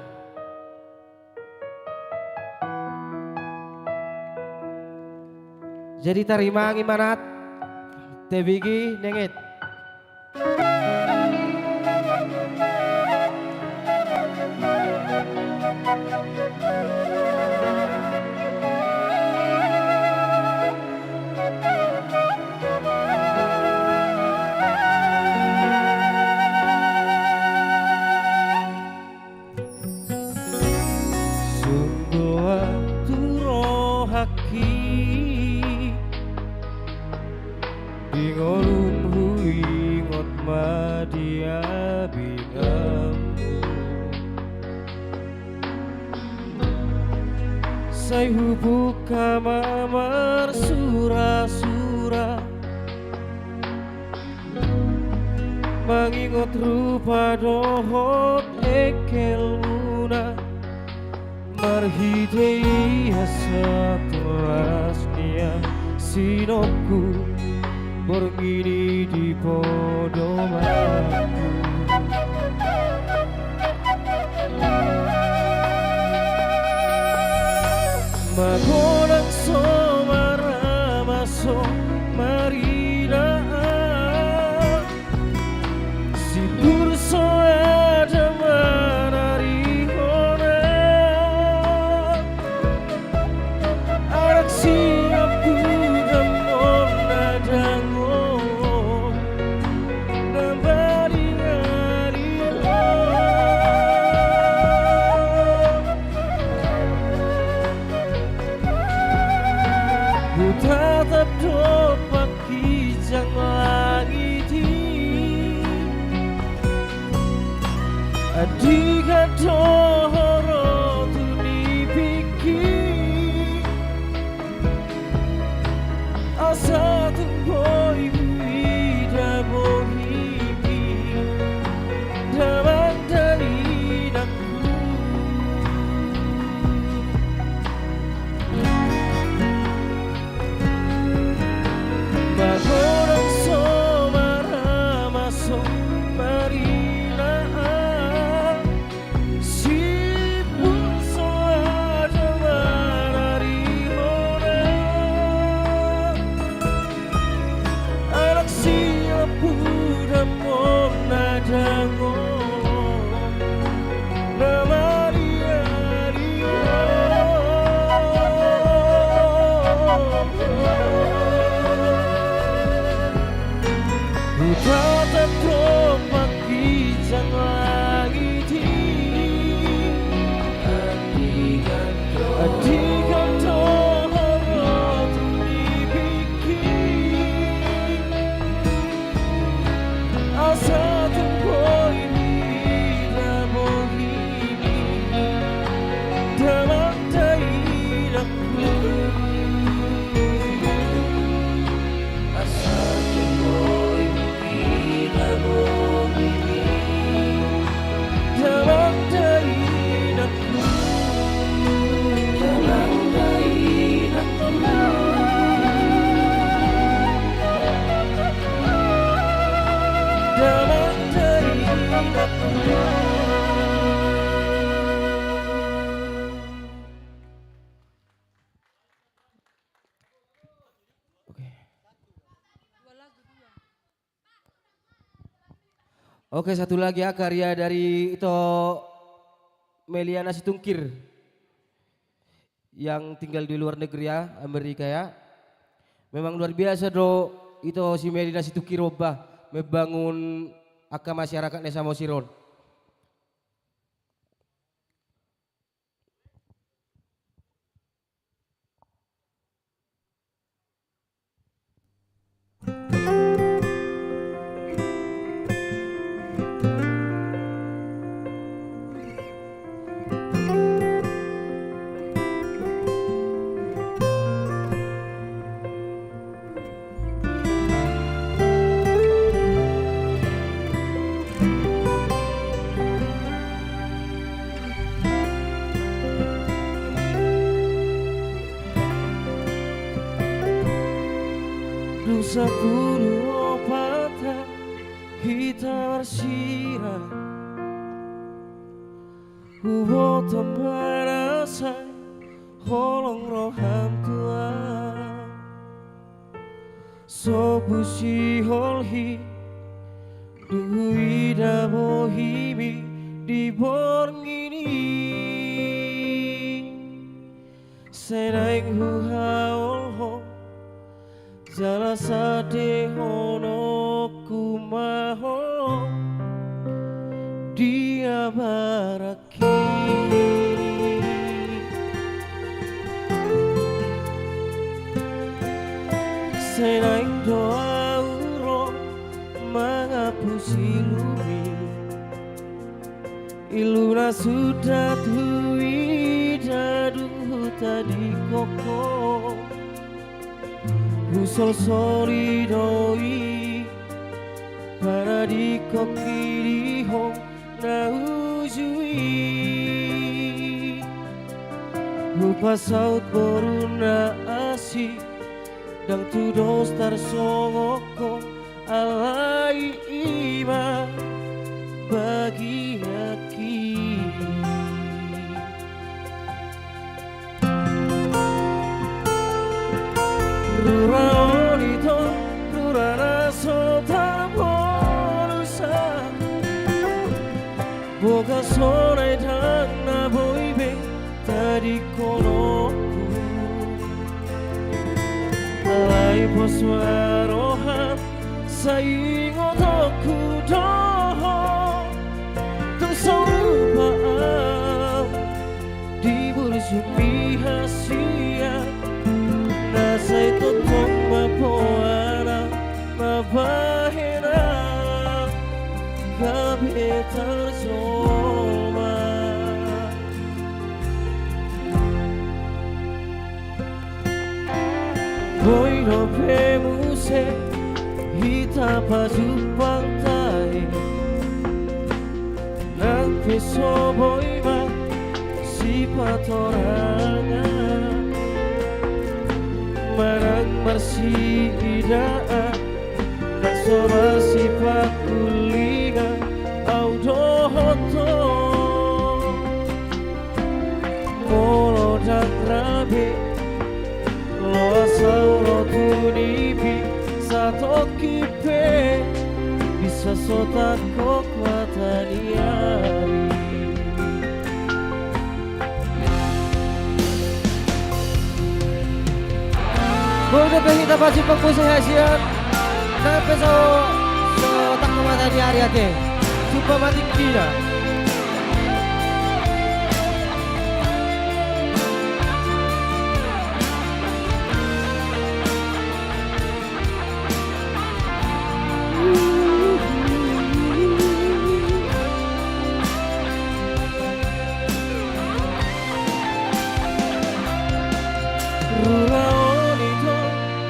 Jadi tarimangi ma nat, tebigi nenget. Sungguh tu rohangki, di ngolum huingot ma di abinganmu. Sai hubuka ma marsurasura, mangingot rupa dohot engkelmuna, marhite i hasaturas ni ansinonku borngin i di podomanku. Magodang so marama so marinaan, sipur so ada manarihon, anak siap hudamon na dangol na marinari. Hutatap dompak ginjang langit i, andigan do ho ro tu nipingki, asa tung boi huida bohimi damang dainangku. Magodang so marama so marinaan, sipur so ada manarihon, anak siap hudamon na dangol na marinari. Hutatap dompak ginjang langit i, andigan do ho ro tu nipingki, asa tung boi huida bohimi damang dainangku. Asa tung boi huida bohimi damang dainangku. Damang dainangku. Damang dainangku. Oke. Oke, satu lagi ya, karya dari ito Meliana Situngkir yang tinggal di luar negeri ya, Amerika ya. Memang luar biasa do ito si Meliana Situngkir, oba, membangun angka masyarakat na Samosir on. Sampulu opat hita marsirang, huboto ma na sai holong roham tu ahu. So husihol hita, dung huida bohimi di borngin i. Sai naeng huhaholhon jala sandehononku ma ho di abarakki. Sai naeng do ahu ro mangapusi lumi, ilu na sundat huida dung hutadingkon ho. Husolsoli do i, panadingkon i di ho na uju i. Hupasaut boru na asing, ndang tudos tarsongotko, alai i ma bagianki. Rura on ito, rura na so tarbolusang. Boga sonai ndang na boi be tadingkononku. Alai pos ma roham, sai ingotonku do ho. Tung so lupa ahu di burju ni hasian, na sai tongtong ma poanan, ma bahenan gabe tarjoma. Boi dope muse hita pajumpang tahe, nang pe so boi ma sipatorangan, manang marsiidaan, nang so marsipangkulingan, ahu dohot ho. Molo ndang ra be loas ahu ro tu nipi satongkin pe, bisa so tangkok mata ni ari. Boi dope hita pajumpang muse hasian, nang pe so, so tangkok mata ni ari ate. Jumpa ma tingkina. Rura on ito,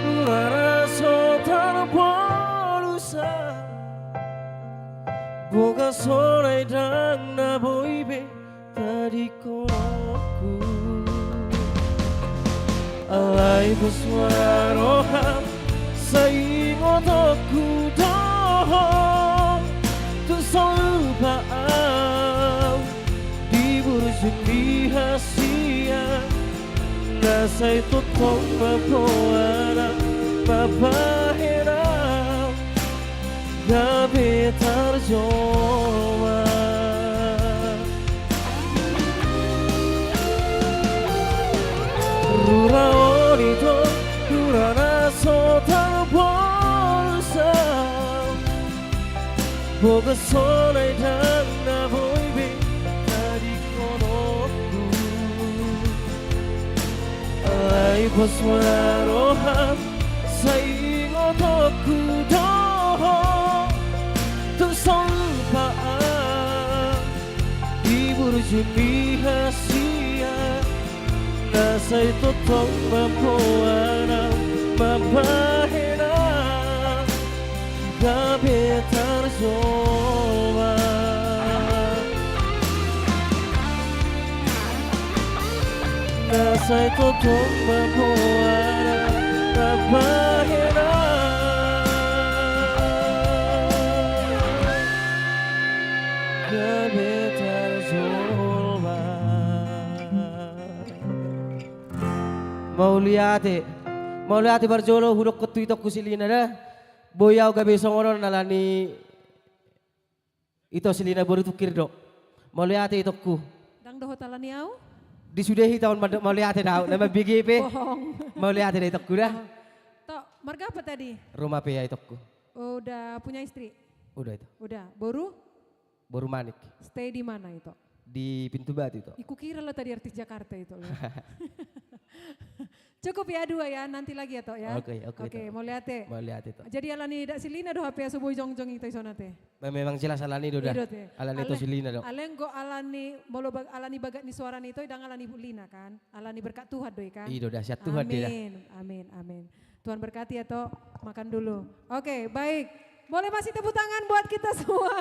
rura na so tarbolusang. Boga sonai ndang na boi be tadingkononku. Alai pos ma roham, sai ingotonku do ho. Tung so lupa ahu di burju ni hasian, na sai tongtong ma poanan, ma bahenan gabe tarjoma. Rura on ito, rura na so tarbolusang. Boga sonai ndang na boi be tadingkononku. Alai pos ma roham, sai ingotonku do ho. Tung so lupa ahu di burju ni hasian, na sai tongtong ma poanan, ma bahenan gabe tarjoma. Na sai tongtong ma poanan, ma bahenan Mauliate. Mauliate parjolo hudokkon tu itongku si Lina da. Boi au gabe songon on alani ito si Lina boru tungkir do. Mauliate itongku. Ndang dohot alani au? Disude hita on mandok mauliate da au. Nama B G P. Bohong. Mauliate da itongku da. Tok, marga apa tadi? Roma Pea itongku. Udah punya istri? Udah itu. Udah. Boru? Boru Manik. Stay di mana itu? Di Pintu Batu itu. Ih, kukira lo tadi artis Jakarta itu lo. Cukup ya dua ya, nanti lagi ya, Tok, ya. Oke, oke, Tok. Mauliate. Mauliate, Tok. Jadi alani dak si Lina do hape so boi jongjong ito isona te. Me-, memang jelas alani do dah. Iya, Tok, ya. Alani ito si Lina do. Aleng go alani molo bag-, alani bagat ni suara ni ito, ndang alani Lina kan. Alani berkat Tuhan do i kan. Iya do dah, siat Tuhan dia dah. Amin, amin, amin. Tuhan berkati ya, Tok. Makan dulu. Oke, baik. Boleh masih tepuk tangan buat kita semua.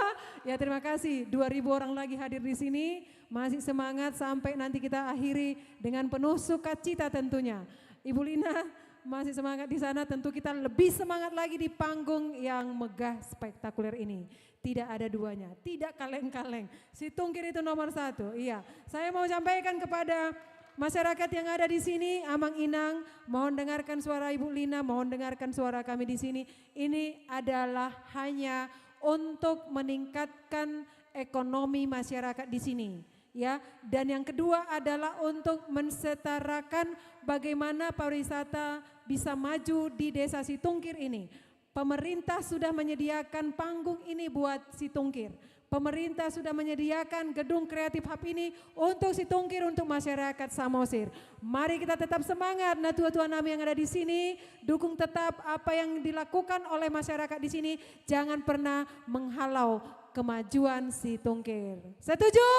Ya, terima kasih. Dua ribu orang lagi hadir di sini. Masih semangat sampai nanti kita akhiri dengan penuh sukacita tentunya. Ibu Lina masih semangat di sana, tentu kita lebih semangat lagi di panggung yang megah spektakuler ini. Tidak ada duanya, tidak kaleng-kaleng. Situngkir itu nomor satu. Iya, saya mau sampaikan kepada masyarakat yang ada di sini, Amang Inang, mohon dengarkan suara Ibu Lina, mohon dengarkan suara kami di sini. Ini adalah hanya untuk meningkatkan ekonomi masyarakat di sini, ya. Dan yang kedua adalah untuk mensetarakan bagaimana pariwisata bisa maju di Desa Situngkir ini. Pemerintah sudah menyediakan panggung ini buat Situngkir. Pemerintah sudah menyediakan gedung Creative Hub ini untuk Situngkir, untuk masyarakat Samosir. Mari kita tetap semangat, natua-tua nami yang ada di sini, dukung tetap apa yang dilakukan oleh masyarakat di sini, jangan pernah menghalau kemajuan Situngkir. Setuju?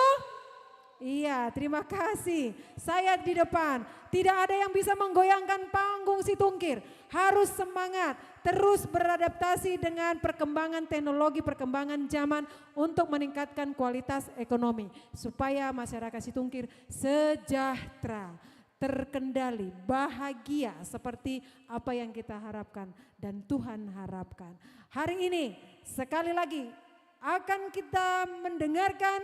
Iya, terima kasih. Saya di depan. Tidak ada yang bisa menggoyangkan panggung Situngkir. Harus semangat, terus beradaptasi dengan perkembangan teknologi, perkembangan zaman untuk meningkatkan kualitas ekonomi, supaya masyarakat Situngkir sejahtera, terkendali, bahagia seperti apa yang kita harapkan dan Tuhan harapkan. Hari ini, sekali lagi, akan kita mendengarkan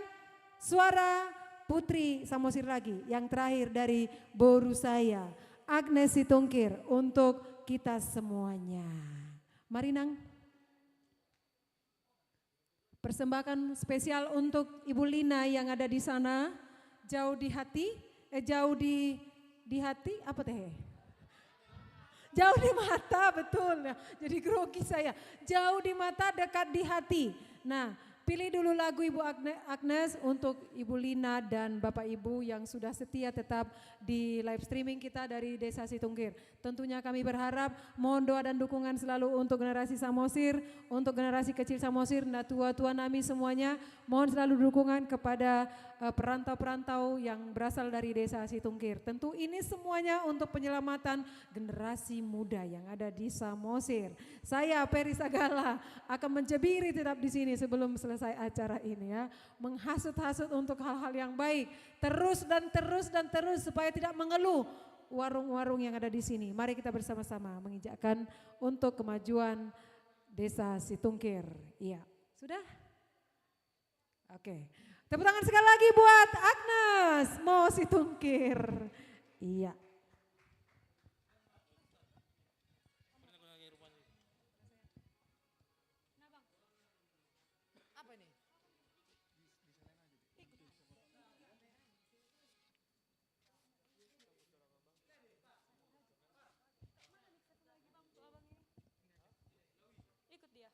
suara Putri Samosir lagi, yang terakhir dari boru saya, Agnes Situngkir, untuk kita semuanya. Mari, Nang. Persembahan spesial untuk Ibu Lina yang ada di sana. Jauh di hati, eh, jauh di, di hati, apa teh? Jauh di mata, betul. Jadi grogi saya. Jauh di mata, dekat di hati. Nah, pilih dulu lagu Ibu Agne-, Agnes untuk Ibu Lina dan Bapak Ibu yang sudah setia tetap di live streaming kita dari Desa Situngkir. Tentunya kami berharap mohon doa dan dukungan selalu untuk generasi Samosir, untuk generasi kecil Samosir, natua-tua nami semuanya. Mohon selalu dukungan kepada, eh, perantau-perantau yang berasal dari Desa Situngkir. Tentu ini semuanya untuk penyelamatan generasi muda yang ada di Samosir. Saya, Peri Sagala, akan mencebiri tetap di sini sebelum selesai acara ini, ya. Menghasut-hasut untuk hal-hal yang baik. Terus dan terus dan terus supaya tidak mengeluh warung-warung yang ada di sini. Mari kita bersama-sama menginjakkan untuk kemajuan Desa Situngkir. Iya. Sudah? Oke. Tepuk tangan sekali lagi buat Agnes Mo Situngkir. Iya. Apa ini? Ikut dia.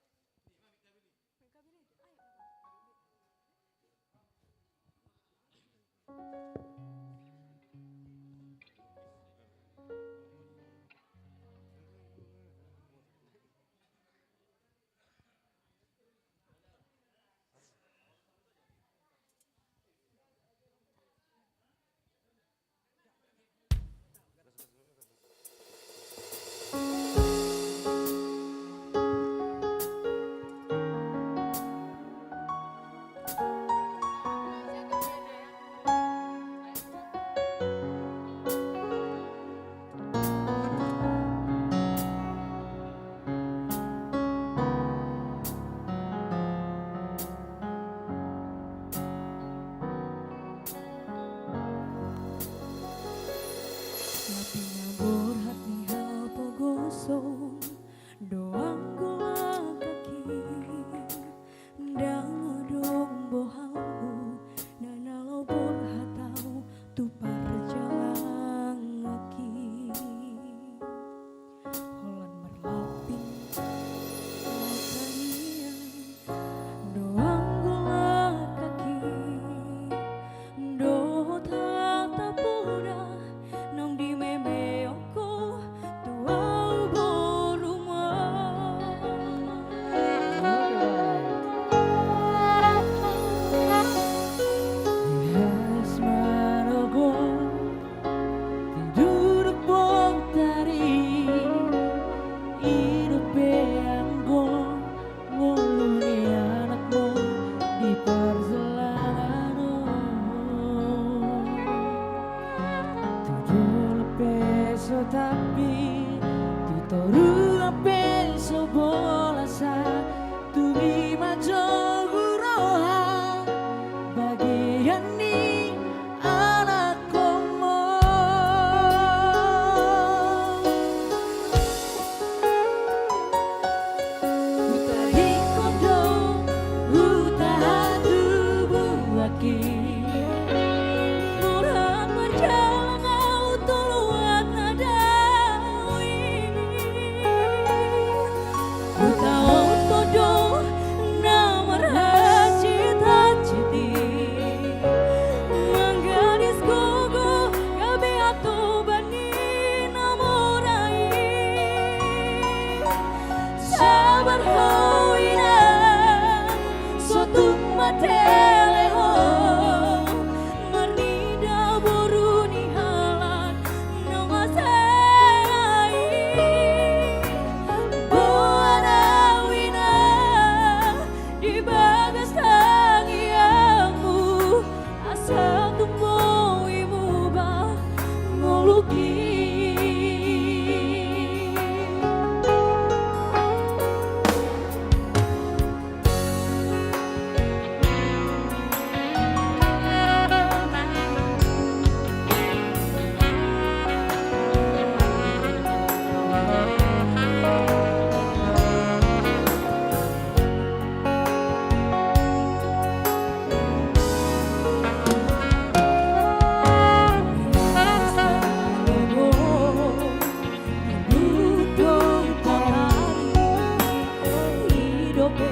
Pe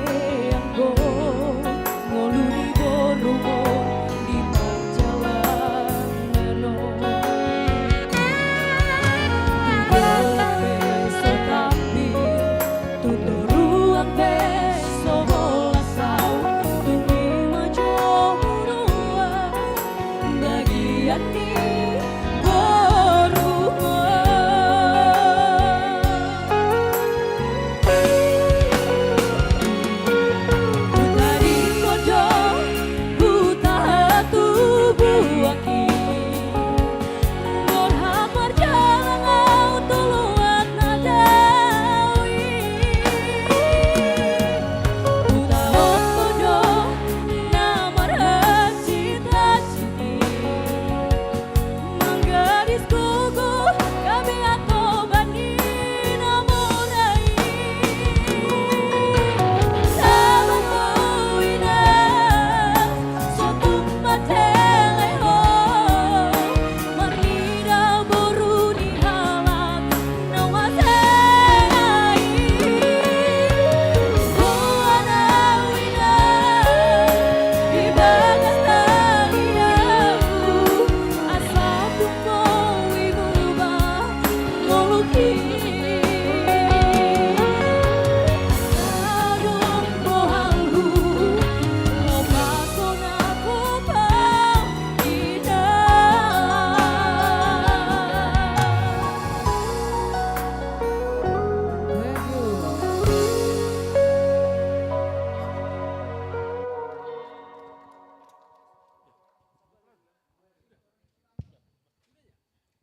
anggo ngolu ni borumu di parjalanan on, tu dolok pe so tampil, tu toruan pe so holan, dung i ma jo huroha bagian ni borumu. Hutadingkon do huta hatubuan i, borhat marjalang au tu luat na dao i. Hutaonkon do na marhansit-hansit i, manggadis gogo gabe angkob ni na mora i. Sabar ho inang, so tung martele ho, marnida boru ni halak na masena i. Boan au inang di bagas tangiangku, asa tung boi huba ngolungki. Asa dung bohalhu, lopas hona kopang inang. Thank you.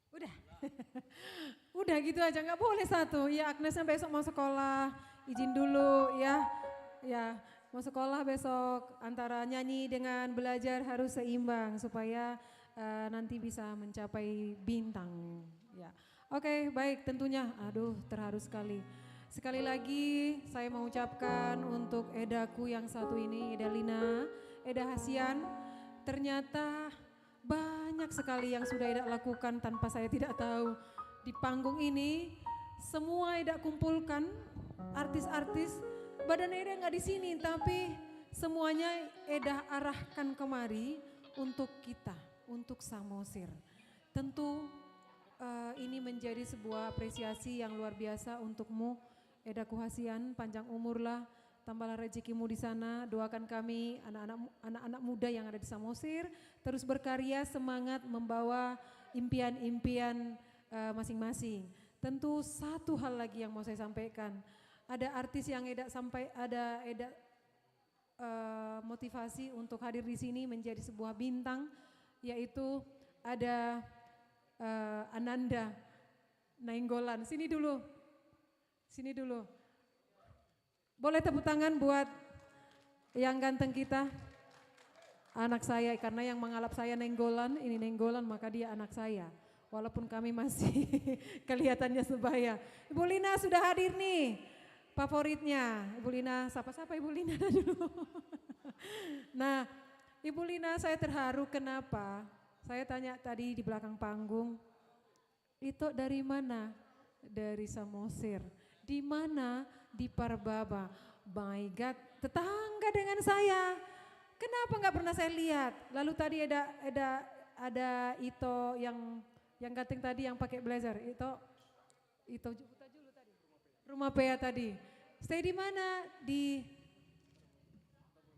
Udah. Udah gitu aja, nggak boleh satu. Ya, Agnesnya besok mau sekolah, izin dulu ya. Ya, mau sekolah besok, antara nyanyi dengan belajar harus seimbang supaya, eh, nanti bisa mencapai bintang. Ya. Oke, baik, tentunya. Aduh, terharu sekali. Sekali lagi saya mau ucapkan untuk edaku yang satu ini, Eda Lina, Eda Hasian. Ternyata banyak sekali yang sudah Eda lakukan tanpa saya tidak tahu. Di panggung ini, semua Eda kumpulkan, artis-artis, badan Eda nggak di sini, tapi semuanya Eda arahkan kemari untuk kita, untuk Samosir. Tentu, eh, ini menjadi sebuah apresiasi yang luar biasa untukmu, Edaku Hasian, panjang umurlah, tambahlah rezekimu di sana. Doakan kami, anak-anak mu-, anak-anak muda yang ada di Samosir, terus berkarya, semangat membawa impian-impian, eh, masing-masing. Tentu satu hal lagi yang mau saya sampaikan. Ada artis yang Eda sampai, ada Eda, eh, motivasi untuk hadir di sini menjadi sebuah bintang, yaitu ada, eh, Ananda Nainggolan. Sini dulu. Sini dulu. Boleh tepuk tangan buat yang ganteng kita? Anak saya, karena yang mengalap saya Nainggolan, ini Nainggolan, maka dia anak saya. Walaupun kami masih kelihatannya sebaya. Ibu Lina sudah hadir nih, favoritnya. Ibu Lina, sapa-sapa Ibu Lina dulu. Nah, Ibu Lina, saya terharu, kenapa? Saya tanya tadi di belakang panggung, "Ito dari mana?" "Dari Samosir." "Di mana?" "Di Parbaba." "My God, tetangga dengan saya. Kenapa nggak pernah saya lihat?" Lalu tadi ada, ada, ada Ito yang, yang ganteng tadi yang pakai blazer. Ito, Ito Ju-, Huta Julu tadi. Rumah Pea tadi. "Stay di mana?" "Di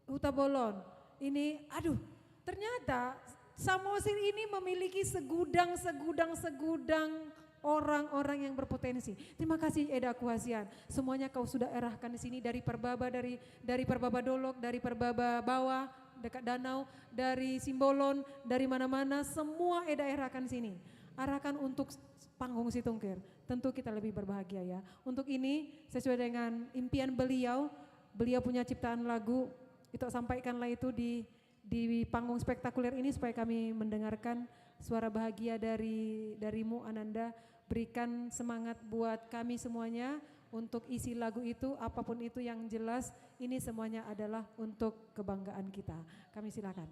Huta Bolon." Ini, aduh, ternyata Samosir ini memiliki segudang, segudang, segudang orang-orang yang berpotensi. Terima kasih, Edaku Hasian. Semuanya kau sudah arahkan di sini, dari Parbaba, dari, dari Parbaba Dolok, dari Parbaba Bawah, dekat danau, dari Simbolon, dari mana-mana, semua Eda arahkan sini. Arahkan untuk panggung Situngkir. Tentu kita lebih berbahagia, ya. Untuk ini, sesuai dengan impian beliau, beliau punya ciptaan lagu, Ito sampaikanlah itu di, di panggung spektakuler ini supaya kami mendengarkan suara bahagia dari, darimu, Ananda. Berikan semangat buat kami semuanya untuk isi lagu itu, apapun itu, yang jelas ini semuanya adalah untuk kebanggaan kita. Kami silakan.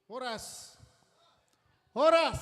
Horas. Horas.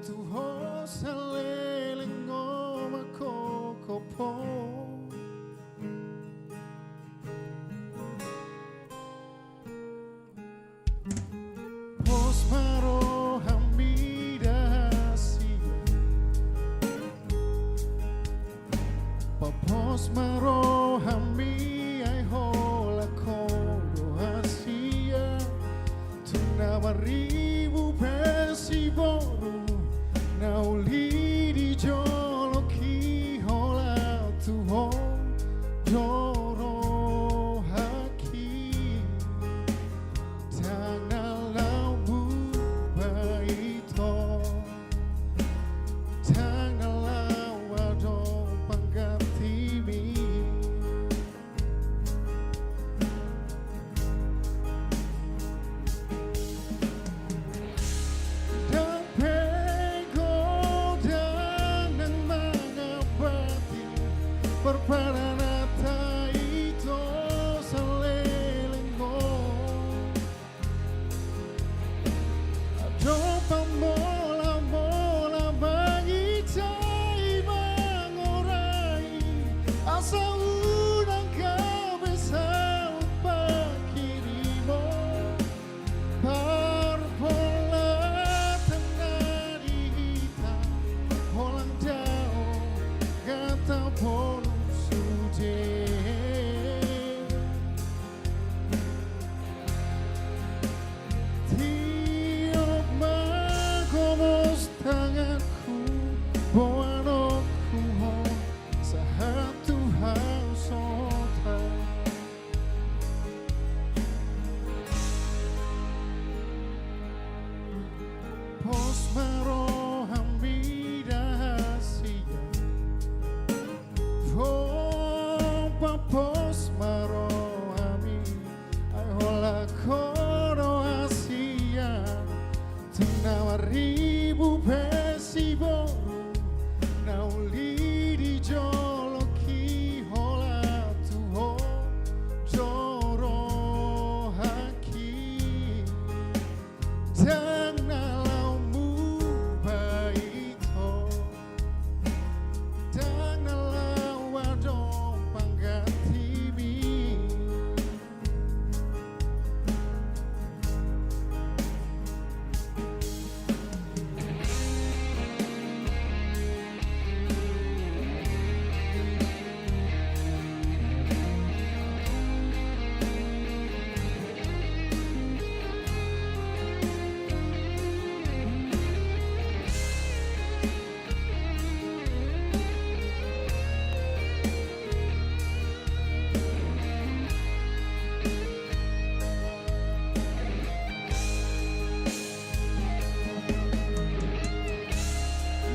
Tu ho saleleng, o mangkopkop ho. Pos ma roham mida sian. Papos ma roham i, ai holan ho do hasian. Tung na marribu pe siboru na uli di jolongki, holan tu ho do rohangki. Ndang na laho muba ito, ndang na laho adong panggantiMi. Ndang pe godang na mangambati parparananta, ito saleleng on. Adong pamolamola mangihut mangorai, asa unang gabe saut pangkirimon. Parpolatan na di hita, holan dao gata bolon sude. Tiop ma gomos tanganku, boanonku ho sahat tu hasohotan. Pos ma roham mida hasian. Ho, papos ma roham i, ai holan ho do hasian. Tung na marribu pe siboru na uli di jolongki, holan tu ho do rohangki. Ndang na laho muba ito, ndang na laho adong panggantiMi.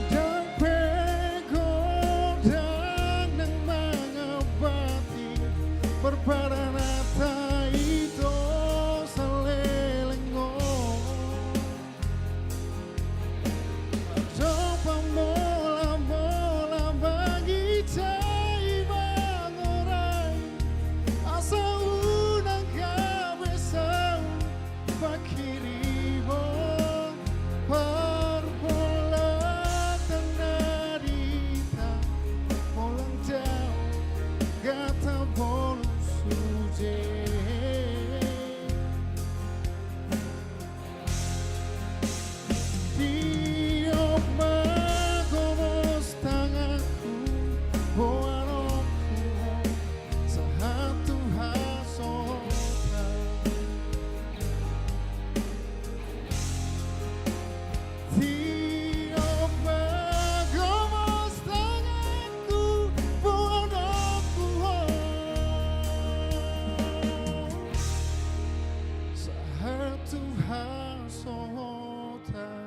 Ndang pe godang na mangambati parparananta, ito saleleng on. Adong pamolamola mangihut mangorai, asa unang gabe saut pangkirimon. Parpolatan na di hita, holan dao gata bolon sude. Tiop ma gomos tanganku, boanonku ho sahat tu hasohotan. Tiop ma gomos tanganku, boanonku ho sahat tu hasohotan.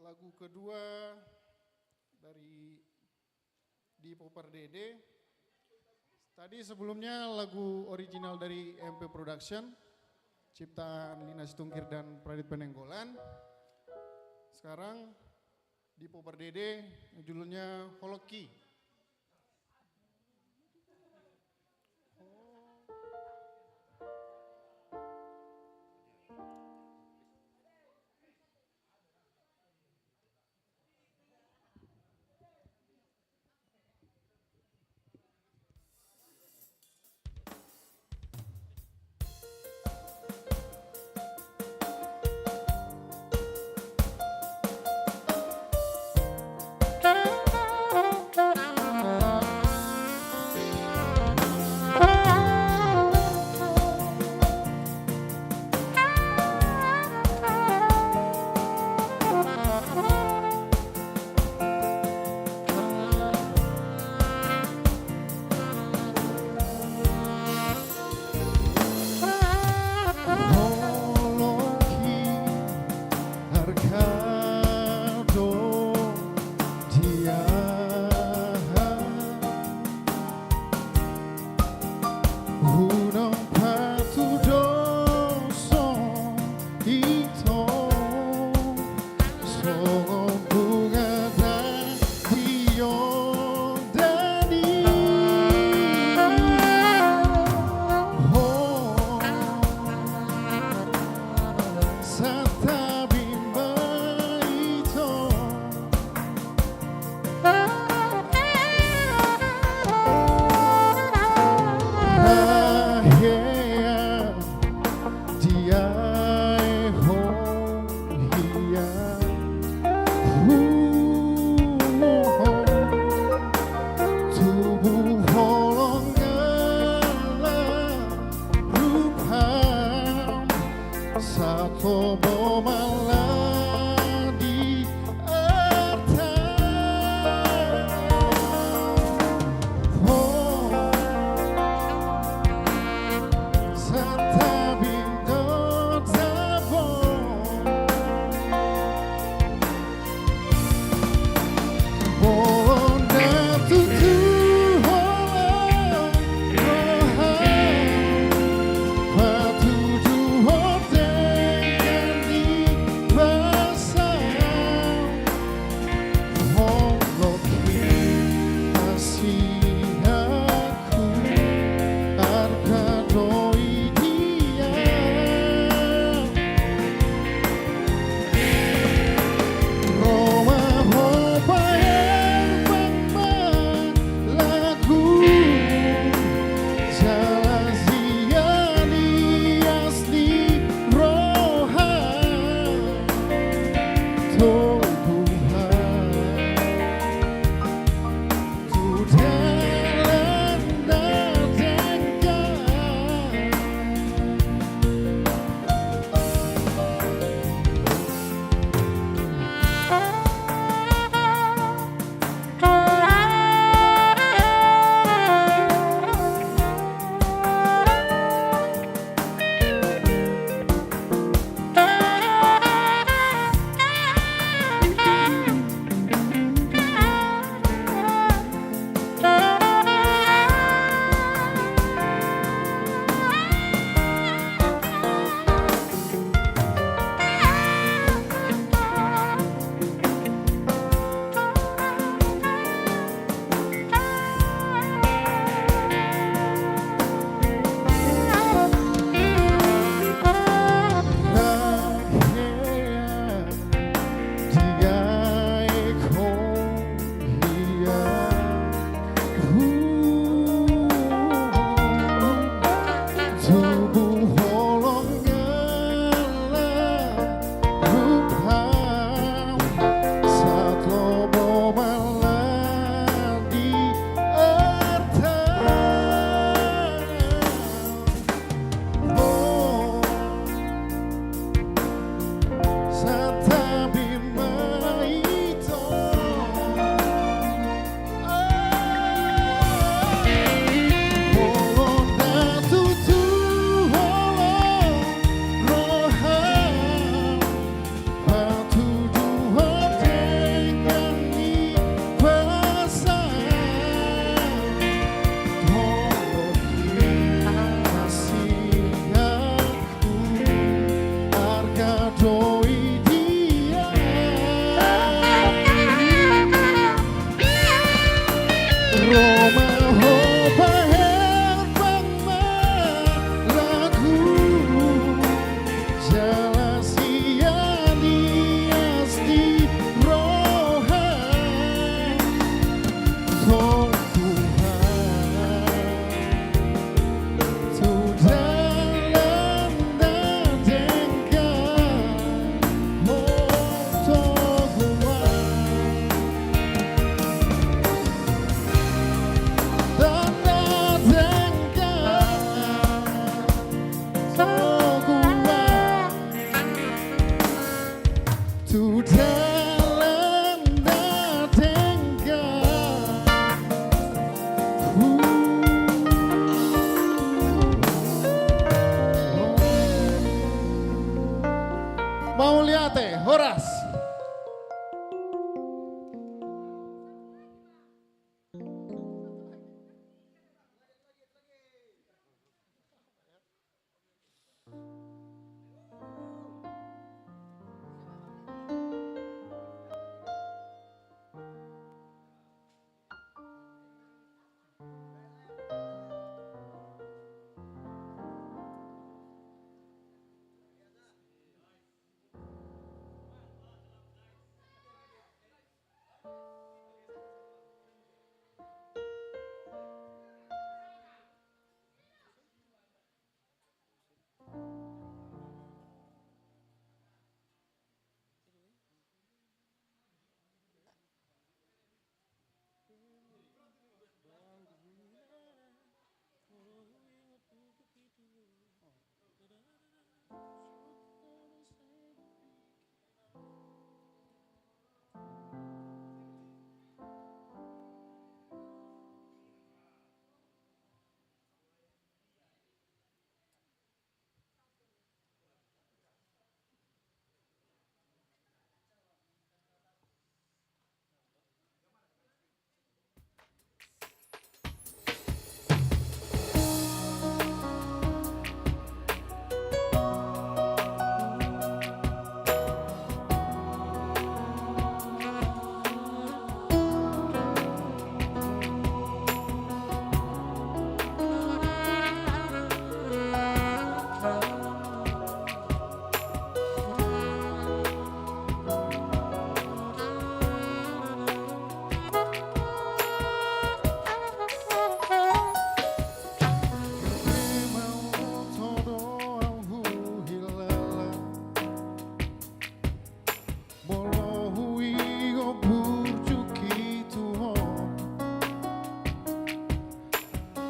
Lagu kedua dari Dipo Pardede. Tadi sebelumnya lagu original dari M P Production, ciptaan Lina Situngkir dan Pradit Penenggolan. Sekarang Dipo Pardede, judulnya Holongki. Unang patudoshon ito songon bunga di ondan i. Ho, santabi ma ito.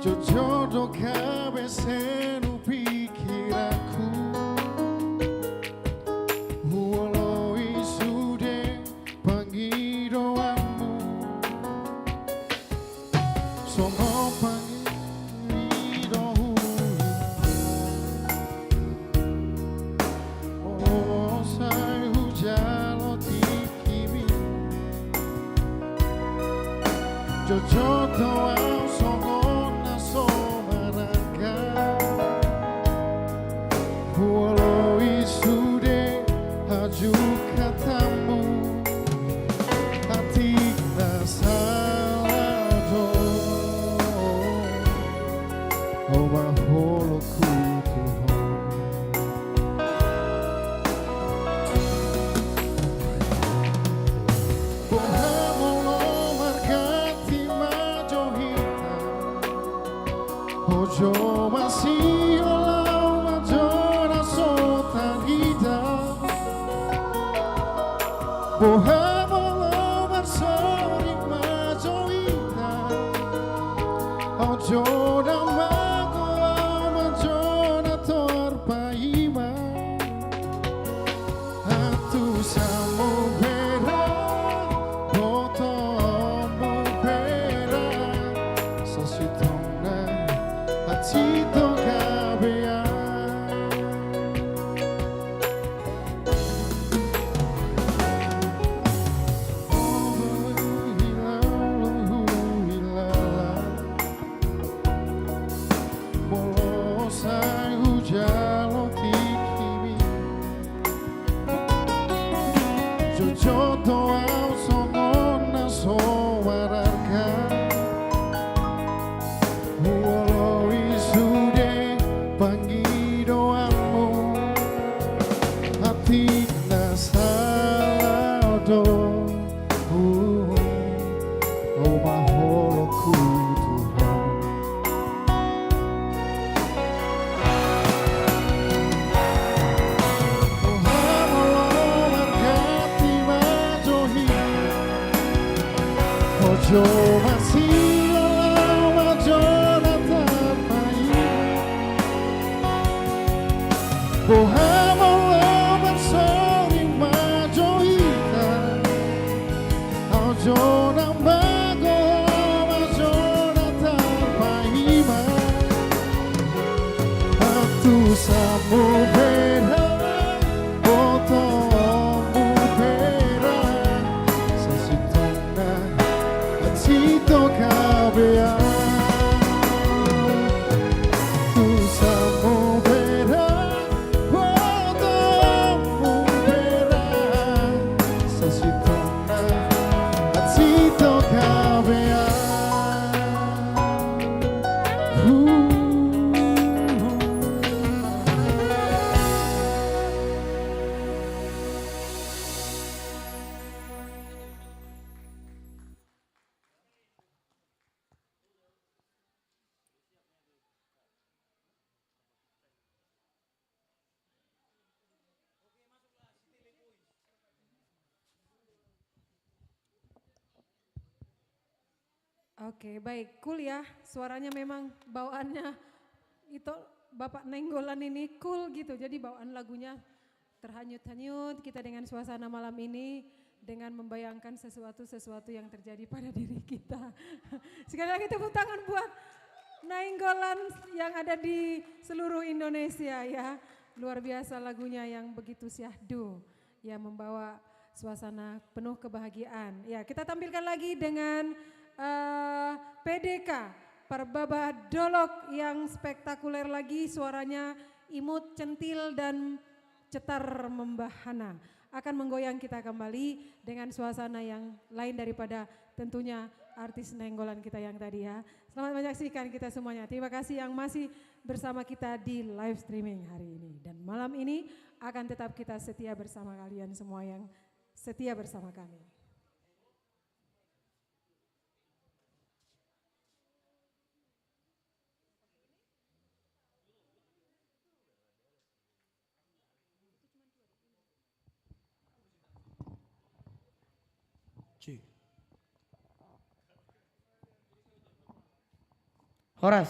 Jodo gabe senu pikiranku, huoloi sude pangidoanmu. Songon pangidoanmu, o sai hujalo tingkimi. Jotjot do au songon na so mararga, huoloi sude hajut hatamu. Atik na sala do, o ma holongku tu Ho. Boha molo marganti ma jo hita, ojo ma sihol, au ma jo na so tarida. Boha molo marsoring ma jo hita, ojo na mago, au ma jo na tarpaima. Antusanmu pe ra, botoonmu pe ra, sasintongna hansit do gabean. Molo sai hujalo tingkimi, jotjot do au songon na so mararga, huoloi sude pangidoanmu. Atik na sala do, o ma holongku tu Ho. Boha molo marganti ma jo hita, ojo ma sihol, au ma jo na tarpaima. Boha molo marsoring ma jo hita, ojo na mago, au ma jo na tarpaima. Antusanmu pe ra, botoonmu pe ra, sasintongna hansit do gabean. Antusanmu pe ra, botoonmu pe ra, sasintongna hansit do gabean. Oke, baik. Cool ya, suaranya memang bawaannya itu Bapak Nainggolan ini cool gitu. Jadi bawaan lagunya terhanyut-hanyut kita dengan suasana malam ini, dengan membayangkan sesuatu-sesuatu yang terjadi pada diri kita. Sekali lagi tepuk tangan buat Nainggolan yang ada di seluruh Indonesia ya. Luar biasa lagunya yang begitu syahdu, ya, membawa suasana penuh kebahagiaan. Ya, kita tampilkan lagi dengan eh, P D K Parbaba Dolok yang spektakuler lagi, suaranya imut, centil, dan cetar membahana. Akan menggoyang kita kembali dengan suasana yang lain daripada tentunya artis Nainggolan kita yang tadi ya. Selamat menyaksikan kita semuanya. Terima kasih yang masih bersama kita di live streaming hari ini. Dan malam ini akan tetap kita setia bersama kalian semua yang setia bersama kami. Cek. Horas.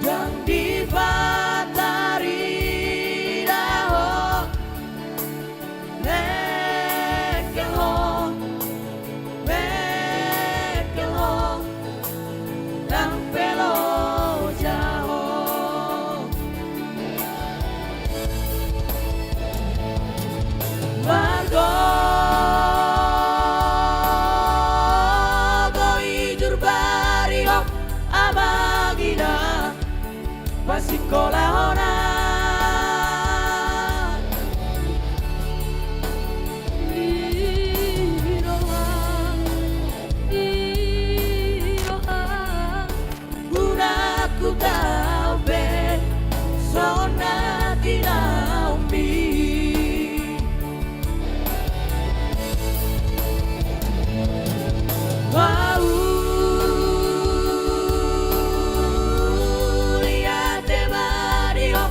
Ndang dipatarida ho, nengkel ho, nengkel ho, ndang pe loja ho. Margogo i jur bari ho, amang inang, pasingkolahon ahu. Idoha, idoha. Unang hutau pe songon na tinaombi. Mauliate ma di ho,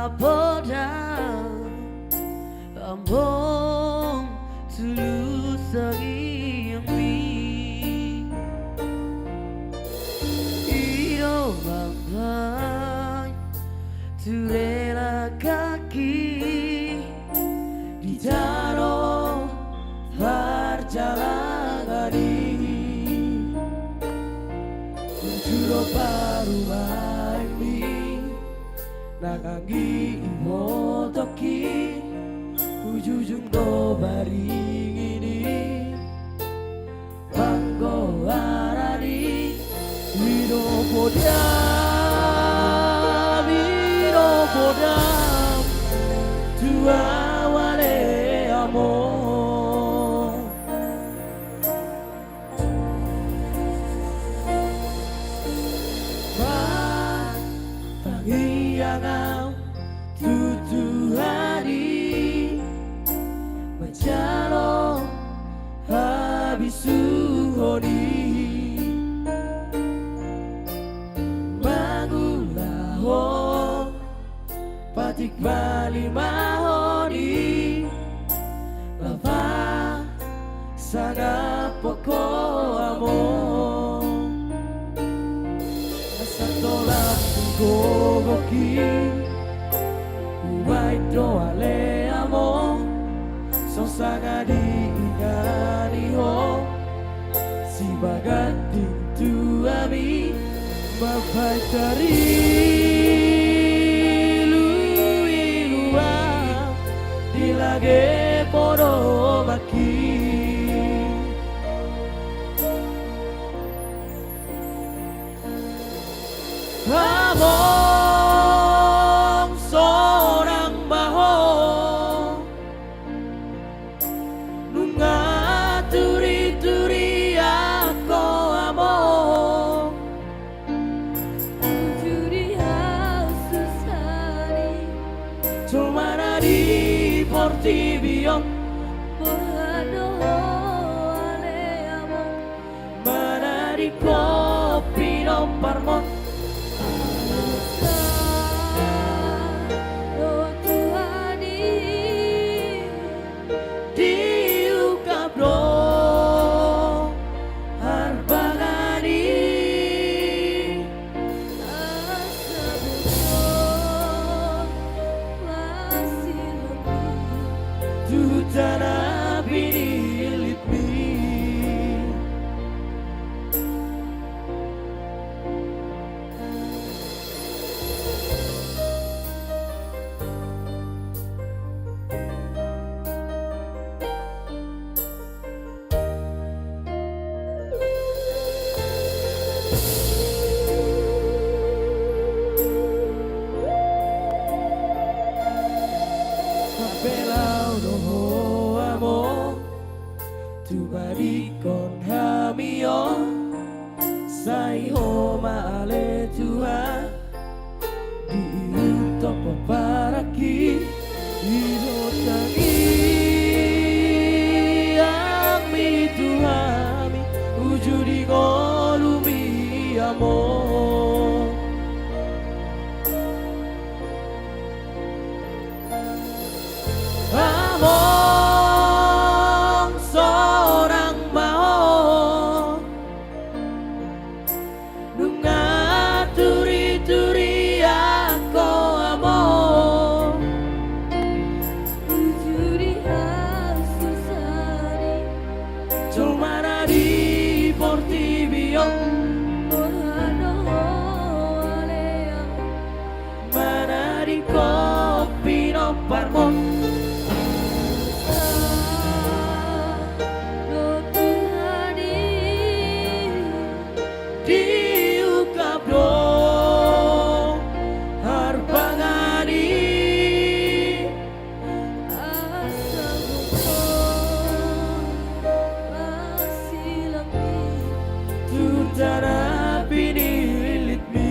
Podam among tu lulusan ni ami. I do mambahen tu rela kaki di tano parjalangan i. Unju do parumaenmi, nang anggi ibotongki, ujujung do baringin i. Panggoaran i, i do podam, i do podam tu au ale among. Martangiang au tu Tuhan i, manjalo habisuhon i, mangulahon patik palimahon i, laho pasangaphon ho among. Asa tolap ni gogongki, hubahen do ale among, songon sanga diingani ho. Sibaganting tu ami, mambahen tarilu-iluan di lage podomanki. Among sonang ma ho, nunga turi-turian ho among. Uju di hasusahan i, jolma na di portibi on, borhat do ho ale among, manadingkon pinomparmon. Asa do Tuhan i, diungkap do harbangan i. Asa bohong ma silangmi tu tano pinillit mi. Hape laho do ho among, tumadingkon hami on, sai ho ma ale Tuhan, di ihut pomparanki. I do tangiangmi tu hami, uju di ngolumi among. Among sonang ma ho, nunga turi-turian ho among. Uju di hasusahan i, jolma na di portibi on, borhat do ho ale among, manadingkon pinomparmon. Asa do Tuhan i, diungkap do harbangan i. Asa bohong ma silangmi tu tano pinillit mi.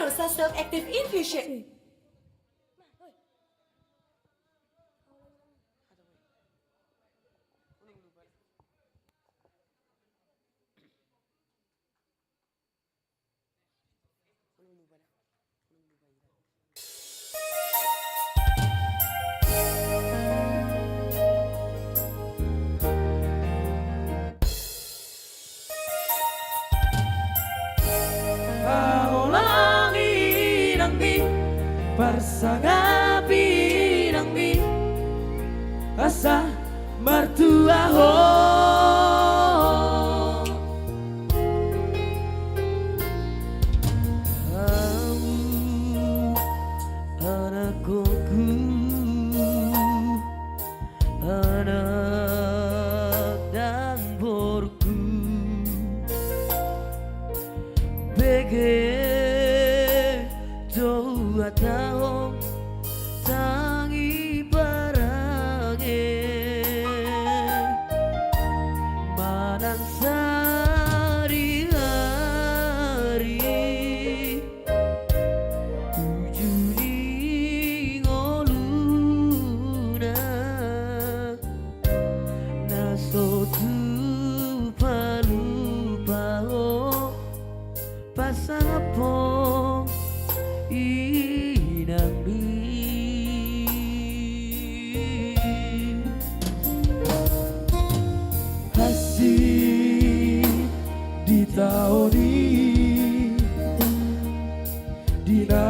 Sasdom Active Infusion. Haholongi inangmi, parsangap inangmi, asa martua ho. Au, anakkonku, anak dang borungku, bege do huhatahon tangi parange, manang sadihari uju ni ngoluna, na so tupa lupa ho pasangaphon inangmi. Hansit di taon i, di na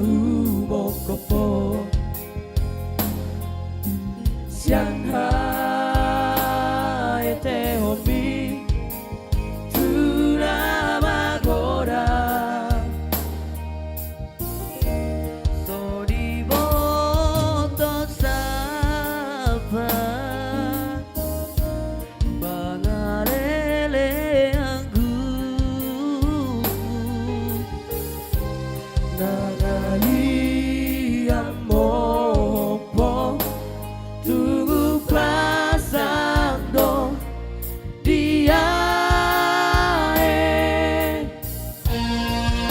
humongkop ho, sian haetehonmi tu na magodang. So diboto sapa pangaleleanku, na galian mohompo tugu pasang do dia e.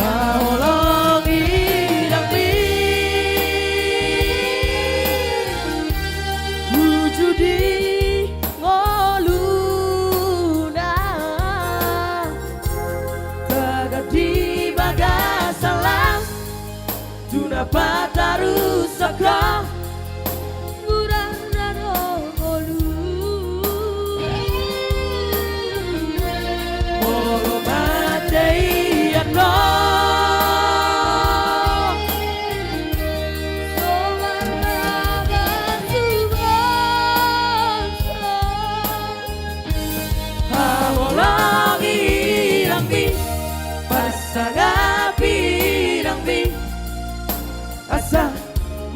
Haholongi inangmi, uju di ngoluna, bagas di bagasan las, tu na patarushon ho, murana do ngolu. Molo mateian ho, so marhaga subaso. Haholongi inangmi, pasangapi inangmi, asa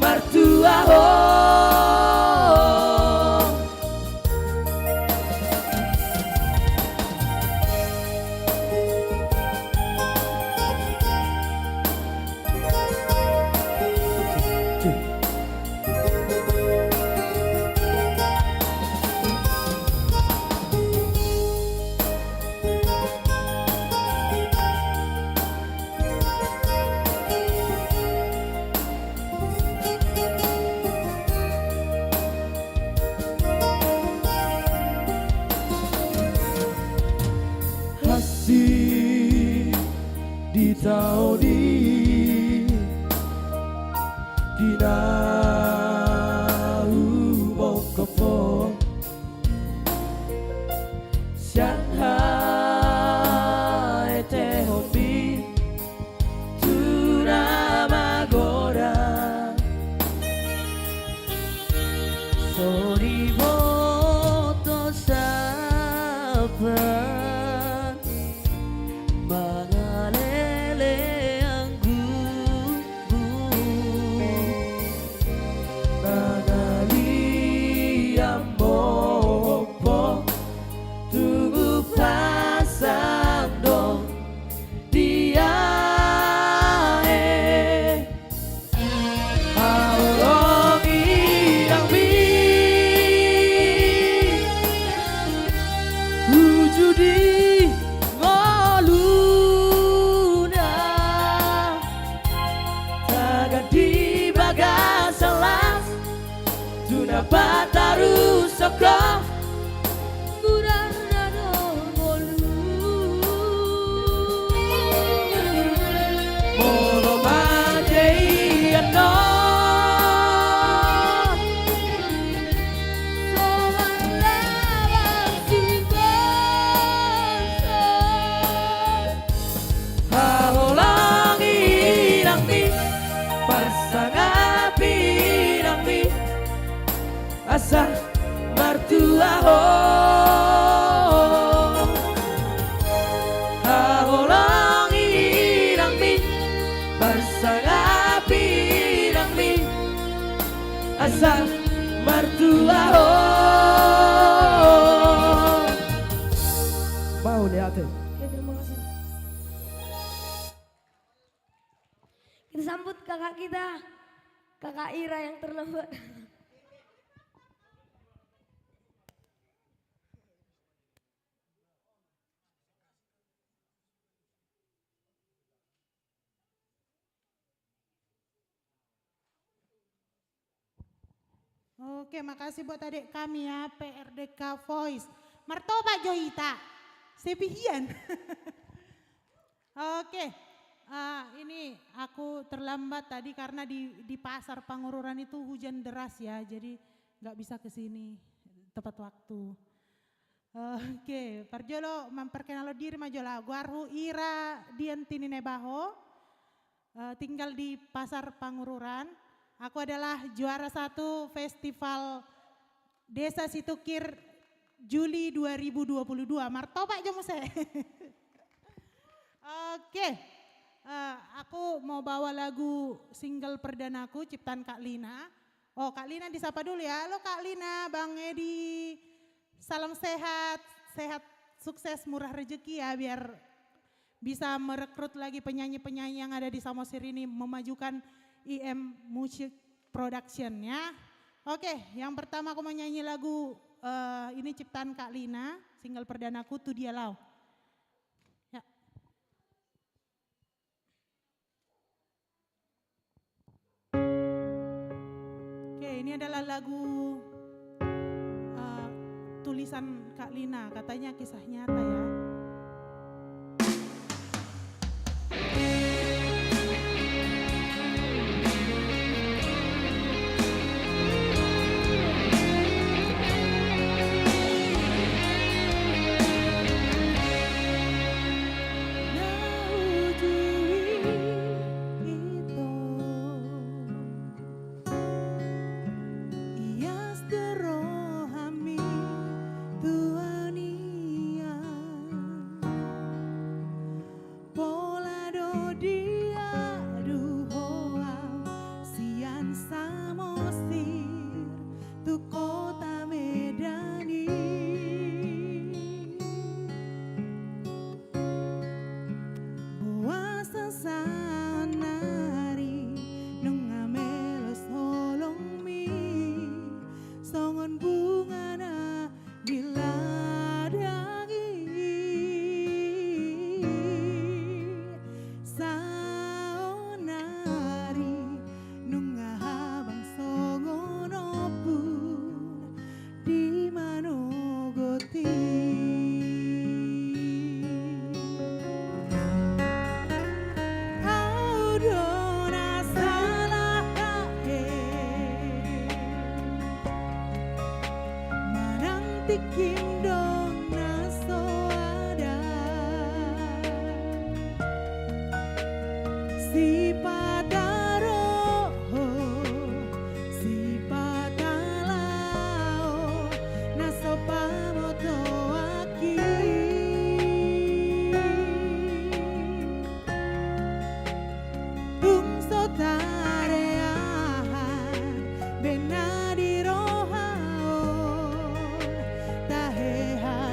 martua ho. Hansit di taon i, di na humongkop ho, sian haetehonmi tu na magodang. So diboto sapa pangaleleanku, na galian mohompo tugu pasang do dia e. Haholongi inangmi, Patarushon ho. Gurang na do ngolu. Molo mate i annon. Songon labang siborsor. Haholongi inangmi, pasangapi inangmi, asa martua ho. Haholongi inangmi, pasangapi inangmi, asa martua ho. Mauliate. Oke, terima kasih. Kita sambut kakak kita, kakak Ira yang terlambat. Oke, makasih buat adik kami ya, P R D K Voice. Martopak jo hita. Sepi hian. Oke, eh, ini aku terlambat tadi karena di, di pasar Pangururan itu hujan deras ya, jadi nggak bisa ke sini tepat waktu. Oke, parjolo memperkenalkan diri ma jolo. Goarhu Ira Dian Tininebaho, eh, tinggal di Pasar Pangururan. Aku adalah juara satu Festival Desa Situngkir Juli dua ribu dua puluh dua. Martopak jo muse. Oke, eh, aku mau bawa lagu single perdanaku, ciptaan Kak Lina. Oh, Kak Lina disapa dulu ya. Halo Kak Lina, Bang Edi. Salam sehat, sehat, sukses, murah rezeki ya, biar bisa merekrut lagi penyanyi-penyanyi yang ada di Samosir ini, memajukan I M Music Production ya. Oke, yang pertama aku mau nyanyi lagu, eh, ini ciptaan Kak Lina, single perdanaku, Tu Dia Laho. Ya. Oke, ini adalah lagu, eh, tulisan Kak Lina, katanya kisah nyata ya. Na ujui ito, ias do rohami tu hanian. Pola do diadu ho au sian Samosir tu kota Medan i. Boasa saonnari nunga melos holongmi songon bunga na di ladang i. Saonnari nunga habang songon ombun di manogot i. Au do na salah tahe, manang tingkim do na so ada. Sipata ro ho, sipata laho, na so pamotoan i. Tung so tareahan be na di roha on, tahe ha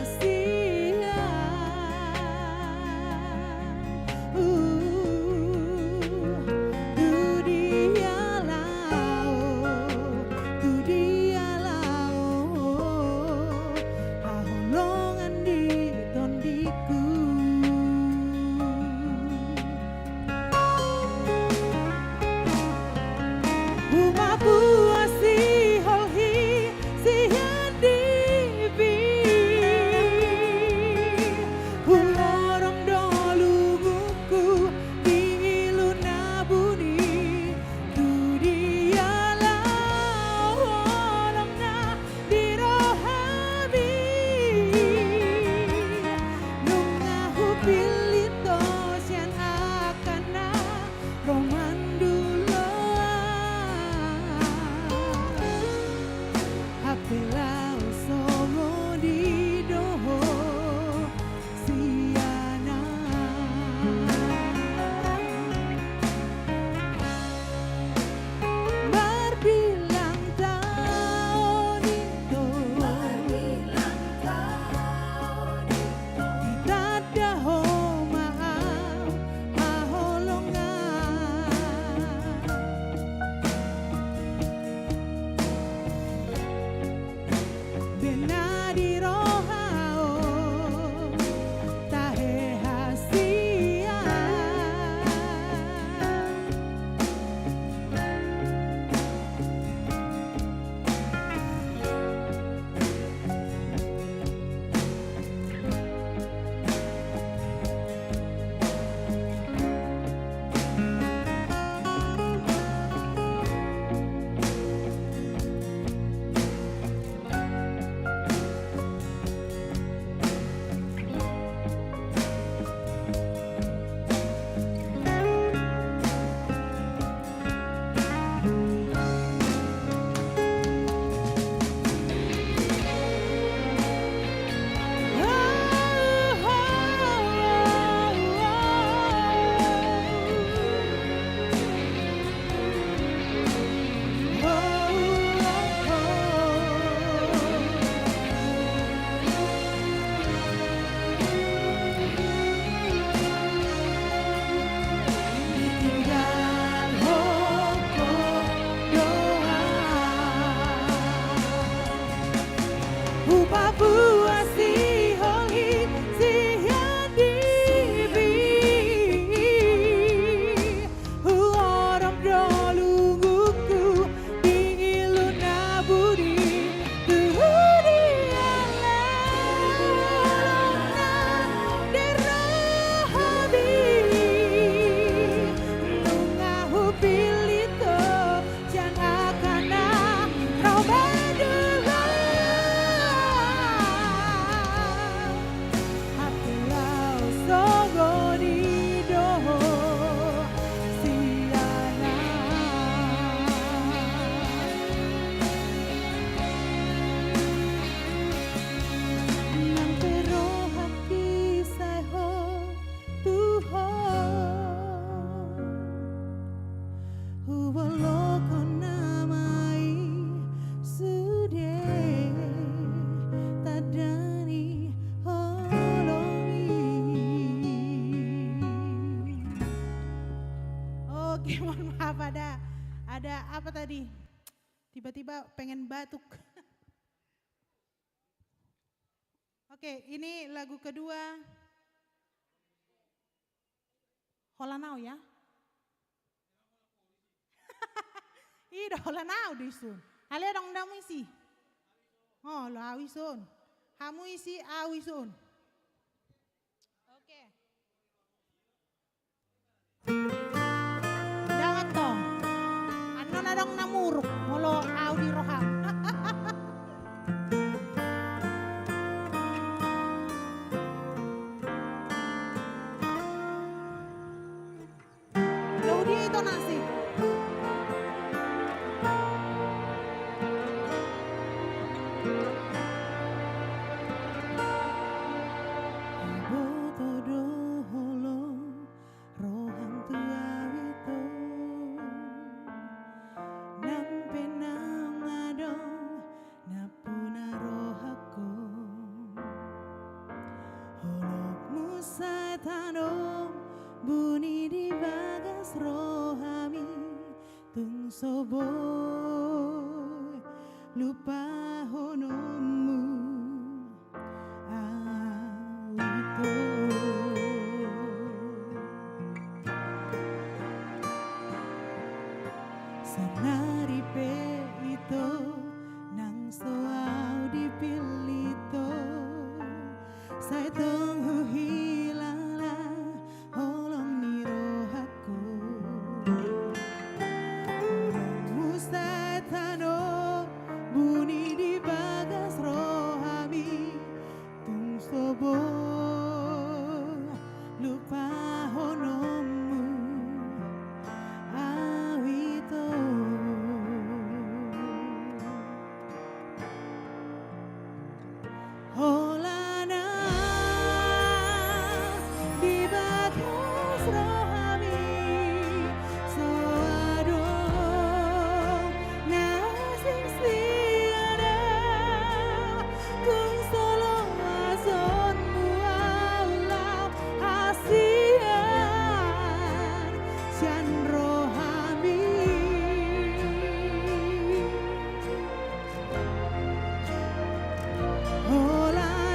pengen batuk. Oke, ini lagu kedua. Holan au ya. I do, holan au do isun. Ale adong hamu isi. Olo, au isun. Hamu isi, au isun. Oke. Dang antong. Annon adong na muruk, molo au di roham. Laudia ito nasi. Iboto do holong roham tu au ito, nang pe naung adong nampuna rohangku. Holongmu sai tano buni di bagas rohami, tung so boi lupahononmu au ito. Saonari pe ito, nang so au dipillit ito, sai tong huhilala holong ni rohangku. Holongmu sai tano buni di bagas rohami, tung so boi lupahononmu au ito. Holan na di bagas rohami so adong na asing sian au, tung so loas songon muna au lam hasian sian rohami. Holan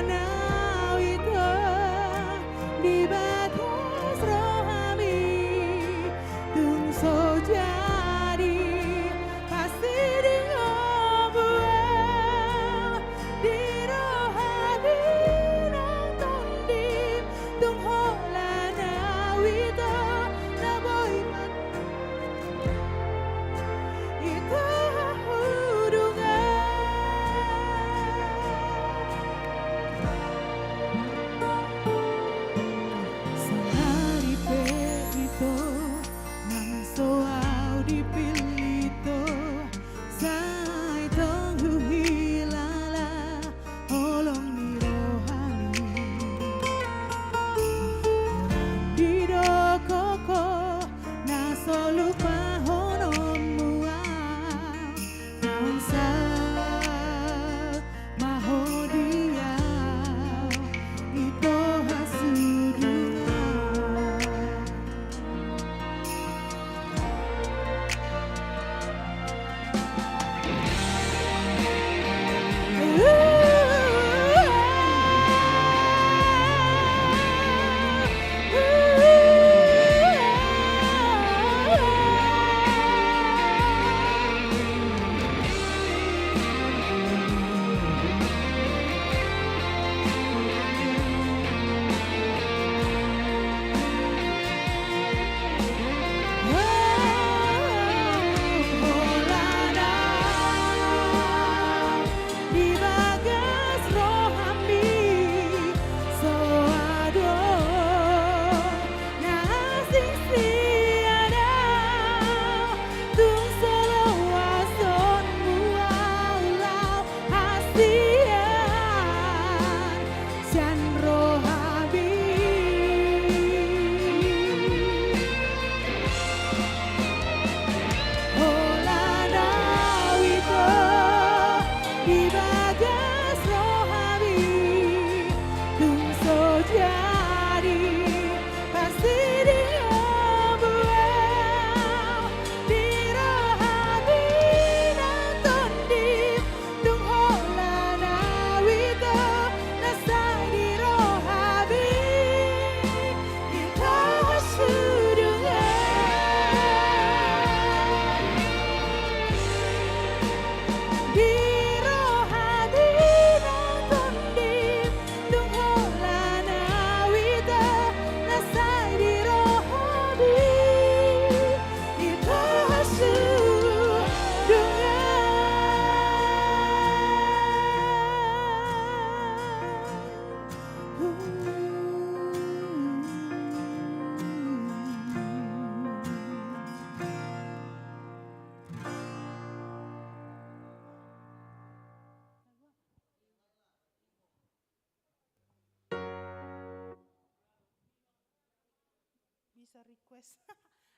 Bisa request.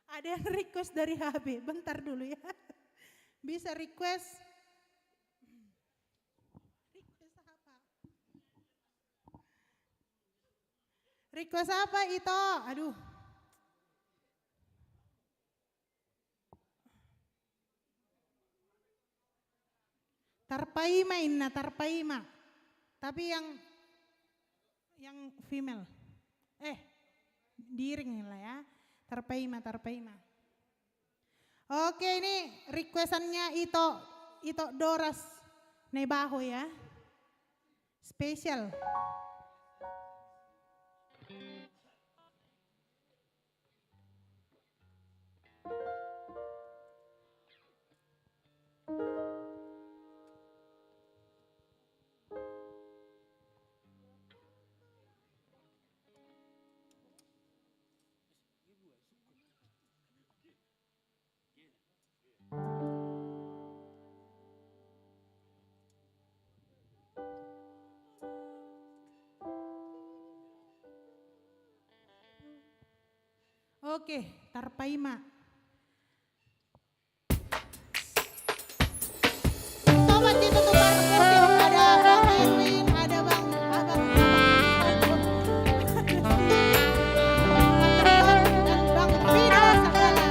Ada yang request dari H B. Bentar dulu ya. Bisa request. Request apa? Request apa, Ito? Aduh. Tarpaima, inna, tarpaima. Tapi yang, yang female. Eh, diiring lah ya. Tarpaima, tarpaima. Oke, ini requestannya Ito, Ito Doras Nebaho ya. Spesial. Oke, tarpaima. Sobat, kita tukar kursi, ada Bang Erwin, ada Bang, Abang, Abang, dan Bang Vino Sagala.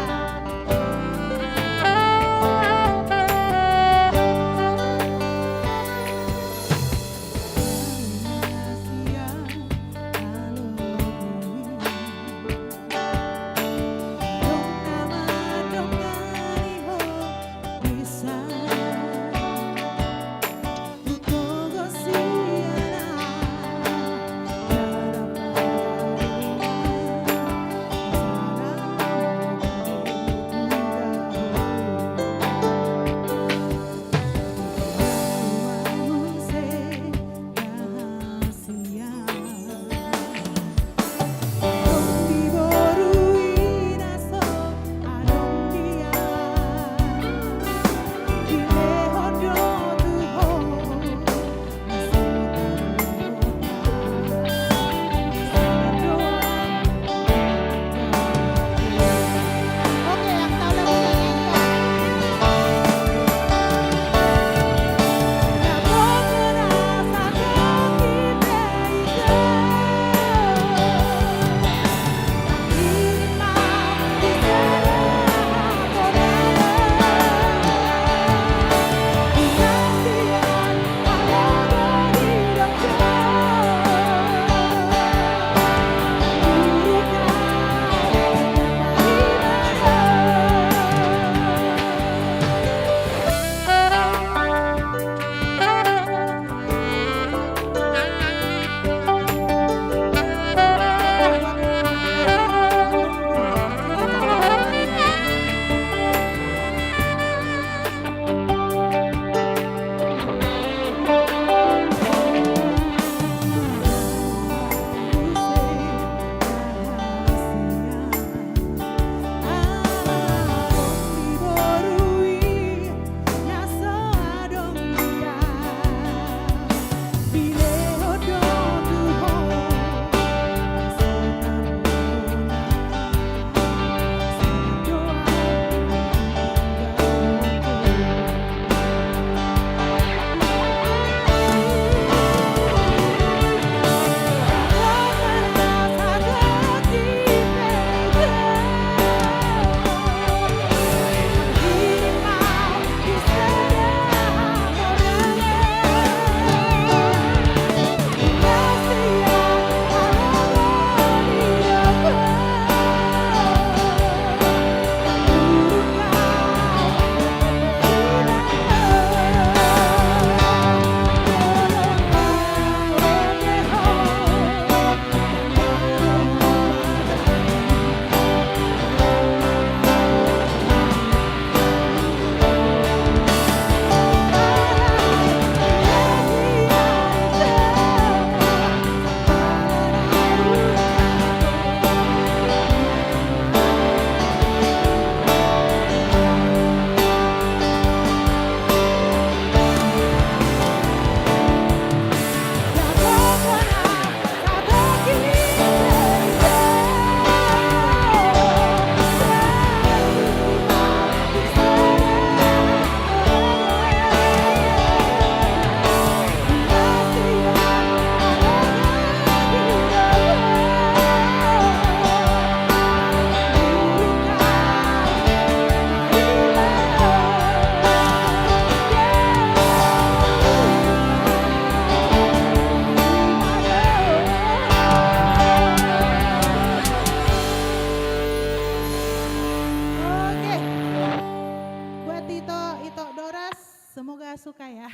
Suka ya.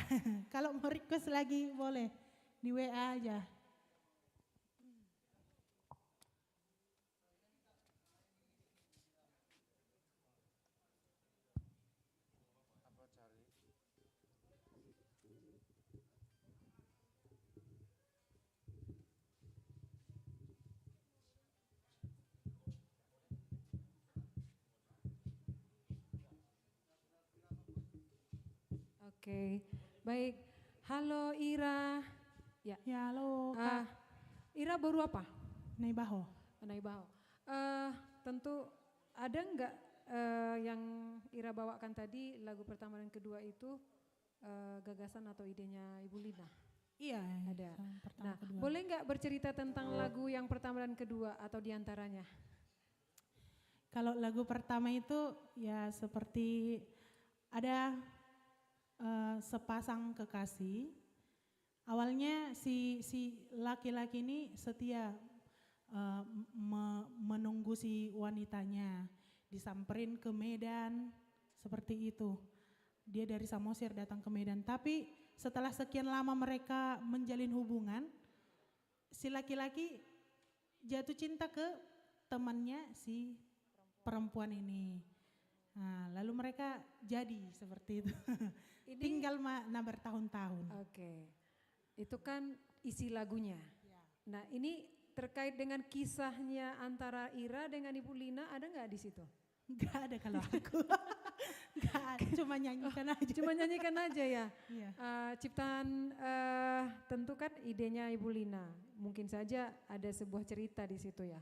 Kalau mau request lagi boleh di W A aja. Oke, baik. Halo Ira. Ya. Ya, halo, Kak. Ah, Ira boru apa? Naibaho. Naibaho. Eh, tentu ada nggak, eh, yang Ira bawakan tadi, lagu pertama dan kedua itu, eh, gagasan atau idenya Ibu Lina? Iya, ada. Yang pertama, nah, kedua. Boleh nggak bercerita tentang lagu yang pertama dan kedua atau diantaranya? Kalau lagu pertama itu ya seperti ada, eh, sepasang kekasih. Awalnya si, si laki-laki ini setia, eh, me-, menunggu si wanitanya, disamperin ke Medan, seperti itu. Dia dari Samosir datang ke Medan. Tapi setelah sekian lama mereka menjalin hubungan, si laki-laki jatuh cinta ke temannya si perempuan ini. Nah, lalu mereka jadi seperti itu. Ini tinggal ma-, nah, bertahun-tahun. Oke. Itu kan isi lagunya. Ya. Nah, ini terkait dengan kisahnya antara Ira dengan Ibu Lina, ada nggak di situ? Nggak ada kalau aku. Nggak ada, cuma nyanyikan aja. Cuma nyanyikan aja ya? Iya. Eh, ciptaan, eh, tentu kan idenya Ibu Lina. Mungkin saja ada sebuah cerita di situ ya?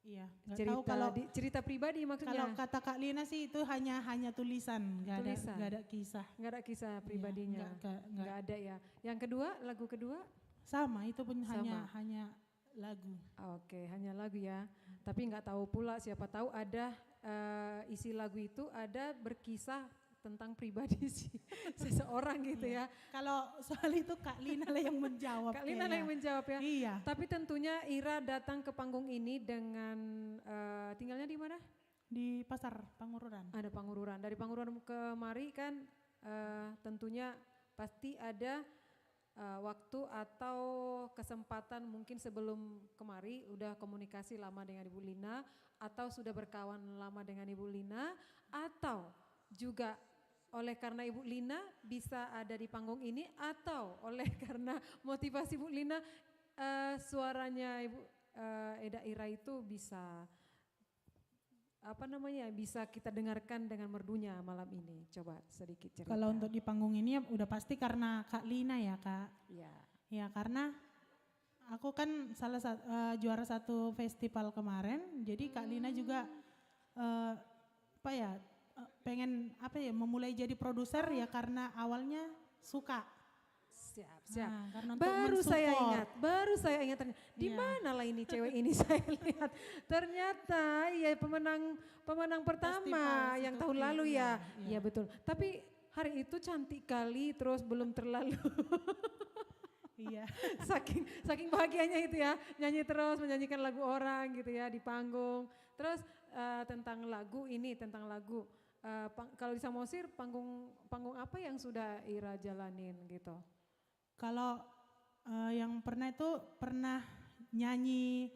Iya, nggak tahu kalau di, cerita pribadi maksudnya. Kalau kata Kak Lina sih itu hanya, hanya tulisan, nggak ada, tulisan. Nggak ada kisah. Nggak ada kisah pribadinya. Iya, nggak, nggak, nggak. Nggak ada ya. Yang kedua, lagu kedua? Sama, itu pun hanya, sama. Hanya lagu. Oke, hanya lagu ya. Tapi nggak tahu pula, siapa tahu ada, eh, isi lagu itu ada berkisah tentang pribadi si seseorang gitu ya. Iya. Kalau soal itu Kak Lina lah yang menjawab kayaknya. Kak Lina lah yang menjawab ya. Iya. Tapi tentunya Ira datang ke panggung ini dengan, eh, tinggalnya di mana? Di Pasar Pangururan. Ada Pangururan. Dari Pangururan kemari kan, eh, tentunya pasti ada, eh, waktu atau kesempatan mungkin sebelum kemari udah komunikasi lama dengan Ibu Lina atau sudah berkawan lama dengan Ibu Lina atau juga oleh karena Ibu Lina bisa ada di panggung ini atau oleh karena motivasi Ibu Lina, eh, suaranya Ibu, eh, Eda Ira itu bisa apa namanya, bisa kita dengarkan dengan merdunya malam ini? Coba sedikit cerita. Kalau untuk di panggung ini ya udah pasti karena Kak Lina ya, Kak. Iya. Ya, karena aku kan salah sa-, eh, juara satu festival kemarin, jadi Kak Lina juga, eh, apa ya, eh, pengen apa ya, memulai jadi produser ya karena awalnya suka. Siap, siap. Nah, karena untuk mensupport. Baru saya ingat, baru saya ingat ternyata. Iya. Di mana lah ini cewek ini saya lihat? Ternyata, iya, pemenang, pemenang pertama yang tahun lalu ya. Festival itu, iya, iya. Iya, betul. Tapi hari itu cantik kali, terus belum terlalu. Iya. Saking, saking bahagianya itu ya, nyanyi terus, menyanyikan lagu orang gitu ya di panggung. Terus, eh, tentang lagu ini, tentang lagu, eh, pang-, kalau di Samosir, panggung, panggung apa yang sudah Ira jalanin gitu? Kalau, eh, yang pernah itu, pernah nyanyi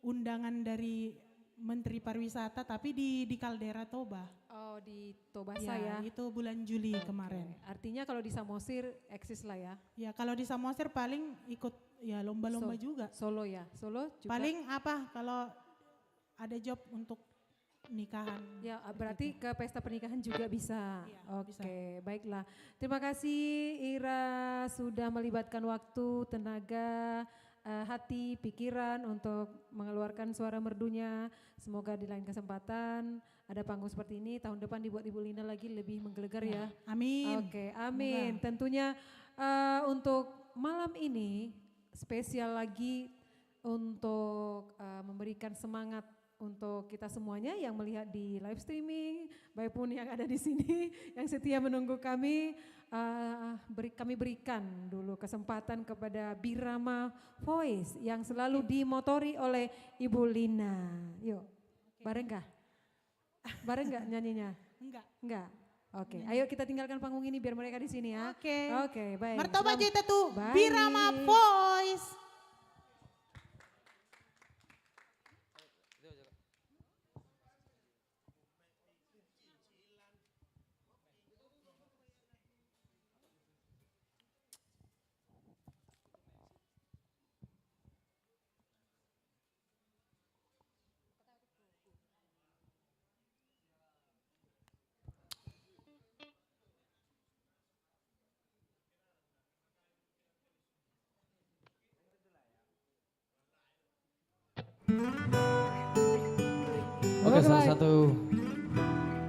undangan dari Menteri Pariwisata, tapi di, di Kaldera Toba. Oh, di Toba ya, itu bulan Juli kemarin. Oke. Artinya kalau di Samosir eksis lah ya? Ya, kalau di Samosir paling ikut ya lomba-lomba juga. Solo ya? Solo juga? Paling apa, kalau ada job untuk nikahan. Ya, berarti ke pesta pernikahan juga bisa. Iya, bisa. Oke, baiklah. Terima kasih Ira sudah melibatkan waktu, tenaga, eh, hati, pikiran untuk mengeluarkan suara merdunya. Semoga di lain kesempatan ada panggung seperti ini, tahun depan dibuat Ibu Lina lagi lebih menggelegar ya. Ya, amin. Oke, amin. Semoga. Tentunya, eh, untuk malam ini spesial lagi untuk, eh, memberikan semangat untuk kita semuanya yang melihat di live streaming, baik pun yang ada di sini, yang setia menunggu kami, eh, beri-, kami berikan dulu kesempatan kepada Birama Voice yang selalu dimotori oleh Ibu Lina. Yuk, oke. Bareng kah? Bareng nggak nyanyinya? Enggak. Enggak? Oke, ayo kita tinggalkan panggung ini biar mereka di sini ya. Oke. Oke, baik. Martoba jo hita tu Birama Voice. Oke, salah satu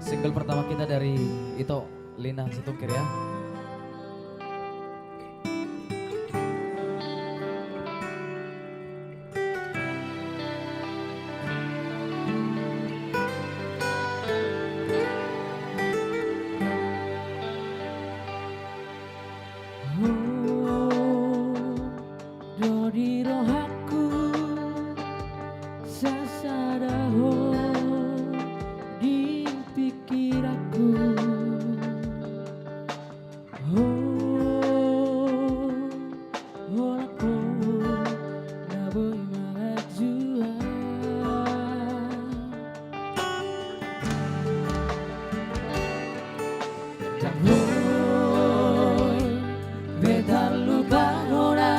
single pertama kita dari Ito, Lina Situngkir ya. Ho do di rohangku, sasada ho di pikiranku. Ho, holan ho na boi manganju ahu. Ndang boi be tarlupa hona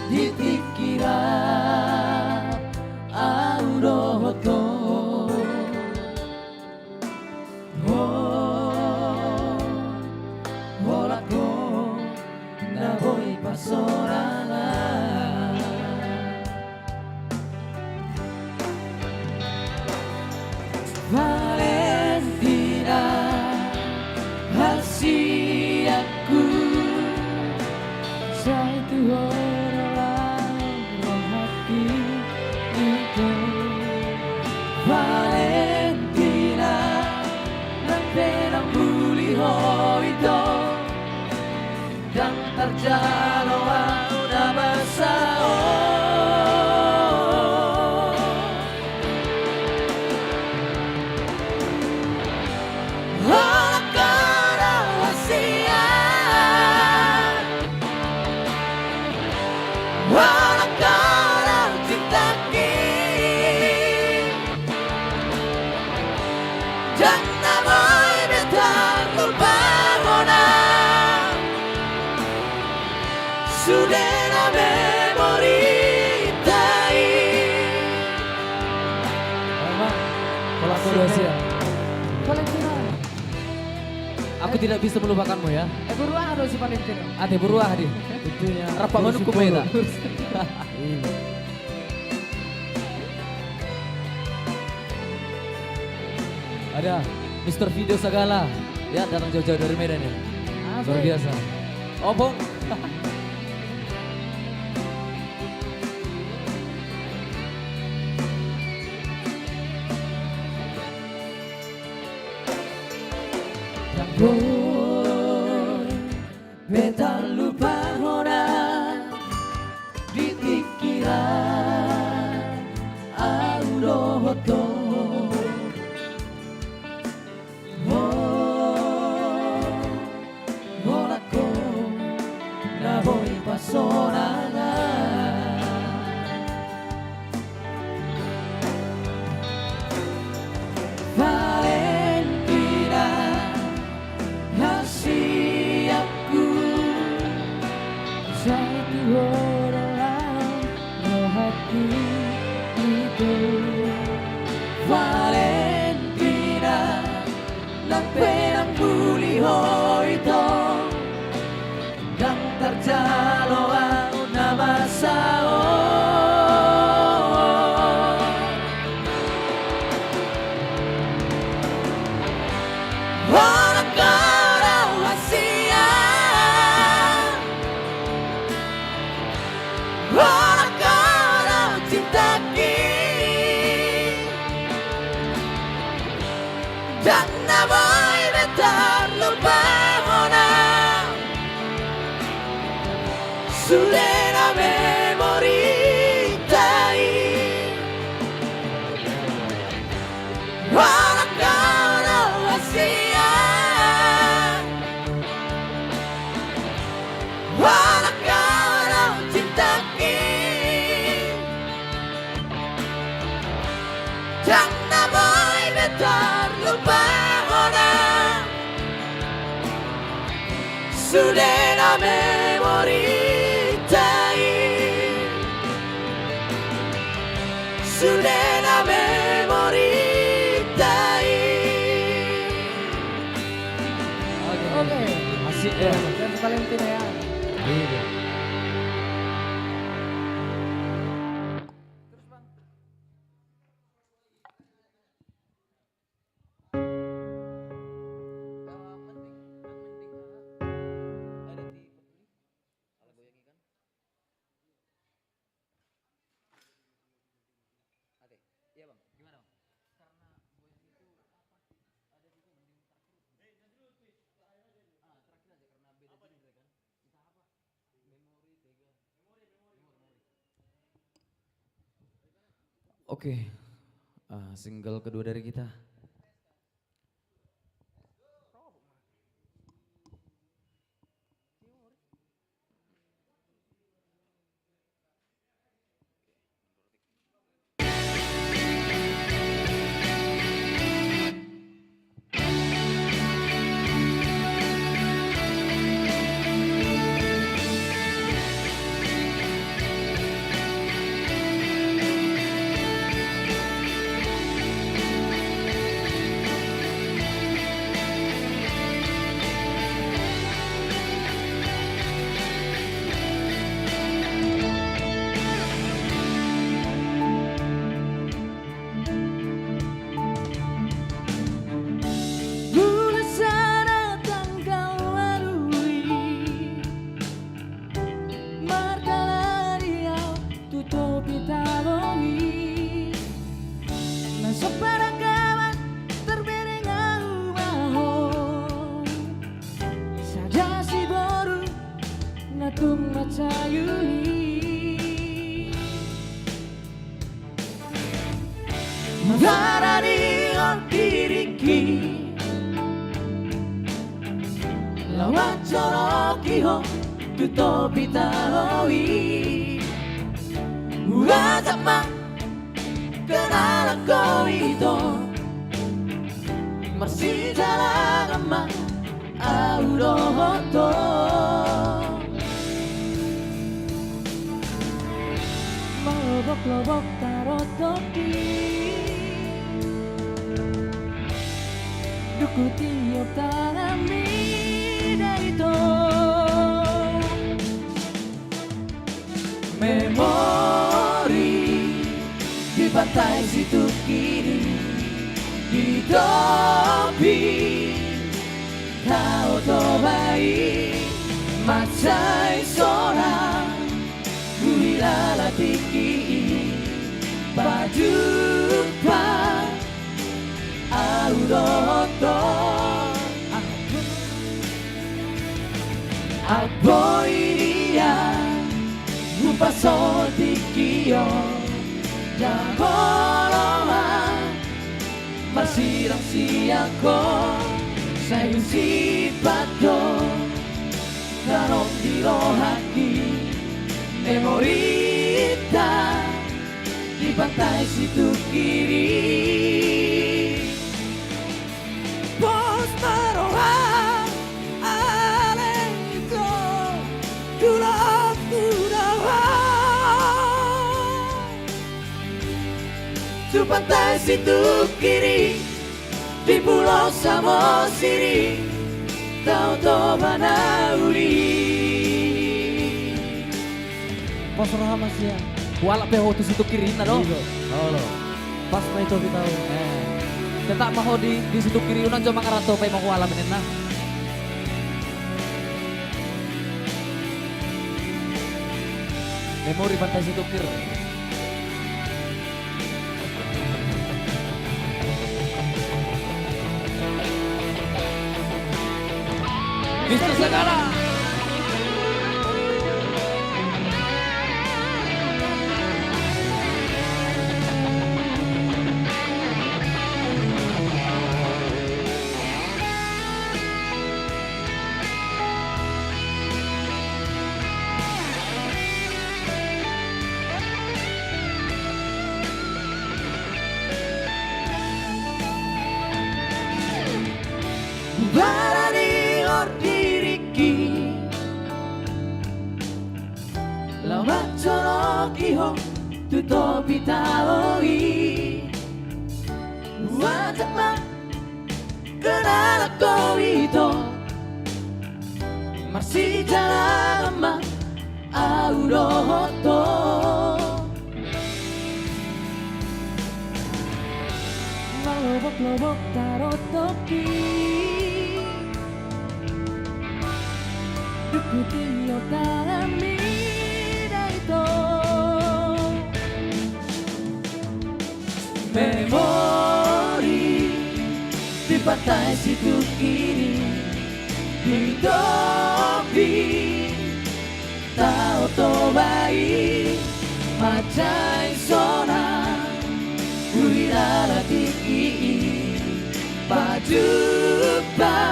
di tingki ra ahu dohot ho. Ho, holan ho na boi pasorangan. Valentina, hasianku, sai tu ho do laho rohangki ito. Valentina, nang pe ndang muli ho ito, ndang tarjalo ahu na masa on. Holan ho do hasian, holan ho do cintangki, ndang na boi be tarlupa hona sude na memorita i. Memang, holan ho do hasian. Valentina. Aku tidak bisa melupakanmu ya. Eh, boru aha do si Valentina? Ate, boru aha dia? Rap manungkun ma hita. Iya. Ada Mister Video Sagala, ya, datang jauh-jauh dari Medan ya. Asik. Luar biasa. Opung. Ndang boi be tarlupa hona di tingki ra ahu dohot ho. Ho, holan ho na boi pasorangan. Valentina, hasianku, sai tu ho do laho rohangki ito. Valentina, nang pe ndang muli ho ito, ndang tarjalo ahu na masa on. Holan ho do hasian, holan ho do cintangki, ndang na boi be tarlupa hona sude na memorita i. Holan ho do hasian. Sudena memorinta i. Sudena memorinta i. Oke. Asik ya. Dan sekalian tim ya. Iya. Oke, eh, single kedua dari kita. Bulan sada tanggal walu i, mardalani au tu topi tabo i. Na so paranggaman tarbereng au ma ho, sada siboru na tung mansai uli. Mangharani on diringki laho manjoloki ho tu topi tabo i. Huajak ma kenalan ho ito, marsijalangan ma au dohot ho. Mangolobok-lobok tarotopi, dung hutiop tanganmi da ito. Memori di Pantai Situngkir i, di topi Tao Toba i, mansai sonang huhilala tingki i, pajumpang au dohot ho. Boi dia hupasahat tingki on, jala molo ma marsidang sian ho, sai husimpan do ganon di rohangki memorinta di Pantai Situngkir i. Pos ma roha ale ito, tulak tu dawa tu Pantai Situngkir i, di Pulo Samosir i, Tao Toba na uli. Pos roha ma sian. Hualap pe ho tu Situngkir i ninna do. Ido. Olo. Pas ma ito hita. Eh. Tetap ma ho di, di Situngkir i, unang jo mangaranto pe ma hualap ninna. Memori Pantai Situngkir. Mister Segala. Hubalanihon diringki Oki ho tu topi tao i. Uajak ma kenalan ho ito. Marsijalangan ma au dohot ho. Marlobok-lobok tarotopi. Ikuti ho tangan mida ito. Memori di pantai Situkiri, di topi Tao Toba i, mansai sonang huida tingki i, pajumpa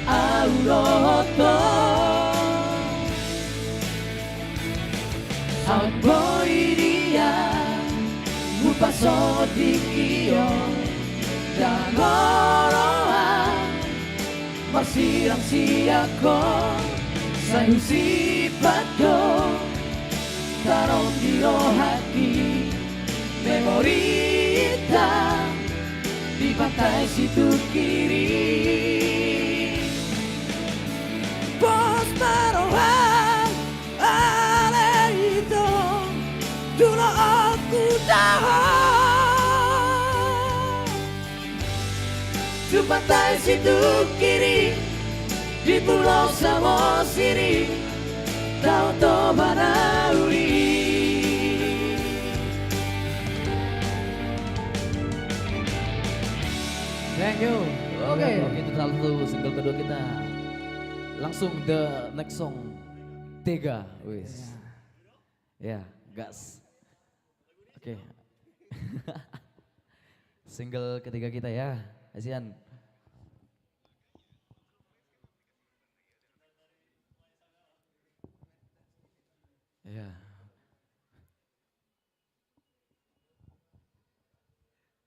au dohot ho. Amboi dia, hupasohot tingki on, dang olo au marsirang sian ho, sai husipata do tanom di rohangki memorita di pantai Situkiri. Pos ma roham ale ito, jolo on hudaon tu pantai Situkiri, di Pulo Samosir i, Tao Toba na uli. Thank you. Oke. Oke, itu salah satu single kedua kita. Langsung the next song. Tega, wis. Ya, gas. Oke. Single ketiga kita ya, Asian. Ya.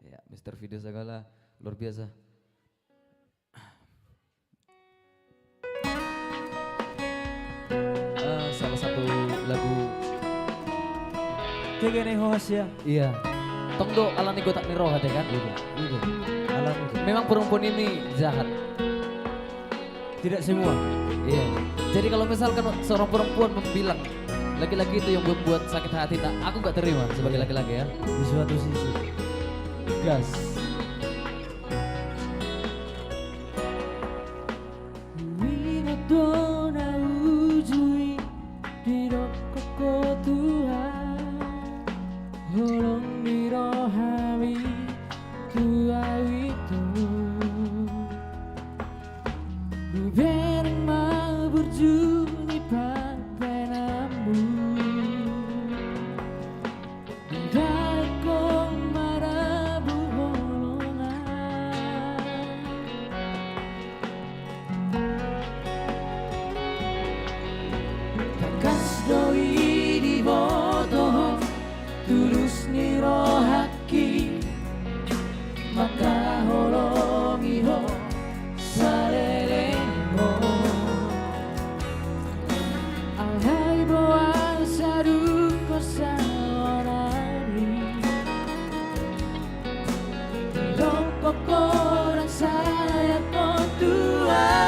Ya, Mister Video Sagala, luar biasa. Eh, salah satu lagu. Tega ni ho, Asian. Iya. Tong do alani gotap ni roha, ya kan? Iya, iya. Alani. Memang perempuan ini jahat. Tidak semua. Iya. Jadi kalau misalkan seorang perempuan bilang laki-laki itu yang membuat sakit hati, nah, aku nggak terima sebagai laki-laki ya. Di suatu sisi. Gas. Huingot do na uju i, didok ho Tuhan, holong ni rohami tu au ito. Hubereng ma burju ni pambahenanmu, didok ho marabu holongan. Tangkas do i diboto ho, tulus ni rohangki mangkaholongi ho saleleng on. Alai boasa dung ho saonari, didok ho ndang salah ho Tuhan.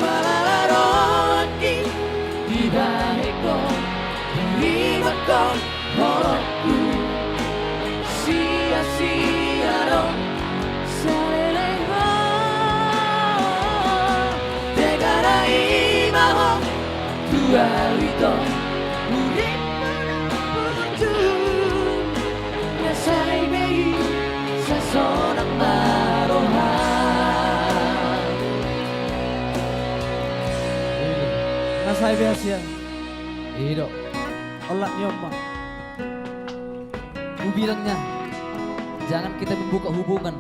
Malala rohangki, dibahen ho, dirimanghon holongku. Sia-sia do saleleng on. Tega na ima ho tu au ito, uripmu na burju. Na sai be i, sai sonang ma roha. Na sai be, Asian. I do. Olat ni on ma. Kubilangnya, jangan kita membuka hubungan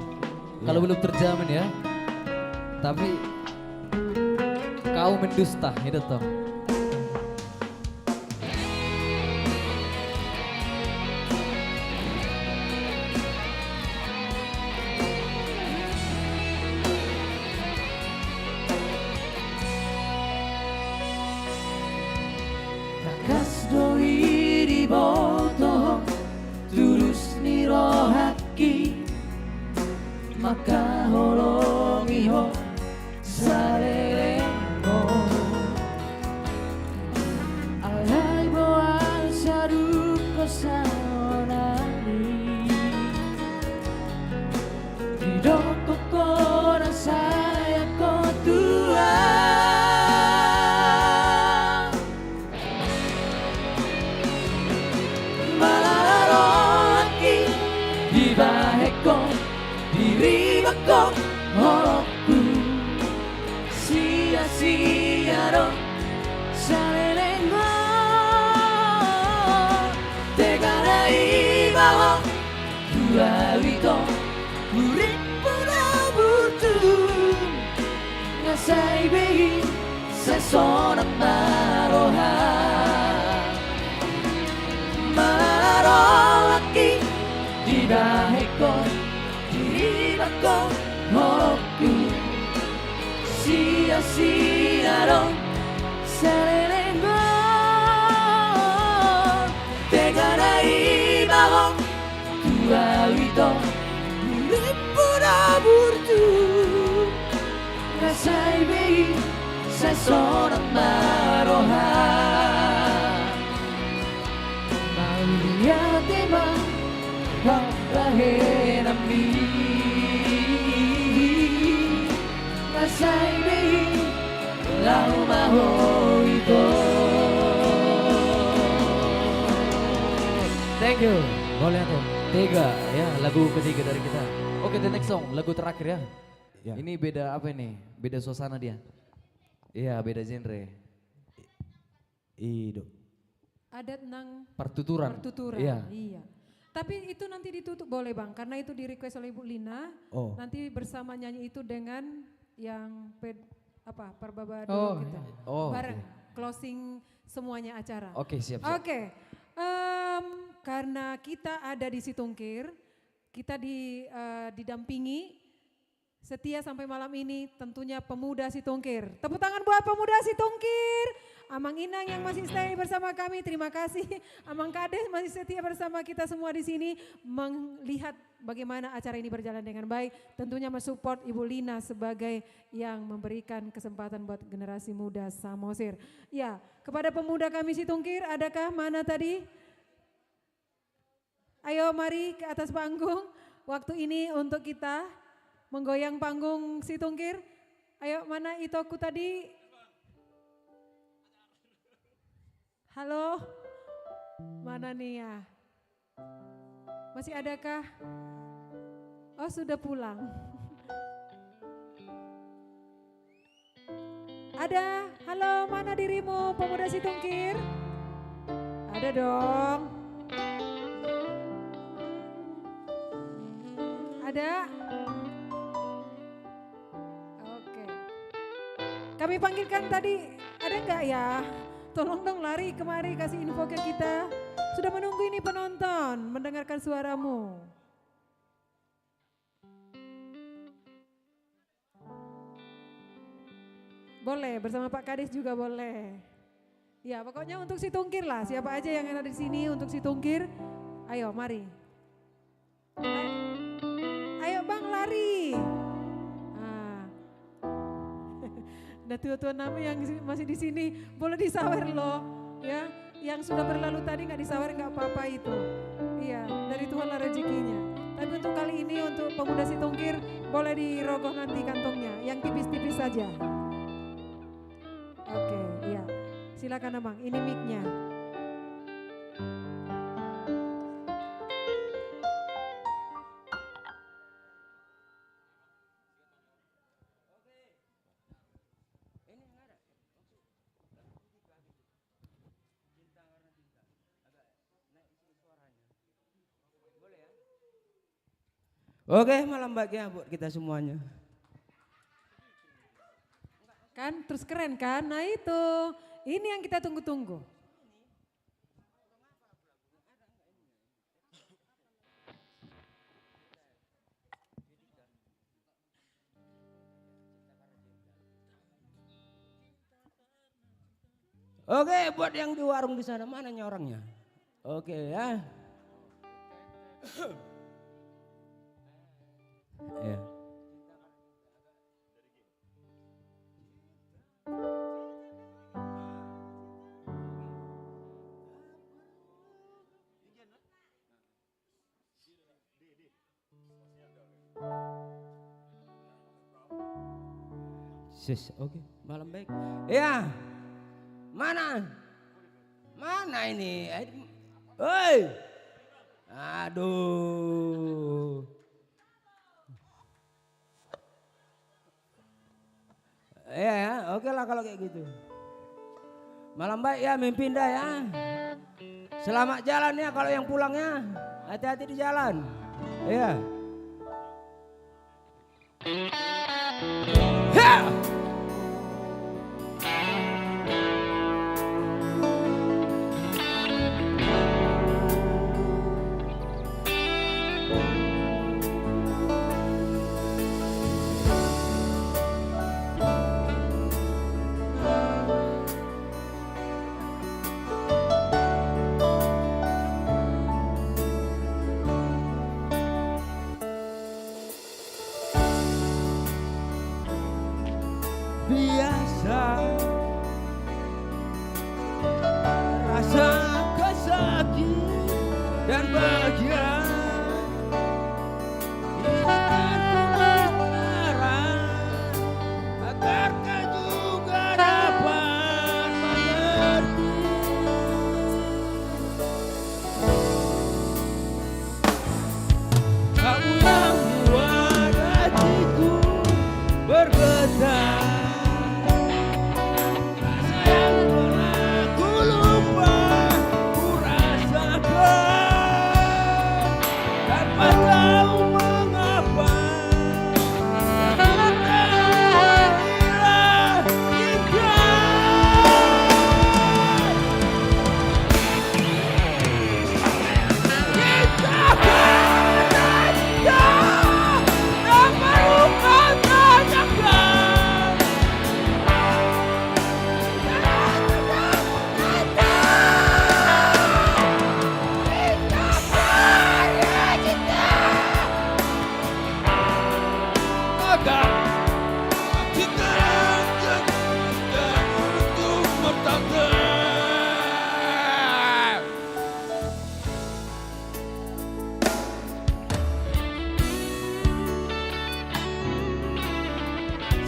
kalau belum terjamin ya. Tapi kau mendusta, itu tuh. Mangkaholongi ho saleleng on. Alai boan saduk ho saonari. Didok ho na sayang ho tu ahu. Mala ro anggi, dibahen ho diriba ho holongku. Sia-sia do saleleng on. Tegana iba ho tu ahu ito, uripku na burju. Nga sai be i sai sonang ma roha. Mala ro anggi, dibahen ho diriba ho holongku. Sia-sia do saleleng on. Tegana iba ho tu ahu ito, uripku na burju. Nga sai be i sai sonang ma roha. Mauliate ma pambahenanmi. Nga sai be i laho ma ho ito. Thank you. Mauliate. Tega, ya, lagu ketiga dari kita. Oke, the next song, lagu terakhir, ya. Ya. Ini beda apa ini? Beda suasana dia. Iya, beda genre. I do. Adat nang partuturan. Partuturan, iya. Tapi itu nanti ditutup boleh, Bang, karena itu di-request oleh Ibu Lina. Oh. Nanti bersama nyanyi itu dengan yang ped-, apa, Parbaba dulu gitu. Oh, iya. Oh, oke. Bareng closing semuanya acara. Oke, siap, siap. Oke. Em, karena kita ada di Situngkir, kita di, eh, didampingi setia sampai malam ini tentunya pemuda Situngkir. Tepuk tangan buat pemuda Situngkir. Amang Inang yang masih stay bersama kami, terima kasih. Amang Kades masih setia bersama kita semua di sini, melihat bagaimana acara ini berjalan dengan baik. Tentunya mensupport Ibu Lina sebagai yang memberikan kesempatan buat generasi muda Samosir. Ya, kepada pemuda kami Situngkir, adakah mana tadi? Ayo, mari ke atas panggung. Waktu ini untuk kita menggoyang panggung Situngkir. Ayo, mana itoku tadi? Halo? Mana nia? Masih adakah? Oh, sudah pulang. Ada, halo, mana dirimu, pemuda Situngkir? Ada dong. Ada? Oke. Kami panggilkan tadi, ada nggak ya? Tolong dong lari kemari, kasih info ke kita. Sudah menunggu ini penonton, mendengarkan suaramu. Boleh, bersama Pak Kades juga boleh. Ya, pokoknya untuk Situngkir lah. Siapa aja yang ada di sini untuk Situngkir, ayo, mari. Ayo, ayo, Bang, lari. Ah. Nah, tua-tua nami yang masih di sini, boleh disawer loh, ya. Yang sudah berlalu tadi nggak disawer, nggak apa-apa itu. Iya, dari Tuhanlah rezekinya. Tapi untuk kali ini, untuk pemuda Situngkir, boleh dirogoh nanti kantongnya, yang tipis-tipis saja. Oke, iya. Silakan, Amang, ini mic-nya. Oke, malam bahagia buat kita semuanya. Kan, terus keren kan? Nah, itu. Ini yang kita tunggu-tunggu. Oke, buat yang di warung di sana, mananya orangnya? Oke, ya. Ya. Sis, oke, malam baik. Iya. Mana? Mana ini? Eh, oi. Aduh. Iya ya, oke lah kalau kayak gitu. Malam baik ya, main pindah ya. Selamat jalan ya kalau yang pulang ya. Hati-hati di jalan. Iya. Ya. Biasa rasakan sakit dan bahagia. Ini kan perantara agar kau juga dapat mengerti. Kamu yang buat hatiku bergetar. Rasa yang pernah ku lupa, ku rasakan tanpa tahu mengapa. Yang ku tahu inilah cinta.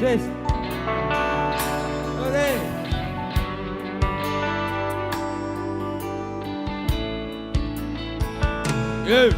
Ses. Ode. Yo.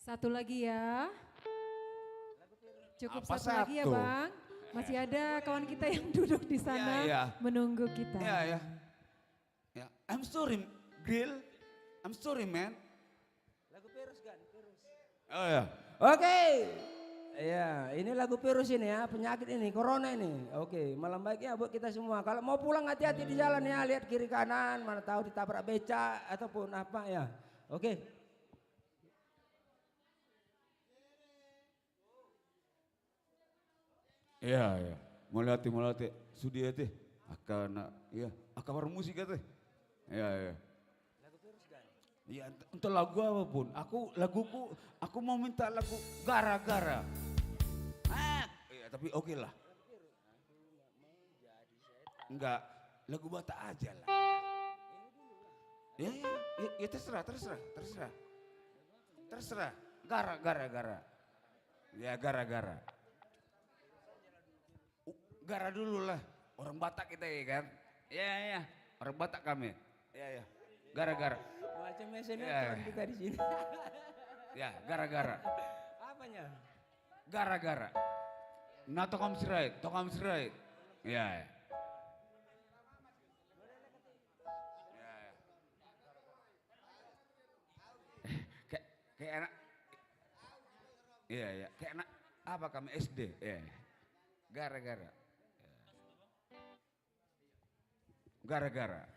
Satu lagi ya. Cukup satu lagi ya, Bang. Masih ada kawan kita yang duduk di sana menunggu kita. Iya, iya. Ya, I'm sorry, girl. I'm sorry, man. Lagu virus kan? Virus. Oh ya. Oke. Iya, ini lagu virus ini ya, penyakit ini, corona ini. Oke, malam baik ya buat kita semua. Kalau mau pulang hati-hati di jalan ya, lihat kiri kanan, mana tahu ditabrak beca ataupun apa ya. Oke. Iya, iya. Mauliate, mauliate. Sude ate. Angka na, iya. Angka parmusik ate. Iya, iya. Iya, ent-, entah lagu apa pun. Aku, laguku, aku mau minta lagu gara-gara. Ah, iya, tapi oke lah. Enggak, lagu Batak aja lah. Ya, ya, ya, ya, terserah, terserah, terserah. Terserah. Gara, gara, gara. Ya, gara-gara. U-, gara dulu lah. Orang Batak kita ya kan? Ya, ya. Orang Batak kami. Ya, ya. Gara-gara. Macam S N L ya, kan kita di sini. Ya, gara-gara. Apanya? Gara-gara. Na tokam sirait, tokam sirait. Ya, ya. Ya, ya. Kayak, kayak anak, iya, iya. Kayak anak apa kami S D? Iya, iya. Gara-gara. Gara-gara.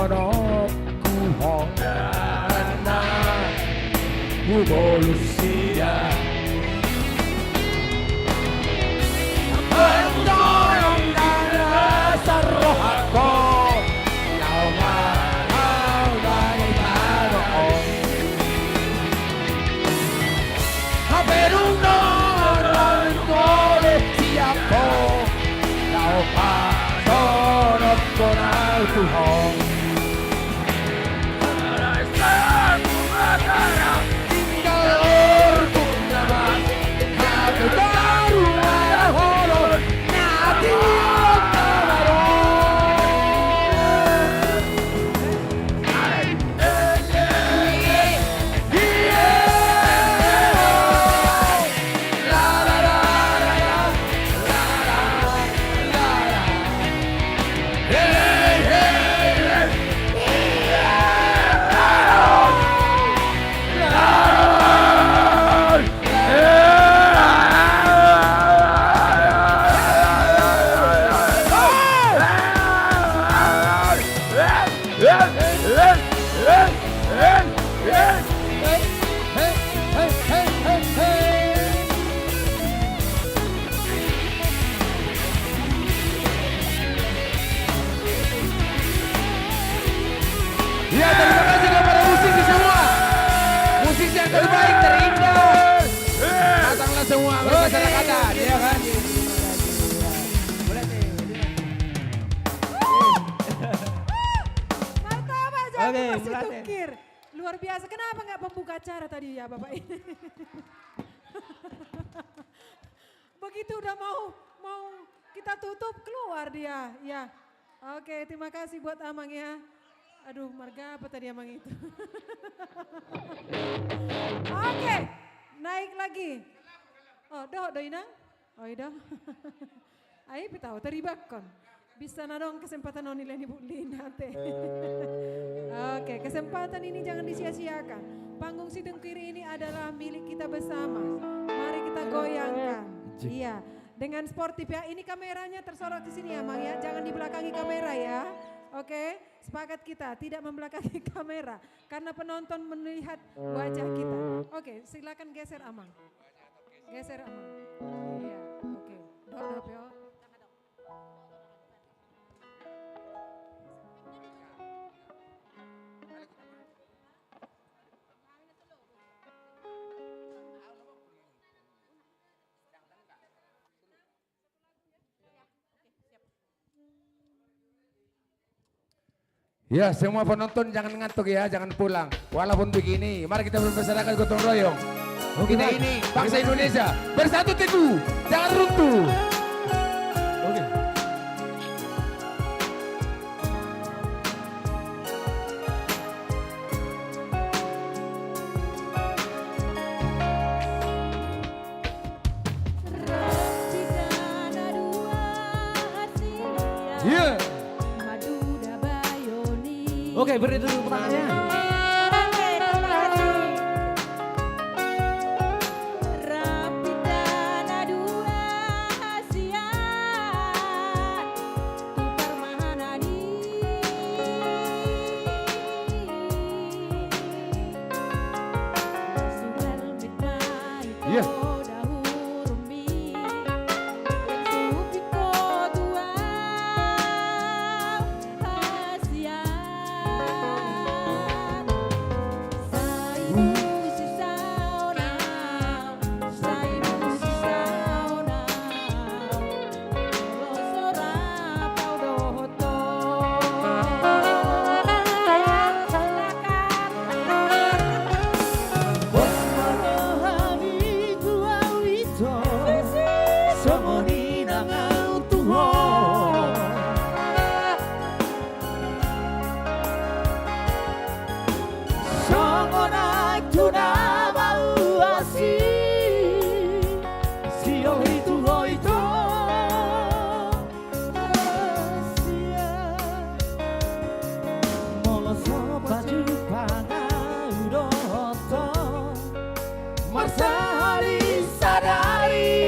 Dohononku ho, na hubolus ia. Mardongan na las rohangku, laho marau bani tano on. Hape dung do ro ringkot siap ho, laho pasohothon au tu ho. Tinggal horbo na baru, hape baru maraholhon na tinggal na baru. Ya, terima kasih kepada musisi semua. Musisi yang terbaik, terindah. Datanglah semua bermasyarakadan, ya kan? Martabak, jago. Oke, masih berlatih. Tungkir. Luar biasa. Kenapa nggak pembuka acara tadi ya, Bapak ini? Begitu udah mau, mau kita tutup, keluar dia. Ya. Oke, terima kasih buat Amang ya. Aduh, marga apa tadi Amang itu? Oke, naik lagi. Oh, dohot do, Inang? Oh, i do. Ai, pe tahu, teribakkan. Bisa na dong kesempatan on nilai ni Buk Lina te. Oke, kesempatan ini jangan disia-siakan. Panggung Situngkiri ini adalah milik kita bersama. Mari kita goyangkan. Cik. Iya, dengan sportif ya. Ini kameranya tersorot di sini ya, Mang ya. Jangan di belakangi kamera ya. Oke, sepakat kita tidak membelakangi kamera karena penonton melihat wajah kita. Oke, silakan geser, Amang. Geser, Amang. Iya, oke. Dohot, dohot, Pio. Ya, semua penonton jangan ngantuk ya, jangan pulang. Walaupun begini, mari kita bermasyarakat gotong royong. Oke, kita ini bangsa Indonesia, bersatu teguh, jangan runtuh. Oke. Iya. Oke, beri dulu tepuk tangannya. Iya. Songon aek tu na mauasi, siol i tu ho ito. Molo so pajumpang au dohot ho, marsahali sadari.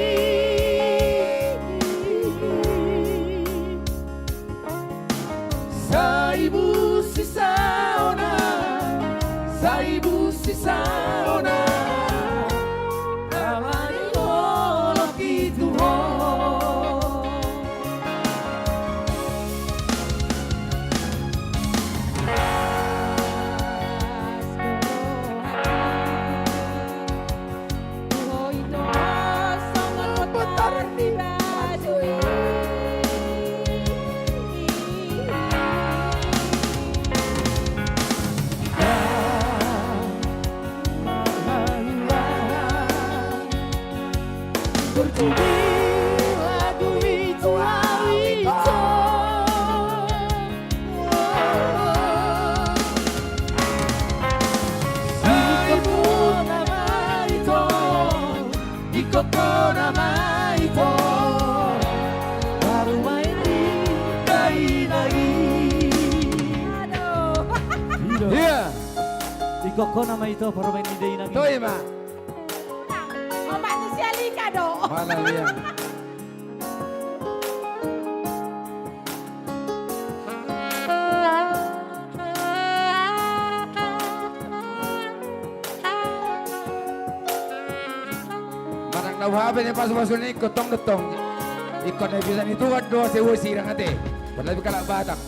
Sai busa Sisaona, saibu sisaona, ala ni holong i tu ho. Ingkon hona ma ito, baru maen ni dainang i. Aduh. Iya. Ingkon hona ma ito, baru maen ni dainang i. Toe ma. Obat ni si Alika do. Mana dia? Manang na huabe ni pasu-pasu ni ingkon tong do tong. Ingkon na bisa ni Tuhan do, asa huaso sirang ate. Padahal halak Batak.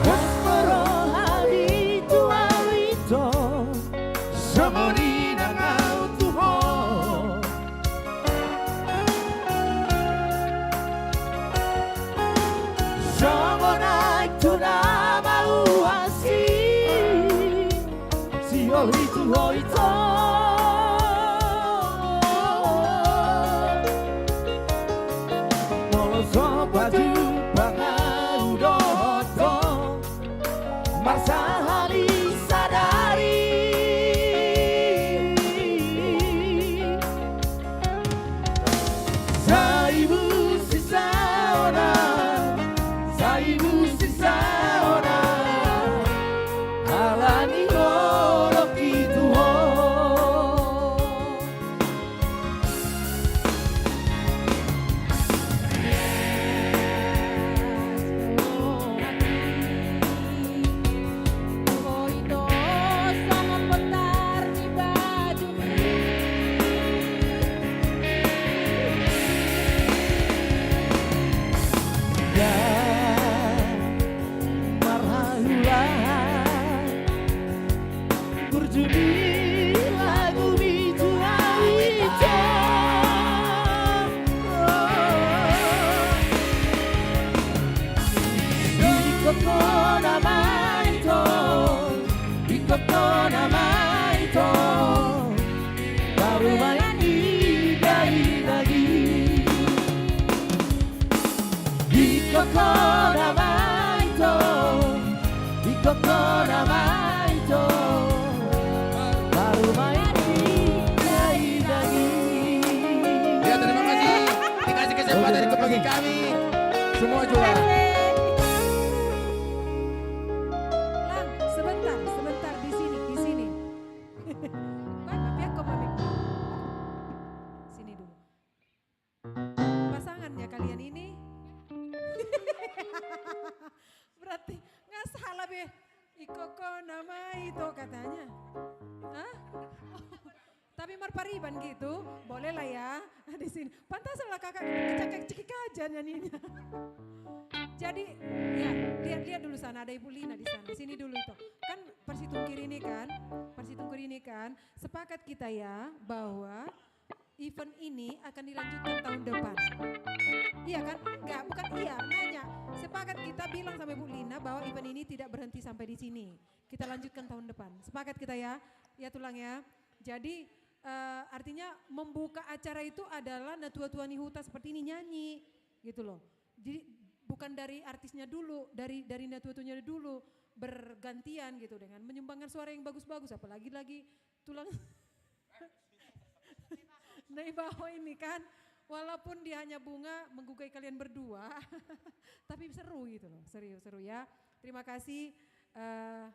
Pos ma rohami tu au ito, songon i nang au tu ho. Songon aek tu na mauas i, sihol i tu ho ito. Molo so pajumpang au dohot ho, marsahali sadari. Saibu sisaona, saibu sisaona, ala ni holong i tu ho. Burju ni lagumi tu au ito. Ingkon hona ma ito, ingkon hona ma ito, baru maen ni dainang i. Ingkon hona ma ito, ingkon hona ma ito, baru maen ni dainang i. Ya, terima kasih. Dikasih kesempatan ikut bagi kami semua juga. Lang, sebentar, sebentar di sini, di sini. Bang, tapi aku mau sini dulu. Pasangannya kalian ini. Berarti nggak salah, be. Ingkon hona ma ito katanya. Hah? Tapi marpariban gitu, boleh lah ya. Di sini. Pantas lah kakak cekek cekik aja nyanyinya. Jadi, ya, lihat-lihat dulu sana, ada Ibu Lina di sana. Sini dulu itu. Kan Persitungkir ini kan, Persitungkir ini kan, sepakat kita ya, bahwa event ini akan dilanjutkan tahun depan. Iya kan? Enggak, bukan iya, nanya. Sepakat kita bilang sama Ibu Lina bahwa event ini tidak berhenti sampai di sini. Kita lanjutkan tahun depan. Sepakat kita ya? Ya, Tulang ya. Jadi, eh, artinya membuka acara itu adalah natua-tua ni huta seperti ini nyanyi, gitu loh. Jadi bukan dari artisnya dulu, dari, dari natua-tuanya dulu, bergantian gitu dengan menyumbangkan suara yang bagus-bagus, apalagi lagi Tulang Naibaho ini kan, walaupun dia hanya bunga menggugah kalian berdua, tapi seru gitu loh, serius, seru ya. Terima kasih, Eh,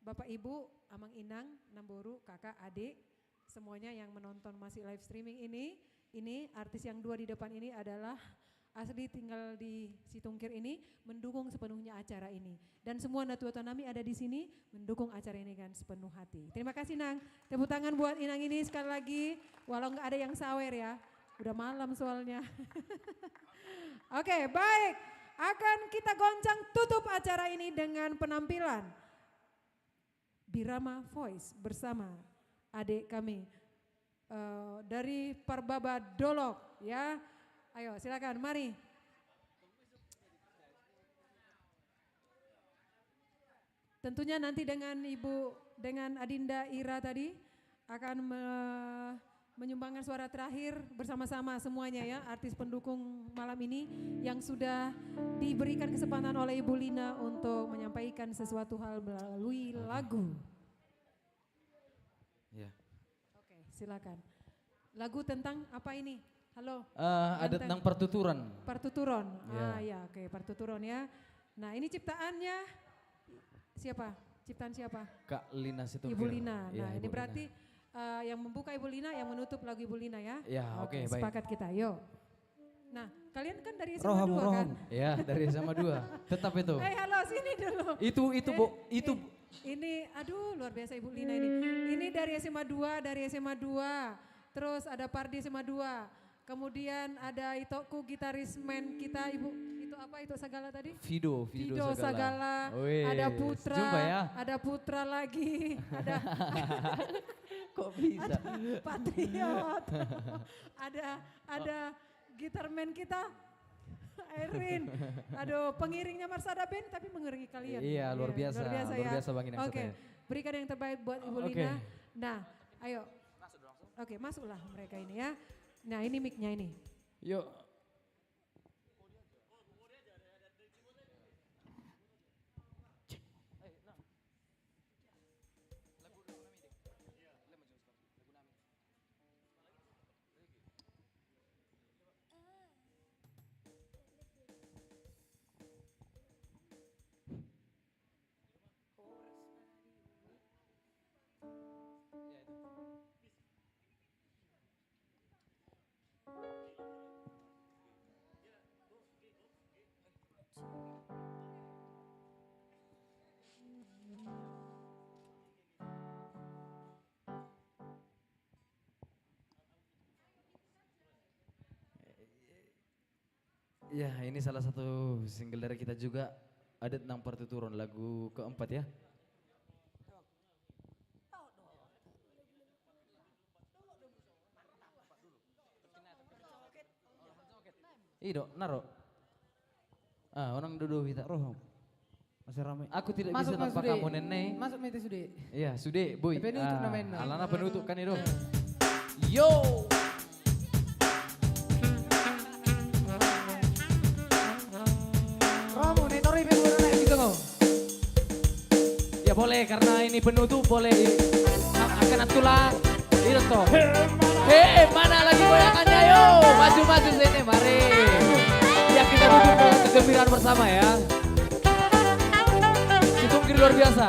Bapak, Ibu, Amang, Inang, Namboru, Kakak, Adik, semuanya yang menonton masih live streaming ini, ini artis yang dua di depan ini adalah asli tinggal di Situngkir ini, mendukung sepenuhnya acara ini. Dan semua natua-tua nami ada di sini mendukung acara ini dengan sepenuh hati. Terima kasih, Nang. Tepuk tangan buat Inang ini sekali lagi, walau nggak ada yang sawer ya. Udah malam soalnya. Oke, baik. Akan kita goncang tutup acara ini dengan penampilan Birama Voice bersama adik kami, eh, dari Parbaba Dolok, ya. Ayo, silakan, mari. Tentunya nanti dengan Ibu, dengan Adinda Ira tadi akan me-, menyumbangkan suara terakhir bersama-sama semuanya ya, artis pendukung malam ini yang sudah diberikan kesempatan oleh Ibu Lina untuk menyampaikan sesuatu hal melalui lagu. Ya. Oke, silakan. Lagu tentang apa ini? Halo. Eh, adat nang partuturan. Partuturan. Ya. Ah, ya, oke, partuturan ya. Nah, ini ciptaannya siapa? Ciptaan siapa? Kak Lina Situngkir. Ibu Lina. Ya, nah, ini Ibu berarti, Lina. Eh, yang membuka Ibu Lina, yang menutup lagu Ibu Lina ya. Ya, oke, oke, baik. Sepakat kita, yuk. Nah, kalian kan dari S M A dua kan? Roham, roham. Ya, dari S M A dua. Tetap itu. Eh, halo, sini dulu. Itu, itu, eh, Bo, itu. Eh, ini, aduh, luar biasa Ibu Lina ini. Ini dari S M A dua, dari S M A dua. Terus ada Pardi S M A dua. Kemudian ada itokku gitaris main kita, Ibu. Itu apa, itu Sagala tadi? Fido, Fido Sagala. Fido Sagala. Wih, ada Putra, jumpa ya. Ada Putra lagi. Ada. Kok bisa? Ada Patriot. Ada, ada gitar main kita, Erwin. Aduh, pengiringnya Marsada Band, tapi mengiringi kalian. Iya, luar biasa. Iya, luar biasa, luar biasa, Bang Inang. Oke, berikan yang terbaik buat Ibu Lina. Oke. Nah, ayo. Oke, masuklah mereka ini ya. Nah, ini mic-nya ini. Yuk. Ya, ini salah satu single dari kita juga, Adat nang Partuturan, lagu keempat ya. I do, naro. Ah, unang do hita roham. Masih rame. Aku tidak bisa nampak kamu, Nene. Masuk ma hita sude. Iya, sude, Boy. Penutup namanya. Alana penutup kan itu. Yo. Romo, ne tori pe guru na itu kau. Ya boleh, karena ini penutup, boleh. Akan tulang. Itu toh. Hei, mana lagi goyangannya? Ayo, maju, maju sini, mari. Ya, kita duduk dengan kegembiraan bersama ya. Situngkir luar biasa.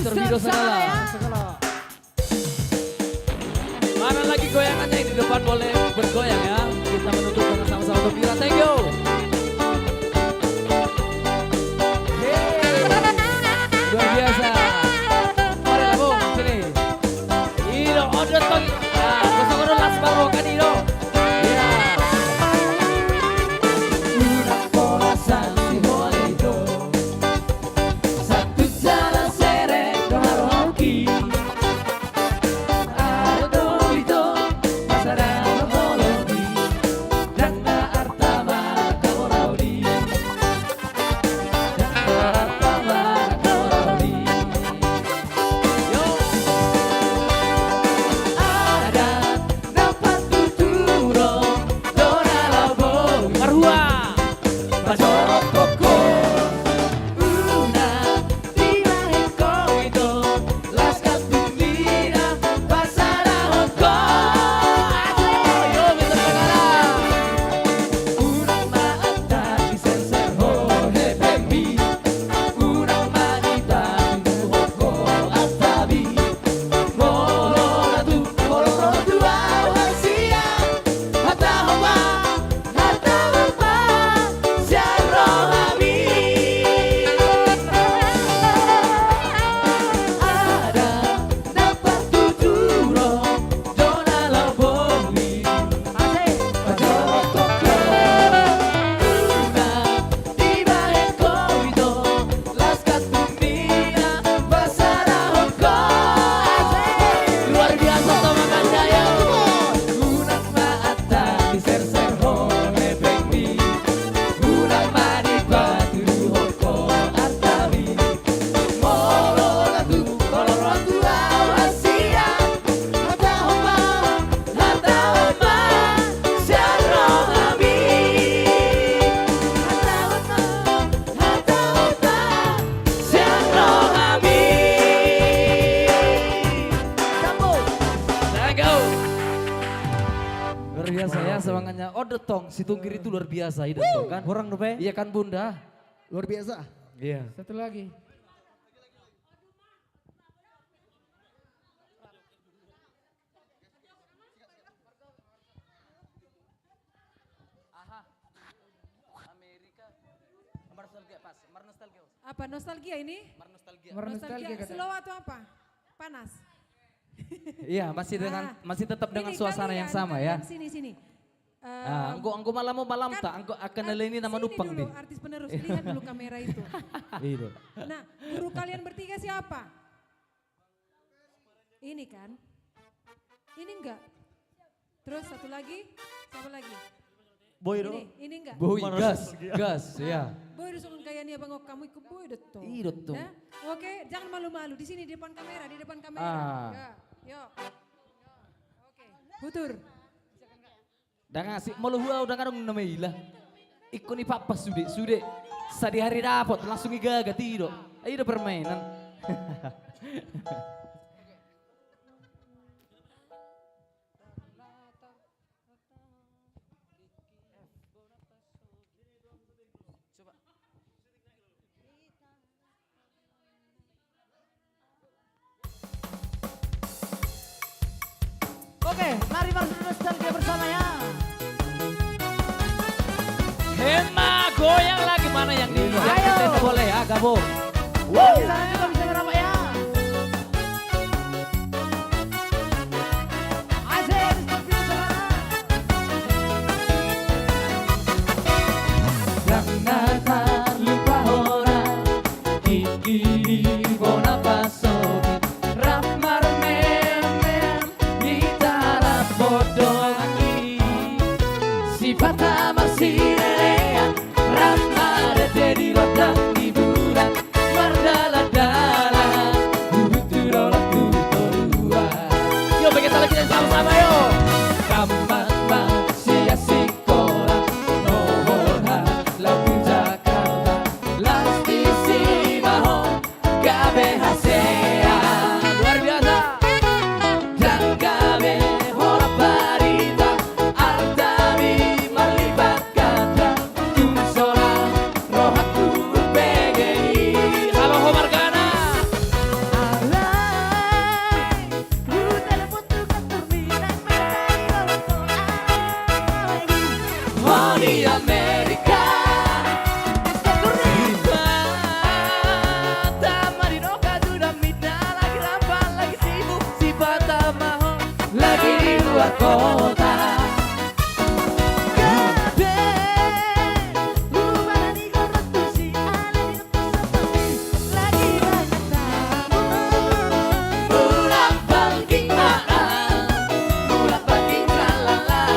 Terpido segala. Mana lagi goyangannya, di depan boleh bergoyang ya. Kita menuntut dengan sama-sama gembira. Thank you. Yeay. Luar biasa. Mari, Labung, sini. Ido, odo tong. Nah, gosok odo las barokan, Ido. Iya. Unang pola sansi holi do. Satu jala serek do haroki. Adong do ito, pasada do holi. Dang na arta ma tabo rauli. Luar biasa, Tama Gandaya. Luar biasa ya semangatnya. Odo tong, si Tungkir itu luar biasa, Ido, kan? Kurang dope? Iya kan, Bunda? Luar biasa. Iya. Satu lagi. Aha. Amerika. Marnostalgia, pas. Marnostalgia. Apa, nostalgia ini? Marnostalgia. Marnostalgia. Nostalgia. Slow atau apa? Panas. Iya, masih dengan, ah, masih tetap dengan suasana yang sama ya. Sini, sini. Ah, anggo, anggo malam, malam kan, tak, anggo akan kan, nilai ini nama sini numpang dulu, di artis penerus, lihat dulu kamera itu. Itu. Nah, guru kalian bertiga siapa? Ini kan? Ini enggak? Terus satu lagi? Siapa lagi? Boy do. Ini, ini enggak? Boy, gas, gas, ya. Boy do songon gaya ni abang, kamu ikut Boy do tong. Iya do tong. Ya? Oke, jangan malu-malu. Di sini, di depan kamera, di depan kamera. Ah. Ya, yuk. Oke, Butur. Dang asik, molo hua dang adong na maila. Ingkon ipappas sude, sude. Sadihari dapot, langsung igagat, i do. Ai do permainan. Oke, mari bernostalgia bersama ya. Hema, goyang lagi, mana yang di, ayo, yang di tenda boleh ya, gabung. Wow. Di sana juga bisa merapat ya. Asik, di sana. Dang na tarlupa hona, tingki di bona pasoki, rap marmeam-meam, hita rap bodongan i. Sipata marsilelean, rap marende di gondang hiburan, mardalan Luar kota. Gabe, hubana ni gorot tusi, ala ni gorot tusi, lagi banyak tamu. Mulak bangking ma, mulak bangking tralala.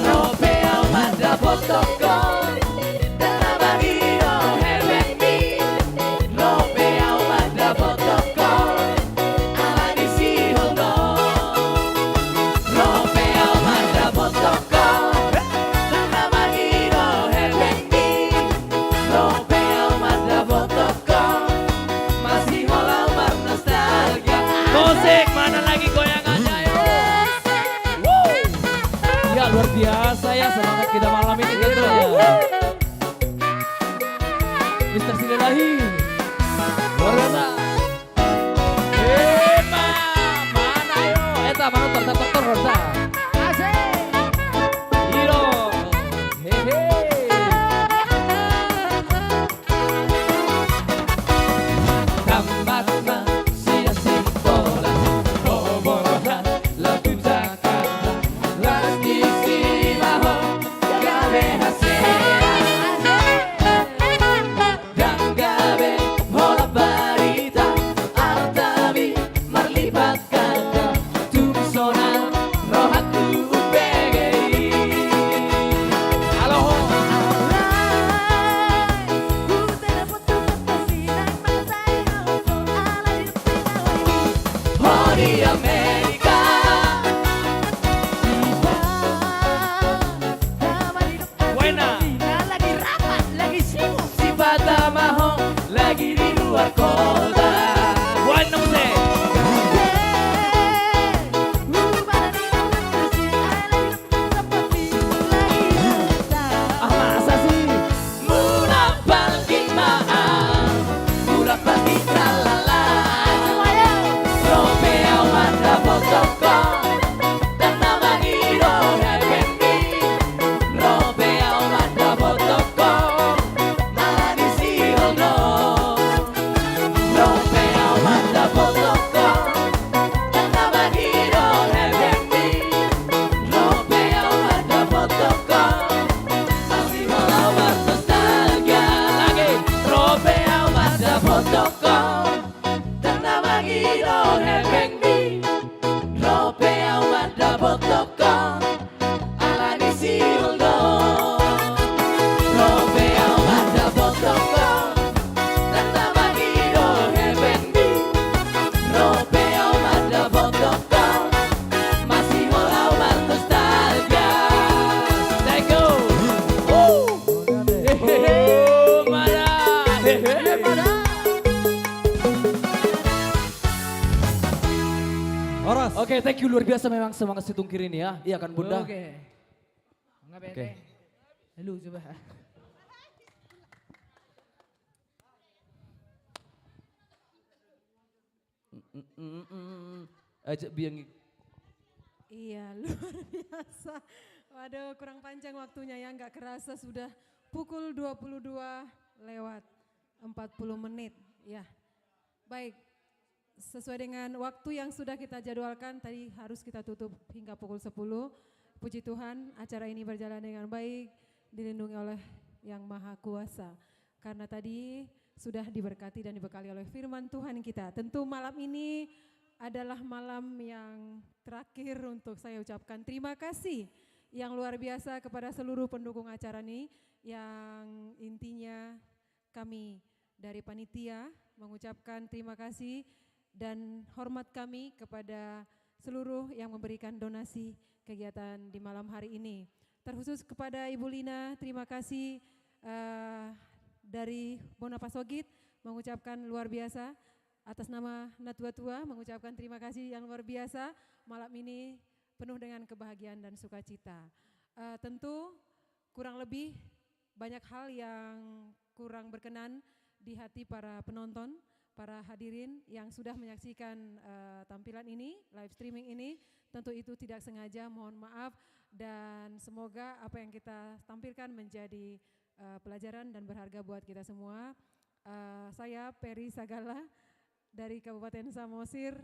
Ro pe au mandapothon ho. Dang na mangido hepengmi, ro pe au mandapothon ho, ala ni sihol do. Ro pe au mandapothon ho, dang na mangido hepengmi, ro pe au mandapothon ho, masihol au marnostalgia. Musik, mana lagi goyangannya, ayo? Wuh. Ya, luar biasa ya semangat kita malam ini tentunya. Mister Silalahi. Luar biasa. Eh, ma-, mana yo? Eta, mana tor, tor, tor, tor, tor. Asik. Iro. Hehe. Tammat ma sian sikola, ho borhat laho tu Jakarta, las disi ma ho gabe hasea. Dang gabe holan barita, artami marlipat ganda, tung sonang rohangku umbege i. Alo ho. Alai, hutedapot tu kertas i, nang mangkatai ho, alai di pinawai i. Ho di Amerika. Sipata ma didok Wena. Argentina, lagi rapat, lagi sibuk. Sipata ma ho lagi di luar kota. Wena muse. Gabe, hubana ni gorot tusi, ala ni gorot tusi, lagi rapat. Ah, masa sih? Mulak bangking ma, mulak bangking tralala. Ro pe au mandapothon ho, dang na mangido hepengmi. Ro pe au mandapothon ho, ala ni sihol do. Ro pe au mandapothon ho, dang na mangido hepengmi. Ro pe au mandapothon ho, masihol au marnostalgia. Lagi. Ro pe au mandapothon ho, dang na mangido hepengmi. Ro pe au mandapothon ho, ala ni sihol do. Ro pe au mandapothon ho, dang na mangido hepengmi. Ro pe au mandapothon ho, masihol au marnostalgia. Thank you. Woo. Hehehe. Mada. Hehehe. Horas. Oke, thank you, luar biasa memang semangat Situngkir ini ya. Iya kan, Bunda? Oke. Nggak bete. Oke. Lu coba. Mm, mm, mm, mm. Ajak biang i-, Iya, luar biasa. Waduh, kurang panjang waktunya ya, nggak kerasa sudah pukul dua puluh dua lewat empat puluh menit. Ya, baik. Sesuai dengan waktu yang sudah kita jadwalkan, tadi harus kita tutup hingga pukul sepuluh. Puji Tuhan, acara ini berjalan dengan baik, dilindungi oleh Yang Maha Kuasa. Karena tadi sudah diberkati dan dibekali oleh firman Tuhan kita. Tentu malam ini adalah malam yang terakhir untuk saya ucapkan terima kasih yang luar biasa kepada seluruh pendukung acara ini, yang intinya kami dari panitia mengucapkan terima kasih dan hormat kami kepada seluruh yang memberikan donasi kegiatan di malam hari ini. Terkhusus kepada Ibu Lina, terima kasih, eh, dari Bona Pasogit, mengucapkan luar biasa. Atas nama natua-tua, mengucapkan terima kasih yang luar biasa. Malam ini penuh dengan kebahagiaan dan sukacita. Eh, tentu kurang lebih banyak hal yang kurang berkenan di hati para penonton, para hadirin yang sudah menyaksikan, eh, tampilan ini, live streaming ini. Tentu itu tidak sengaja, mohon maaf. Dan semoga apa yang kita tampilkan menjadi, eh, pelajaran dan berharga buat kita semua. Eh, saya Peri Sagala dari Kabupaten Samosir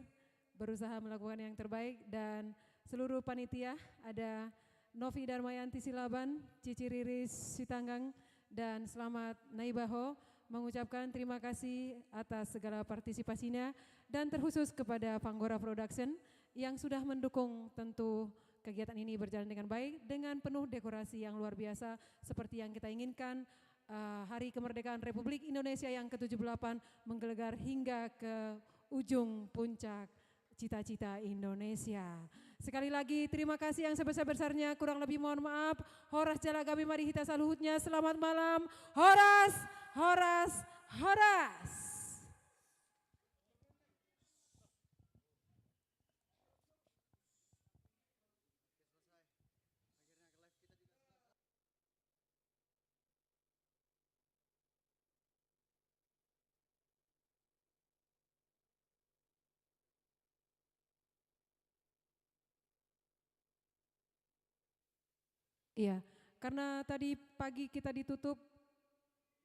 berusaha melakukan yang terbaik dan seluruh panitia, ada Novi Darmayanti Silaban, Cici Riris Sitanggang, dan Selamat Naibaho, mengucapkan terima kasih atas segala partisipasinya, dan terkhusus kepada Panggora Production yang sudah mendukung tentu kegiatan ini berjalan dengan baik, dengan penuh dekorasi yang luar biasa seperti yang kita inginkan, eh, Hari Kemerdekaan Republik Indonesia yang ketujuh puluh delapan menggelegar hingga ke ujung puncak cita-cita Indonesia. Sekali lagi, terima kasih yang sebesar-besarnya. Kurang lebih mohon maaf. Horas jala gabe ma di hita saluhutna. Selamat malam. Horas, horas, horas. Iya, karena tadi pagi kita ditutup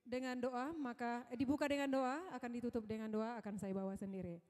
dengan doa, maka, eh, dibuka dengan doa, akan ditutup dengan doa, akan saya bawa sendiri.